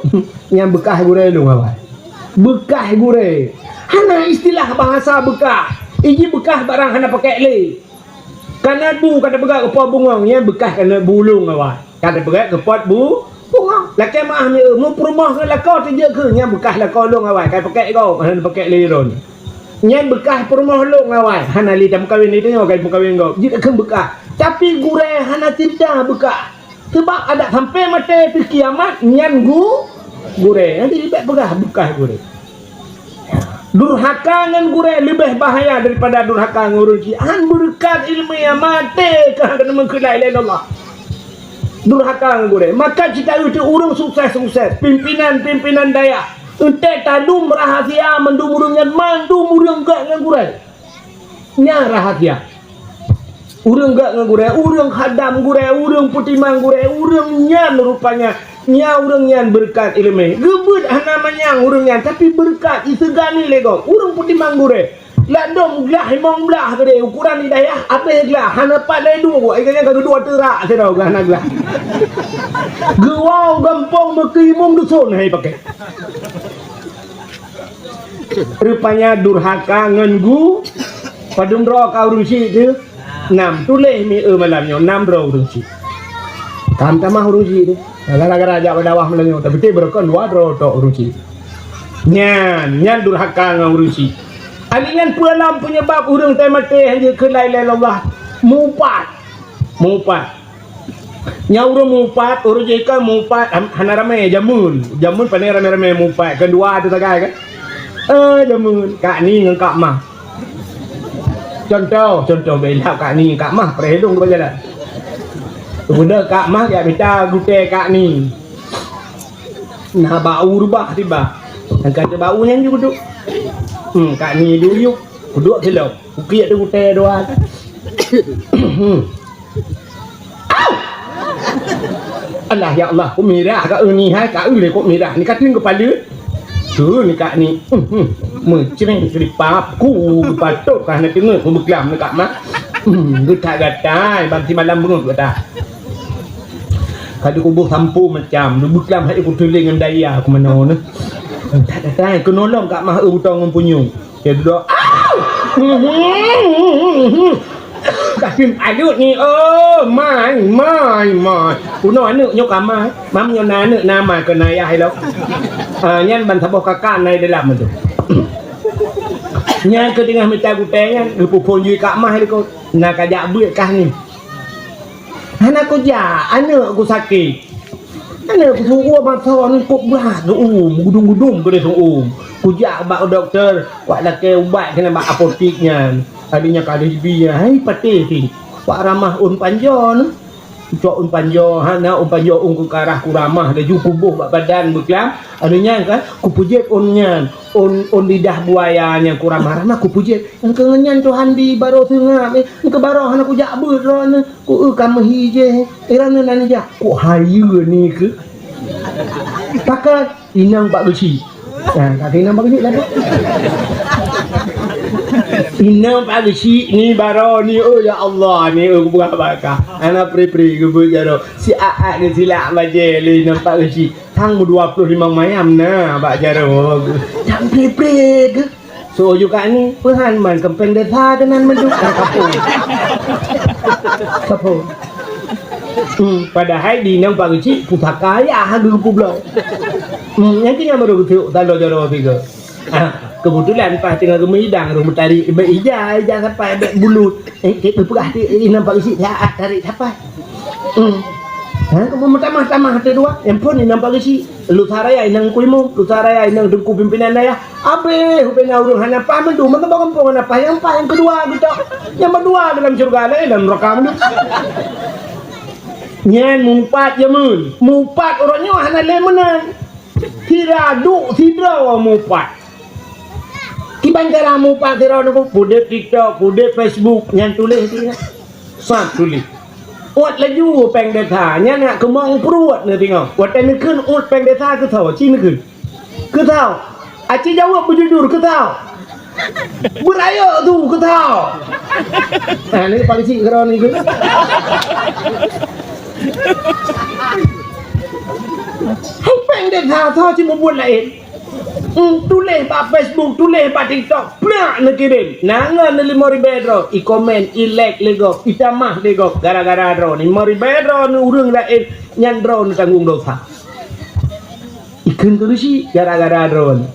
Nyan beukah gurèe lôn awai. Beukah gurèe. Hana istilah bahasa beukah. Iji beukah barang hana pakèk lé. Ka na bu ka teupeugah keu po bungong, nyan beukah ka na bu lôn awai. Ka teupeugah keu pot bu bungong. Lakèe meu'ah mi eu, meupeurumoh keu lakoe teujeuet keu nyan beukah lakoe lôn awai, ka pakèk gob, hana pakèk lé droe. Nyan beukah peurumoh lôn awai, hana lé tameukawen lé tanyoe ka meukawen gob. Jeuet keu beukah. Tapi gurèe hana cerita beukah. Sabab adak sampai maté teuh kiamat nyan gu-, gurèe. Nanti bèk peugah beukah gurèe. Durhaka ngon gurèe leubeh bahaya daripada durhaka ngon ureueng chik. Han beureukat ileumèe, maté keuh hana meukeulai lé Allah. Durhaka ngon gurèe. Maka cit taeu teuh ureueng sukses-sukses, pimpinan-pimpinan dayah. Eunteuk tadum rahasia mandum ureueng nyan, mandum ureueng gèt ngon gurèe. Nyan rahasia. Ureueng gèt ngon gurèe, ureueng khadam gurèe, ureueng peutimang gurèe, ureueng nyan rupanya, nyan ureueng nyan beureukat ileumèe. Geubeuet hana manyang ureueng nyan, tapi beureukat jiseugani lé gob. Ureueng peutimang gurèe. Ladôm glah limong blah keudéh, ukuran di dayah abéh glah, hana pat lé duek, ai nyan ka geuduek teurak sidroe glah na glah. Geuwoe gampông meukeumong dusun hai pakai. Rupanya durhaka ngon gu, padum droe ka ureueng chik teuh? Nam, tuléh mi eu malam nyoe, nam droe ureueng chik. Tam tamah ureueng chik teuh. Gara-gara jak bak dakwah malam nyoe, tapi teuh beureukan dua droe tok ureueng chik. Nyan, nyan durhaka ngon ureueng chik. Ali nyan peue lam peunyeubab ureueng teuh maté hana jeuet keu la ilaha illallah? Mupat. Mupat. Nyang ureueng mupat, ureueng jih kan mupat, ham-, hana ramé jameun. Jameun pane ramé-ramé mupat, kan dua tu sagai kan? Eh, jameun. Kak Ni ngon Kak Mah. Contoh, contoh bela Kak Ni, Kak Mah, peureuhilong tu jalan. Kemudian Kak Mah jak mita gutèe Kak Ni. Nah, bau reubah tiba. Angkat bau nyan ju duduk. Hmm, Kak Ni duyuk, duduk silop. Ukiek teuh gutèe dua. Au! Alah, ya Allah, kok mirah ka eu ni hai, ka eu lé kok mirah. Ni ka teueng keupala. Tu ni Kak Ni. Meucreng keuripap, ku geupatot ka hana teungeut ku beuklam dekat mah. Hmm, geutak gatai, ban simalam beungoh geutak. Ka dikuboh sampoe macam, dibuklam hai kuteuling ngon daya keunoe nyoe. Tak datai, keunolong kak mah eu butong ngon punyueng. Dia duduk, "Au!" Kasih alut ni, oh, mai, mai, mai. Punoe aneuk nyoe ka mai. Mam nyoe na aneuk na mai keu na ayah ilok. Ah, nyan ban saboh kakak na dalam tu. Nyan keu teungoh mita gutée nyan, geupeuphon jih kak mah likot. Na kajak beuet kah ni. Hana kujak, aneuk ku sakét. Aneuk ku sugoe mata ni kok brat, um, gudum-gudum keudeh um. Kujak bak dokto, wak lakée ubat keunan bak apotik nyan. Adoe nyan ka lheueh jibi nyan, hai patéh pih. Wak ramah ôn panjoe ni. Cok ôn panjoe, hana ôn panjoe ôn keukarah kuramah, laju kuboh bak badan beuklam. Adoe nyan kan, kupeujeuet ôn nyan, ôn, ôn lidah buaya nyan kuramah-ramah kupeujeuet. Engkeu ngon nyan Tuhan bi barô seungab, eh. Engkeu barô hana kujak beuet droeneuh. Ku eu ka meuhi jih, eh, droeneuh nan jak. Ku hayeue ni keu. Pakat inong Pak Geuchik. Ha, kata inong Pak Geuchik lah tu. Inong Pak Geuchik ni barô ni, oh ya Allah ni, oh, kupeugah bak kah. Hana pri-pri geubeuet jaroe. Si aat geusilak bajée lé inong Pak Geuchik. Sang meudua ploh limong mayam na bak jaroe. Nyang pri-pri geuh. Soe juga ni, peuhan man keumpeng desa keunan mandum ka kapông. Kapông. Hmm, padahai di inong Pak Geuchik pusaka ayah geupubloe. Hmm, nyang keu nyan baru geuteuk taloe jaroe tiga. Ah, keubeutulan pas teungoh geumeudang rhueng meutarik, bèk ija, ija sapai bèk bulut. Eh, eh, peugah di inong Pak Geuchik, tarik sapai. Hmm. Ha, kamoe meutamah-tamah ateueh dua. Nyang phôn inong Pak Geuchik. Lusa Raya inong Teungku Imum, Lusa Raya inong Teungku Pimpinan Dayah. Abéh ubé na ureueng hana paih mandum, meuteumé gampông hana paih, nyang paih nyang keudua geutok. Nyang meudua dalam syeuruga, laén dalam neuraka mandum. Nyan mupat jameun, mupat uroe nyoe hana lé meunan. Sira duek sidroe mupat. Kiban cara mupat sidroe nyoe, pudeb TikTok, pudeb Facebook, nyan tuléh di na. Sat tuléh. Uet laju péng desa, nyan nak keumong pruet neuh teungoh. Watèe neukheun uet péng desa keu soe, ci neukheun. Keu soe. Aci jaweueb beujujur keu soe. Beurayeuk su keu soe. Nah, ni Pak Geuchik keudroe ni keu. Hai péng desa soe ci mubuet laén. Hmm, tuléh bak Facebook, tuléh bak TikTok, plak neukirém. Na ngon lé limong ribèe droe, i komen, i like lé gob, i tamah lé gob, gara-gara droeneuh. Limong ribèe droeneuh ureueng laén nyan droeneuh tanggong dosa. Ikheun keu Geuchik gara-gara droeneuh.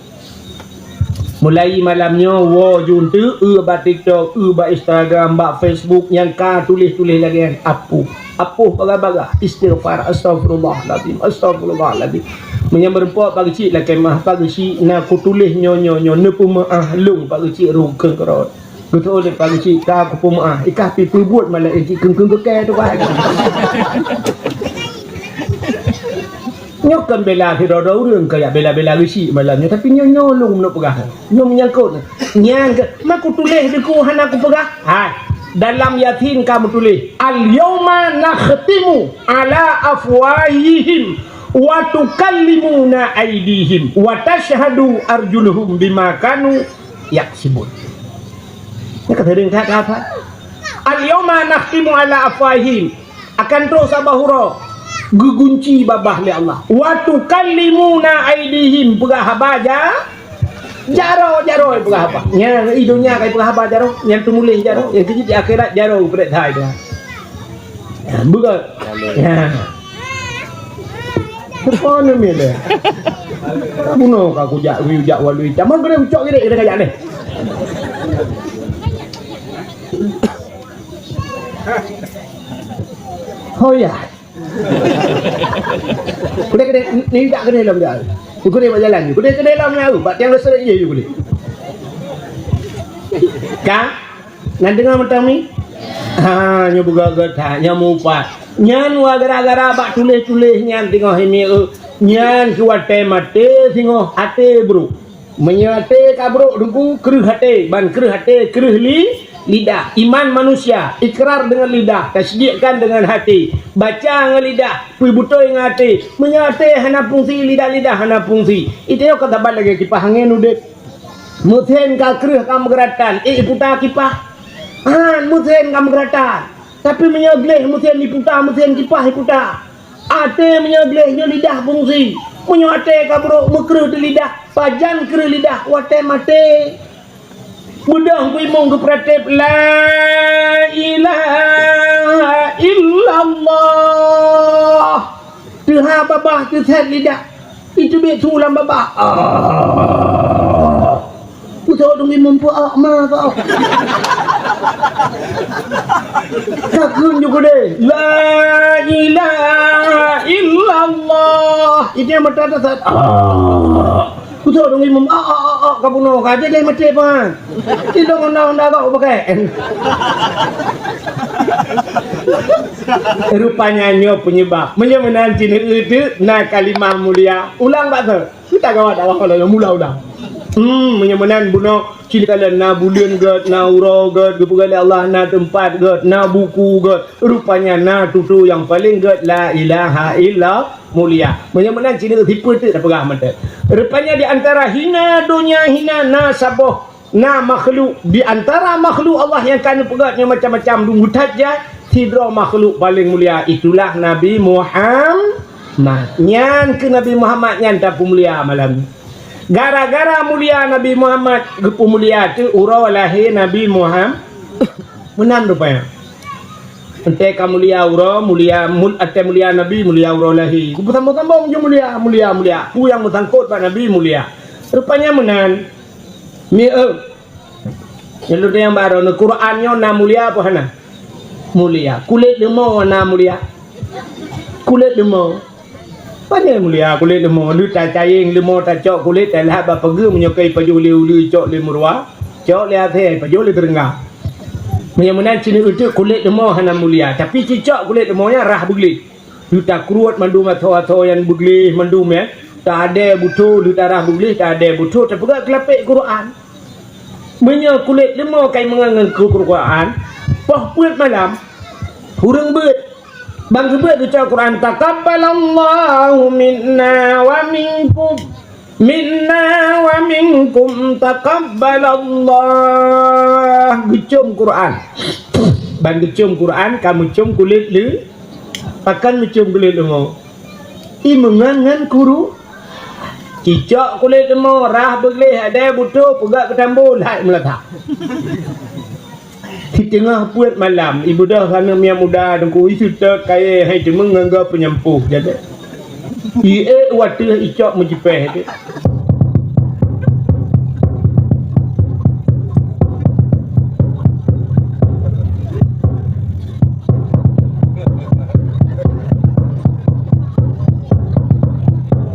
Mulai malam nyoe woe ju eunteuk, eu bak TikTok, eu bak Instagram, bak Facebook nyang ka tuléh-tuléh lagèe nyan, apuih. Apoh bagah-bagah, istighfar, astagfirullahalazim, astagfirullahalazim. Meunyoe meurumpok Pak Geuchik lakèe meu'ah, Pak Geuchik na kutuléh nyoe, nyoe, nyoe, neupeumeu'ah lôn Pak Geuchik rukon keurot. Geutôi lé Pak Geuchik ka kupeumeu'ah, i kah pih peubuet malah cit keung-keung keu kèe tu kan. Nyoe kon bela sidroe-droe ureueng kajak bela-bela Geuchik malam nyoe, tapi nyoe, nyoe lôn meuneuk peugah. Nyoe meunyangkot. Nyang ke, ma kutuléh di ku hana kupeugah? Hai, dalam Yasin ka meutuléh, "Al-yauma nakhtimu ala afwahihim wa tukallimuna aidihim wa tashhadu arjuluhum bima kanu yaksibun." Nyoe ka seuring that ka hafal. "Al-yauma nakhtimu ala afwahihim." Akan troh saboh uroe geugunci babah lé Allah. "Wa tukallimuna aidihim," peugah haba ja-, jaroe, jaroe peugah haba. Nyan i donya ka peugah haba jaroe, nyan teumuléh jaroe, nyang keujeuet di akhirat jaroe geupreh hai Tuhan. Ya, beugöt. Ya. Soe nyan milée? Bunoe ka kujak, kujak walui. Cama keuneuk ucok geude, geude kajak deh. Oh ya. Kudeh, kudeh, ni jak kudeh lom jak. Kudeh bak jalan. Kudeh, kudeh lom ya. Bak tiang leuseurek je kudeh. Ka? Nan deungoe mantong ni? Ha, nyoe beugöt-göt that, nyoe mupat. Nyan wa gara-gara bak tuléh-tuléh nyan teungoh imieu. Nyan siwatèe maté singoh até brôk. Meunyoe até ka brôk Teungku, kreueh até, ban kreueh até, kreueh li-, lidah. Iman manusia, ikrar deungon lidah, tasdikkan deungon até, baca ngon lidah, peubeutôi ngon até. Meunyoe até hana fungsi, lidah-lidah hana fungsi. Itu nyoe ka saban lagèe kipah angén udép. Meusén ka kreueh ka meugeuratan, ék iputa kipah? Han, meusén ka meugeuratan. Tapi meunyoe gleh meusén iputa, meusén kipah iputa. Até meunyoe gleh nyoe lidah fungsi. Meunyoe até ka brok meukreueh di lidah, pajan kreueh lidah watée maté. Beudôh bui mong geupeuratéb, "La ilaha illallah." Teuha babah teusét lidah. Itu bit su lam babah. Ah. Usah dong imum pu ah ma ka. Ka kheun ju geude. La ilaha illallah. Itu yang mata teusét. Ah. Kutô dong imum, "Ah, ah, ah, ah," ka bunoe ka, jadi maté pan. Tidong honda-honda gok pakai. Rupanya nyoe penyebab. Meunyoe meunan cit na kalimah mulia. Ulang bak tu. Kita gawa dakwah kalau mula ulang. Hmm, meunyoe meunan bunoe cit kala na buleuen gét, na uroe gét, geupeugah lé Allah na teumpat gét, na buku gét. Rupanya na tutoe nyang paleng gét la ilaha illa mulia. Meunyoe meunan cit na tipe teuk tapeugah mantong. Rupanya di antara hina donya hina na saboh na makhluk di antara makhluk Allah nyang ka neupeugét nyoe macam-macam dum that jai, sidroe makhluk paleng mulia itulah Nabi Muhammad. Nyan keu Nabi Muhammad nyan tapeumulia malam nyoe. Gara-gara mulia Nabi Muhammad geupeumulia teuk uroe lahé Nabi Muhammad. Meunan rupanya. Entée ka mulia uroe, mulia mul, entée mulia Nabi, mulia uroe lahé. Geupeusambong-sambong ju mulia, mulia, mulia. Peue nyang meusangkot bak Nabi mulia. Rupanya meunan. Mi eu. Nyang lôn tanyong baro, Quran nyoe na mulia apa hana? Mulia. Kulét leumo na mulia. Kulét leumo. Pane mulia kulét leumo, lheueh tacayeng leumo tacok kulét, talhah bak pageue meunyoe ka ipajoh lé uleue, icok lé meuruwa, cok lé asèe, ipajoh lé teureungga. Meunyoe meunan cit na teuk kulét leumo hana mulia, tapi cicok kulét leumo nyan rhah beugleh. Lheueh takruet mandum asoe-asoe nyang beugleh mandum nyan, taadée butho, lheueh tarhah beugleh, taadée butho, tapeugah keulapék Quran. Meunyoe kulét leumo ka imeungon ngon Quran, poh peuet malam, ureueng beuet. Ban geubeuet geucok Quran, "Taqabbalallahu minna wa minkum, minna wa minkum taqabbalallah." Geucom Quran. Ban geucom Quran, ka meucom kulét leu-, pakon meucom kulét leumo. Imeungon ngon kuru. Cicok kulét leumo, rhah beugleh, adée butho, peugah keu tambo, lhai meulatak. Siteungoh peuet malam, ibeudôh aneuk miet muda teungku, iseutôt kayée hai teumeung ngon gob peunyampôh jadi. Ié wateueh icok meujipéh teuh.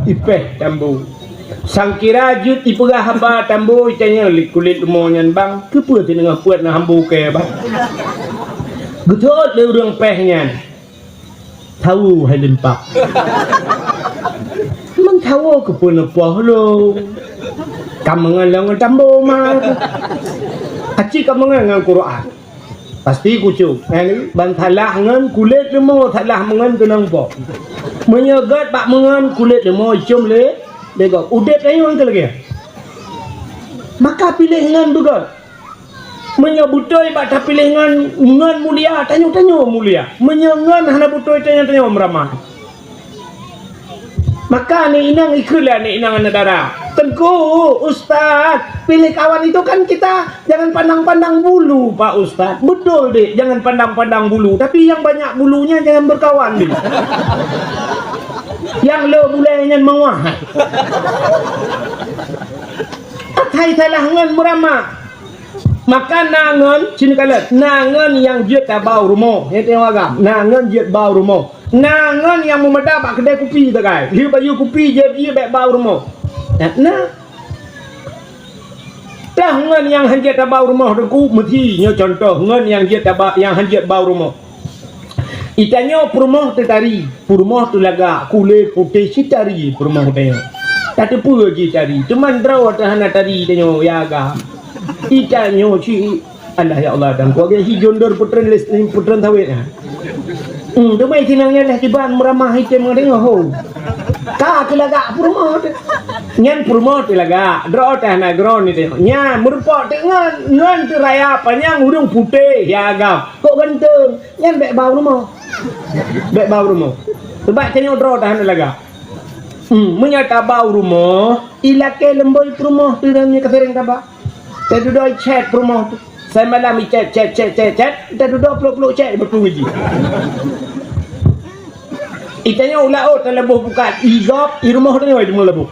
Ipéh tambo. Sangkira jeuet ipeugah haba tambo, itanyong lé kulét leumo nyan, "Bang, keupeue siteungoh peuet na hambo kée, Bang?" Geuthôt lé ureueng péh nyan, "Thawo hai limpak." "Meunthawo keupeue neupoh lôn? Ka meungon lôn ngon tambo ma. Aci ka meungon ngon Quran." Pasti kucok. Nyan ban salah ngon kulét leumo, salah meungon keunong po. Meunyoe gét bak meungon kulét leumo icom lé, lé gob. Udép tanyoe keu lagée. Maka piléh ngon beugét. Meunyoe beutôi bak tapiléh ngon, ngon mulia, tanyoe-tanyoe mulia. Meunyoe ngon hana beutôi, tanyoe-tanyoe meuramah. Maka aneuk inong ikheun lé aneuk inong aneuk dara, "Teungku, ustaz, pilih kawan itu kan kita jangan pandang-pandang bulu, Pak Ustaz." "Betul, Dek, jangan pandang-pandang bulu, tapi yang banyak bulunya jangan berkawan, Dek." Nyang le bulée nyan meuwah. Asai salah ngon meuramah. Maka na ngon, sinoe kalon, na ngon nyang jeuet tabau rumoh, nyan teuh agam. Na ngon jeuet bau rumoh. Na ngon nyang meumada bak keudè kupi sagai. Lheueh bayeue kupi jeuet ié bèk bau rumoh. Na, na. Teuh ngon nyang hanjeuet tabau rumoh teungku, meusi nyoe contoh ngon nyang jeuet taba-, nyang hanjeuet bau rumoh. Itanyoe peurumoh teutari, peurumoh teulagak, kulét putéh cit tari peurumoh tanyoe. Tateupeue jih tari, teuma droe teuh hana tari tanyoe, ya ga. Itanyoe cit, alah ya Allah, dan kuagai hi jondor putren les, putren sawét, ha. Hmm, teuma itinang nyan dah kiban meuramah item ngon tanyoe, ho. Ka teulagak peurumoh teuh. Nyan peurumoh teuh lagak, droe teuh hana keudroe ni teuh. Nyan meurumpok teuk ngon, ngon teuh raya panyang ureueng putéh ya agam. Kok ganteng, nyan bèk ba u rumoh. Bèk ba u rumoh. Sabab tanyoe droe teuh hana lagak. Hmm, meunyoe taba u rumoh, ilakèe leumbôi peurumoh teuh nyan ka sering taba. Tadudoe chat peurumoh teuh. Semalam i chat, chat, chat, chat, chat, tadudoe plôk-plôk chat beutôi jih. I tanyoe u laôt taleuboh bukan, i gob, i rumoh tanyoe i rumoh leuboh.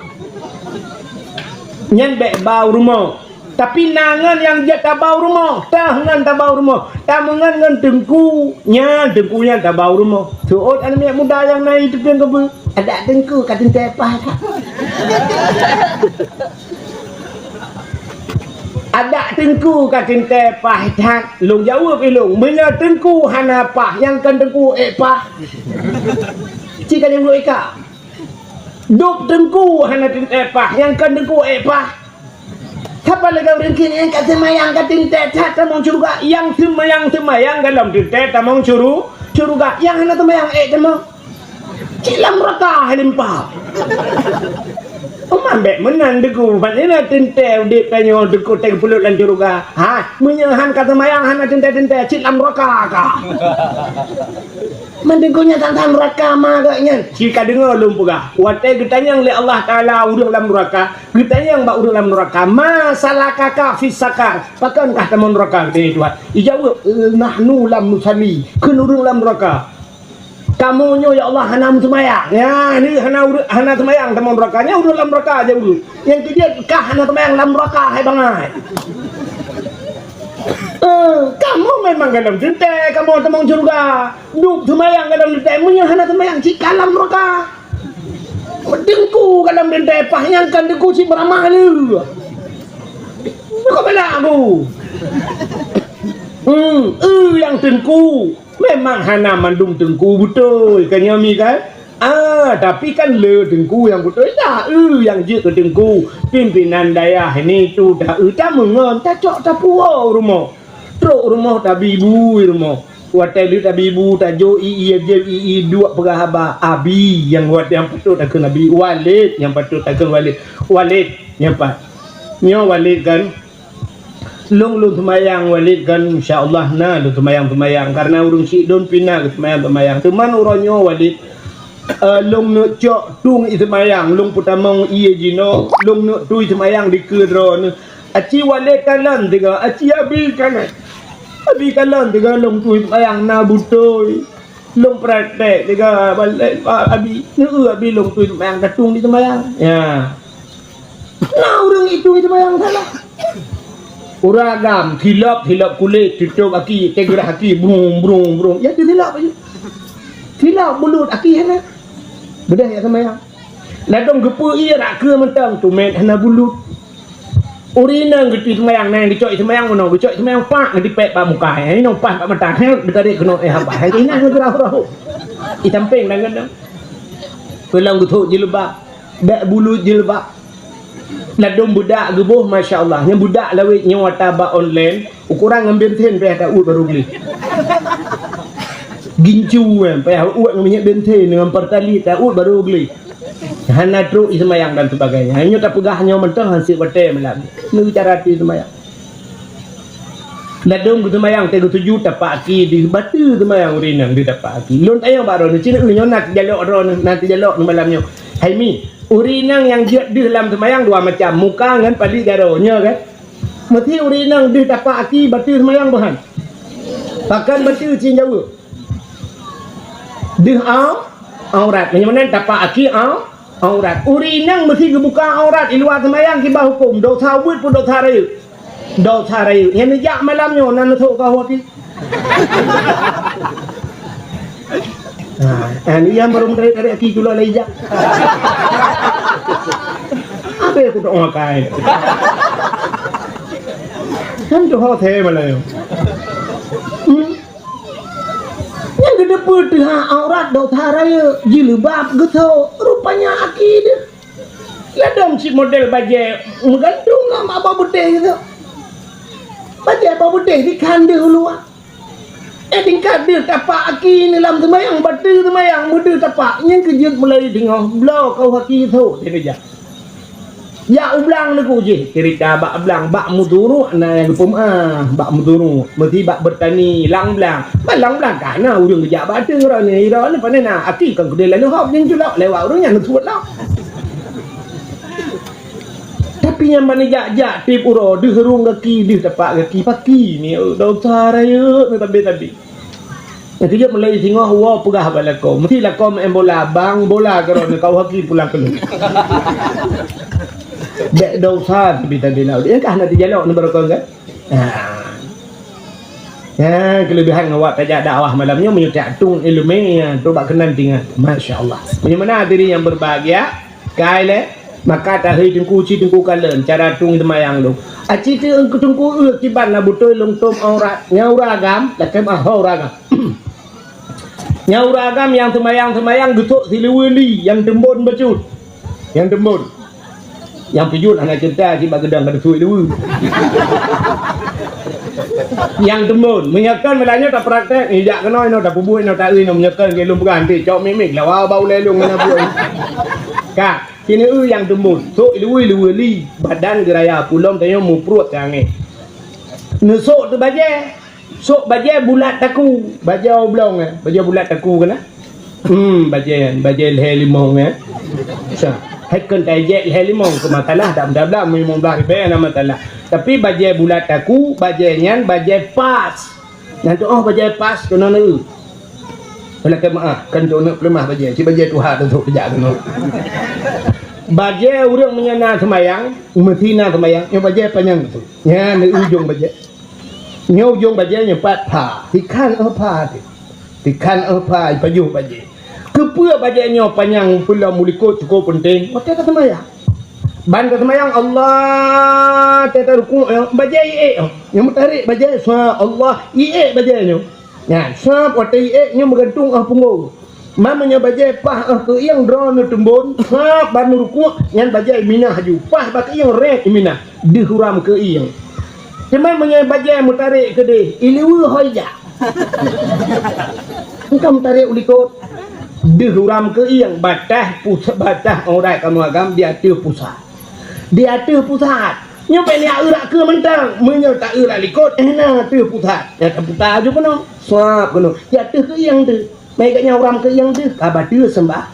Nyan bèk ba u rumoh. Tapi na ngon nyang jeuet taba u rumoh, teuh ngon taba u rumoh. Tameungon ngon teungku, nyan teungku nyan taba u rumoh. Seuôt aneuk miet muda nyang na i teupeue keubeue. Adak teungku ka teuntèe paih that. Adak teungku ka teuntèe paih that. Lôn jaweueb ilôn, meunyoe teungku hana paih, nyang kon teungku ék paih. Ci ka nyang ék ka. Dub teungku hana teuntèe paih, nyang kon teungku ék paih. Sapa lagèe ureueng kheun nyang ka seumayang ka teuntèe that tamong syeuruga, nyang seumayang-seumayang golom teuntèe tamong syuru-, syeuruga, nyang hana seumayang ék tamong. Cit lam neuraka hai limpa. Uma bèk meunan teungku, ban ina teuntèe udép tanyoe teungku teupeuleuet lam syeuruga. Ha, meunyoe han ka seumayang hana teuntèe-teuntèe, cit lam neuraka ka. Meuteungku nyan that-that neuraka ma geuh nyan. Ci ka deungö lôn peugah, watèe geutanyong lé Allah Taala ureueng lam neuraka, geutanyong bak ureueng lam neuraka, "Ma salakaka fis saqar?" Pakon kah tamong neuraka, geutanyong Tuhan. Ijaweueb, "Nahnu lam nusalli." Kheun ureueng lam neuraka, "Kamoe nyoe ya Allah hana meuseumayang." Nyan, hana ureueng, hana seumayang tamong neuraka. Nyan ureueng lam neuraka jaweueb. Nyang keujeuet kah hana seumayang lam neuraka hai bangai. Eh, kamoe memang golom teuntèe, kamoe tamong syeuruga. Dub seumayang golom teuntèe, meunyoe hana seumayang cit ka lam neuraka. Teungku golom teuntèe paih, nyang kon teungku cit beuramah lé. Kok bela aku? Hmm, eu nyang teungku. Memang hana mandum teungku beutôi, kan nyoe mi kan? Ah, tapi kan le teungku nyang beutôi dah, eu nyang jeuet keu teungku. Pimpinan dayah ini tu dah eu tameungon, tacok tapuwoe u rumoh. Trok u rumoh tabi bu i rumoh. Watèe lheueh tabi bu tajok i, i, i, i, i duek peugah haba, abi nyang wat nyang patôt takheun abi, walid nyang patôt takheun walid. Walid nyang pat. Nyoe walid kan? Lôn, lôn seumayang walid kan, insya Allah na lôn seumayang-seumayang, karena ureueng syik lôn pih na geuseumayang-seumayang. Teuma uroe nyoe walid, eh, lôn neuk cok tueng i seumayang, lôn peutamong ié jinoe, lôn neuk tui seumayang dikeue droeneuh. Aci walid kalon tiga, aci abi kalon. Abi kalon tiga lôn tui seumayang na beutôi. Lôn praktek tiga walid, abi, neu abi lôn tui seumayang, ka tueng di seumayang. Ya. Na ureueng itu seumayang salah. Ureueng agam, silop, silop kulét, tutôp aki, teugeurah aki, brung, brung, brung. Ya, teusilop aja. Silop bulut aki hana. Beudôh ya seumayang. Ladôm geupeu ié rak keue mantong, tumét hana bulut. Ureueng inong geutui seumayang, na nyang geucok seumayang meunoe, geucok seumayang pak, geutipék bak muka. Nyang inong paih bak mata, hét, geutarek keunoe, eh, haba. Hét, inong geurah-rah. Di sampéng dan keunoe. Keulang geuthok jilbab. Bèk bulut jilbab. Ladôm beudak geuboh, masya Allah. Nyang beudak lawét nyoe ata bak online, ukoran ngon bensin payah ta uet barô gleh. Gincu, eh, payah uet ngon minyeuk bensin, ngon Pertalite ta uet barô gleh. Hana trok i seumayang dan sebagainya. Nyoe tapeugah nyoe mantong han sép watèe malam. Neu cara tui seumayang. Ladôm geuseumayang teuh geusujut tapak aki deuh, bateue seumayang ureueng inong deuh tapak aki. Lôn tanyong bak droeneuh, ci neu nyoe na teujalok droeneuh, na teujalok nyoe malam nyoe. Hai mi, ureueng inong nyang jeuet deuh lam seumayang dua macam, muka ngon paleuet jaroe, nyoe kan? Meusi ureueng inong deuh tapak aki bateue seumayang boh han? Pakon bateue, ci jaweueb. Deuh au-, aurat. Meunyoe meunan tapak aki au-, aurat. Ureueng inong meusi geubuka aurat i luwa seumayang kiban hukôm, dosa ubeut peue dosa rayeuk? Dosa rayeuk. Nyang neujak malam nyoe na neusok keu hati. Ha, eh, ni nyang barô meutarék-tarék aki tulak lé ijak. Abéh kutok makai. Kan tu hotel malam nyoe. Hmm? Nyang geuteupeue teuhah aurat dosa rayeuk, jilbab geusok, rupanya aki deuh. Ladôm cit model bajèe meugantung lam abah beudeh geusok. Bajèe abah beudeh dikhan deuh u luwa. Eh, tingkat deuh tapak aki ni lam seumayang, bateue seumayang, meudeuh tapak. Nyang keujeuet mulai teungoh bloe keu aki geusok, dia keujak. Jak u blang Teungku jih, cerita bak blang, bak meuturuek na nyang geupeumaah, bak meuturuek, meusi bak beutani lam blang. Bak lam blang ka na ureueng geujak bak ateueh droeneuh, droeneuh pane na, aki kon keudeh lalu hop nyang culok lewat ureueng nyan neusuet lom. Tapi nyang bani jak-jak tiep uroe, deuh rhueng gaki, deuh tapak gaki, paki ni, oh, dosa rayeuk ni tabi-tabi. Nyang keujeuet meulai singoh woe peugah bak lakoe. Meusti lakoe meu'en bola, bang bola keudroe neuh, kau haki pulang keunoe. Bèk dosa tapi tadi laôt. Nyang kah na teujalok neuh barokon kan? Ha. Ya, keulebihan ngon awak tajak dakwah malam nyoe meunyoe tiak tueng ileumèe, ya, tu bak keunan tinggai. Masya Allah. Meunyoe meunan hadirin yang berbahagia, Kai lé, maka tahei teungku ci teungku kalon cara tueng seumayang lôn. Aci teungku teungku eu kiban na beutôi lôn tom aurat. Nyang ureueng agam, lakèe meu'ah ho ureueng agam. Nyang ureueng agam nyang seumayang-seumayang geusok siluweue li, nyang teumbon bacut. Nyang teumbon. Nyang peujeuet hana cinta cit bak geudong ka teusui luweue. Nyang teumbon, meunyoe kon meulanjut tapraktek, ijak keunoe inoe tapeubuet inoe taeu inoe meunyoe kon lôn peugah anti cok mik-mik lawa bak ulèe lôn ngon buet. Ka. Sineue nyang teumbon, sôk iluweue-luweue li, badan geuraya pulom tanyoe mupruet teuangèe. Neusôk teubajèe, sôk bajèe bulat taku, bajèe oblong, eh, bajèe bulat taku keunan. Hmm, bajèe nyan, bajèe lhèe limong, eh. Sa, hai kheun tajek lhèe limong keu masalah, dak meutablang limong blaih ribèe na masalah. Tapi bajèe bulat taku, bajèe nyan bajèe pas. Nyang tu'oh bajèe pas keunoe neue. Lakèe meu'ah, kan jok neuk peuleumah bajèe, cit bajèe tuha teusok teujak keunoe. Bajèe ureueng meunyoe na seumayang, meusi na seumayang, nyoe bajèe panyang teusok. Nyan di ujong bajèe. Nyoe ujong bajèe nyoe pat pha, tikhan 'oh pha teuh. Tikhan 'oh pha, ipajoh bajèe. Keupeue bajèe nyoe panyang peulom u likot cukup peunteng? Watèe taseumayang. Ban taseumayang Allah, watèe tarukuk nyoe, bajèe iék nyoe. Nyoe meutarek bajèe, sa Allah, iék bajèe nyoe. Nyan, sab watèe iék nyoe meugantung 'oh punggong. Man meunyoe bajèe paih 'oh keuieng droeneuh teumbon, sab ban neurukuk, nyan bajèe iminah laju. Paih bak keuieng rèt iminah, deuh uram keuieng. Teuma meunyoe bajèe meutarek keudeh, iluweue ho ijak. Engka meutarek u likot. Deuh uram keuieng, bataih pus-, bataih aurat kamoe agam di ateueh pusat. Di ateueh pusat. Nyoe bèk neueu rak keue mantong. Meunyoe taeu rak likot, eh, na ateueh pusat. Nyang taputa laju keunoe. Sab keunoe. Di ateueh keuieng teuh. Bèk gobnyan uram keuieng teuh. Ka bateue seumbah.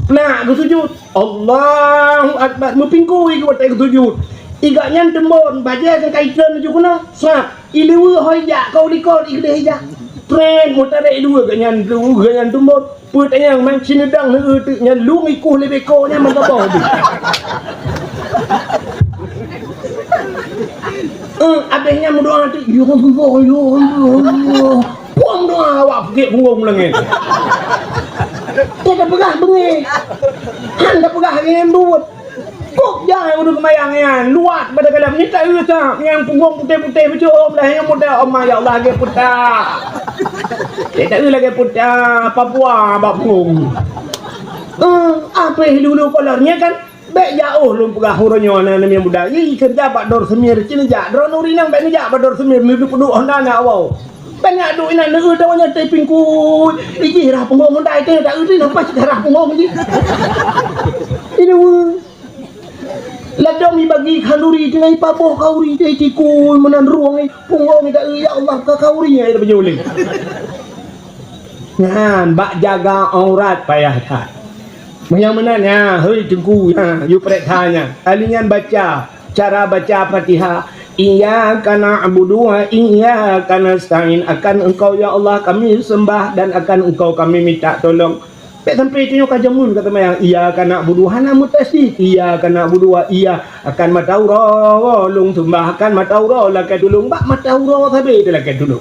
Plak geusujut. Allahu Akbar. Meupingkui geuh watèe geusujut. Gobnyan teumbon. Bajèe nyang ka itreun laju keunoe. Sab. Iluweue ho ijak, ka u likot, i keudeh ijak. Trép meutarek iluweue gobnyan, gobnyan teumbon. Peue tanyong man sineudang neueu teuk nyan lôn ikoh lé beko nyan meugaboh deuh. Eh, abéh nyan meudoa teuk, "Ya Allah, ya Allah, ya Allah." Puang doa awak peuget punggong langét. Teuka peugah beungéh. Han tapeugah lagèe nyan buet. Kok jai ureueng seumayang nyan, luwat bak dalam nyan taeu sa, nyang punggong putéh-putéh bacut, oh, meulah nyang muda, oh, ma, ya Allah, lagèe puta. Dia taeu lagèe puta, Papua bak punggong. Eh, abéh lulu kolor nyan kan, bèk jiôh lôn peugah uroe nyoe na, na nyang muda. Ih, keureuja bak Dor Semir, cit neujak. Droeneuh ureueng inong bèk neujak bak Dor Semir, neubri peuduek Honda na awai. Bèk neujak duek inan, neueu tawa nyan teuh pingkui. Ijih rhah punggong Honda teuh, taeu teuh, nampak cit rhah punggong jih. Ini weueh. Ladôm ibagi khanduri, tinggai paboh khanduri, teuh tikui meunan rueng, eh, punggong ida, ya Allah, ka khanduri, eh, ida beujeuling. Nyan, bak jaga aurat payah that. Meunyoe meunan, ya, hei Teungku, ya, yue peuriksa nyan. Ahli nyan baca, cara baca Fatihah, "Iyyaka na'budu wa iyyaka nasta'in." Akan Engkau, ya Allah, kami sembah dan akan Engkau kami minta tolong. Bèk sampai tanyoe ka jameun ka seumayang, "Iyyaka na'budu," hana meutasydid, "Iyyaka na'budu wa iyya," akan mata uroe lôn seumbah, akan mata uroe lakèe tulông, bak mata uroe sabe teuh lakèe tulông.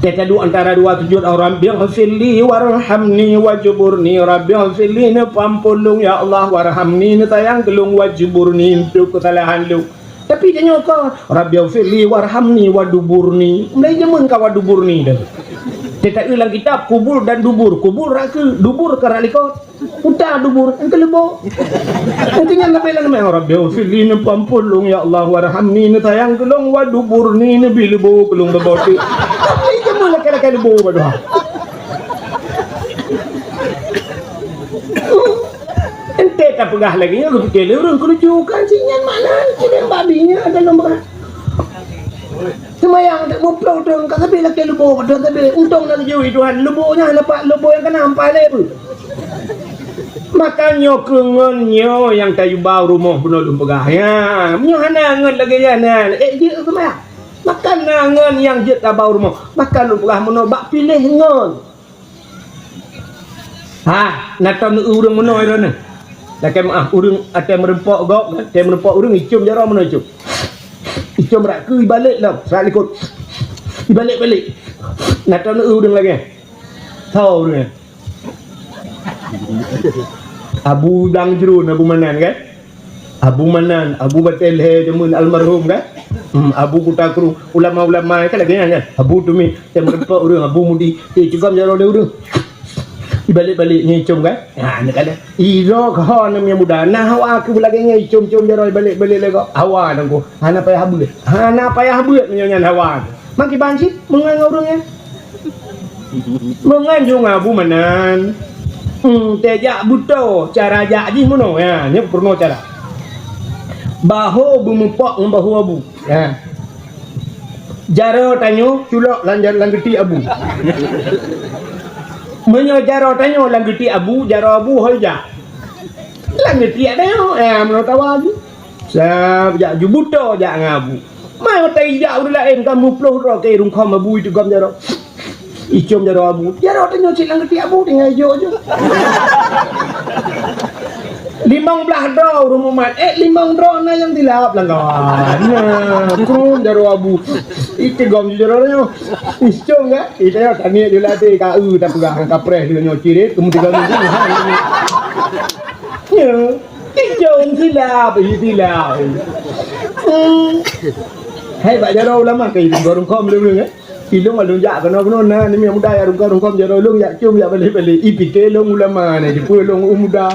Teuh taduek antara dua sujud, "Rabbighfirli warhamni wajburni," "Rabbighfirli," neupeuampôn lôn, ya Allah, "warhamni," neusayang keu lôn, "wajburni," neutôb keusalahan lôn. Tapi tanyoe ka, "Rabbighfirli warhamni waduburni." Mulai jameun ka waduburni dah. Teuh taeu lam kitab, kubur dan dubur. Kubur rak keue, dubur ka rak likot. Puta dubur, engkau leubo. Engkau nyan leubeh lam, "Rabbighfirli," neupeuampôn lôn, ya Allah, "warhamni," neusayang keu lôn, "waduburni," neubi leubo keu lôn beubote. Tapi jameun lakèe-lakèe leubo badoa. Ente Eh, tapeugah lagèe nyoe, geupike lé ureueng keuneuk kan si nyan makna, sidang babi nyan dalam beurah. Seumayang tak muplôh dong, ka sabe lakèe lubô, dong sabe untông na geujui Tuhan, lubô nyan hana pat, lubô nyang kana ampai lé beuh. Maka nyoe keuh ngon nyoe nyang tayue ba u rumoh bunoe lôn peugah. Ya, meunyoe hana ngon lagèe nyan, na, eh, jeuet seumayang. Maka na ngon nyang jeuet taba u rumoh. Maka lôn peugah meunoe bak piléh ngon. Ha, na tom ureueng meunoe droeneuh. Lakèe meu'ah, ureueng até meurumpok gob, até meurumpok ureueng icôm jaroe meunoe icôm. Icôm brat keu ibalek lom, sat likot. Ibalek-balek. Na tom ureueng lagèe. Tho ureueng. Abu Blang Jruen, Abu Manan kan? Abu Manan, Abu Batèe Lhèe jameun almarhum kan? Hmm, Abu Kuta Kru, ulama-ulama kan lagèe nyan kan? Abu Tumi, tem rempok ureueng, Abu Mudi, eh, cugam jaroe lé ureueng. Ibalek-balek nyan icôm kan? Ha, nyan kan? Iro keuh ho aneuk muda, na hawa keu lagèe nyan icôm-côm jaroe ibalek-balek lé gob. Hawa nangku, hana payah beuet. Hana payah beuet meunyoe nyan hawa. Makiban cit meungon ngon ureueng nyan. Meungon ju ngon Abu Manan. Hmm, teuh jak beutoe cara jak jih meunoe. Ya, nyoe peurunoe cara. Baho beumupok ngon baho Abu. Ya. Jaroe tanyoe culok lam, lam geuti Abu. Meunyoe jaroe tanyoe lam geuti Abu, jaroe Abu hôi jak. Lam geuti tanyoe, ya, meunoe tawa Abu. Sab jak ju beutoe jak ngon Abu. Mai watèe ijak ureueng laén ka muplôh droe keu rungkhom Abu icugam jaroe. Icôm jaroe Abu. Jaroe tanyoe cit lam geuti Abu tinggai ijok ju. Limong blah droe ureueng mumat. Eh, limong droe na nyang silap lam kawan. Nah, krum jaroe Abu. Icugam ju jaroe tanyoe. Icôm kan? Ita nyoe taniet ju latih ka eu tapeugah ngon kapreh lé nyoe cirit, keumudian tiga minggu. Ya. Icôm silap, ih, silap. Hmm. Hai, bak jaroe ulama ka ilôn rungkhom lé ureueng, eh? Ilôn alôn jak keunoe-keunoe na, ni muda jak rungkhom-rungkhom jaroe lôn jak côm jak balek-balek. Ipike lôn ulama nyan, jipeue lôn u muda.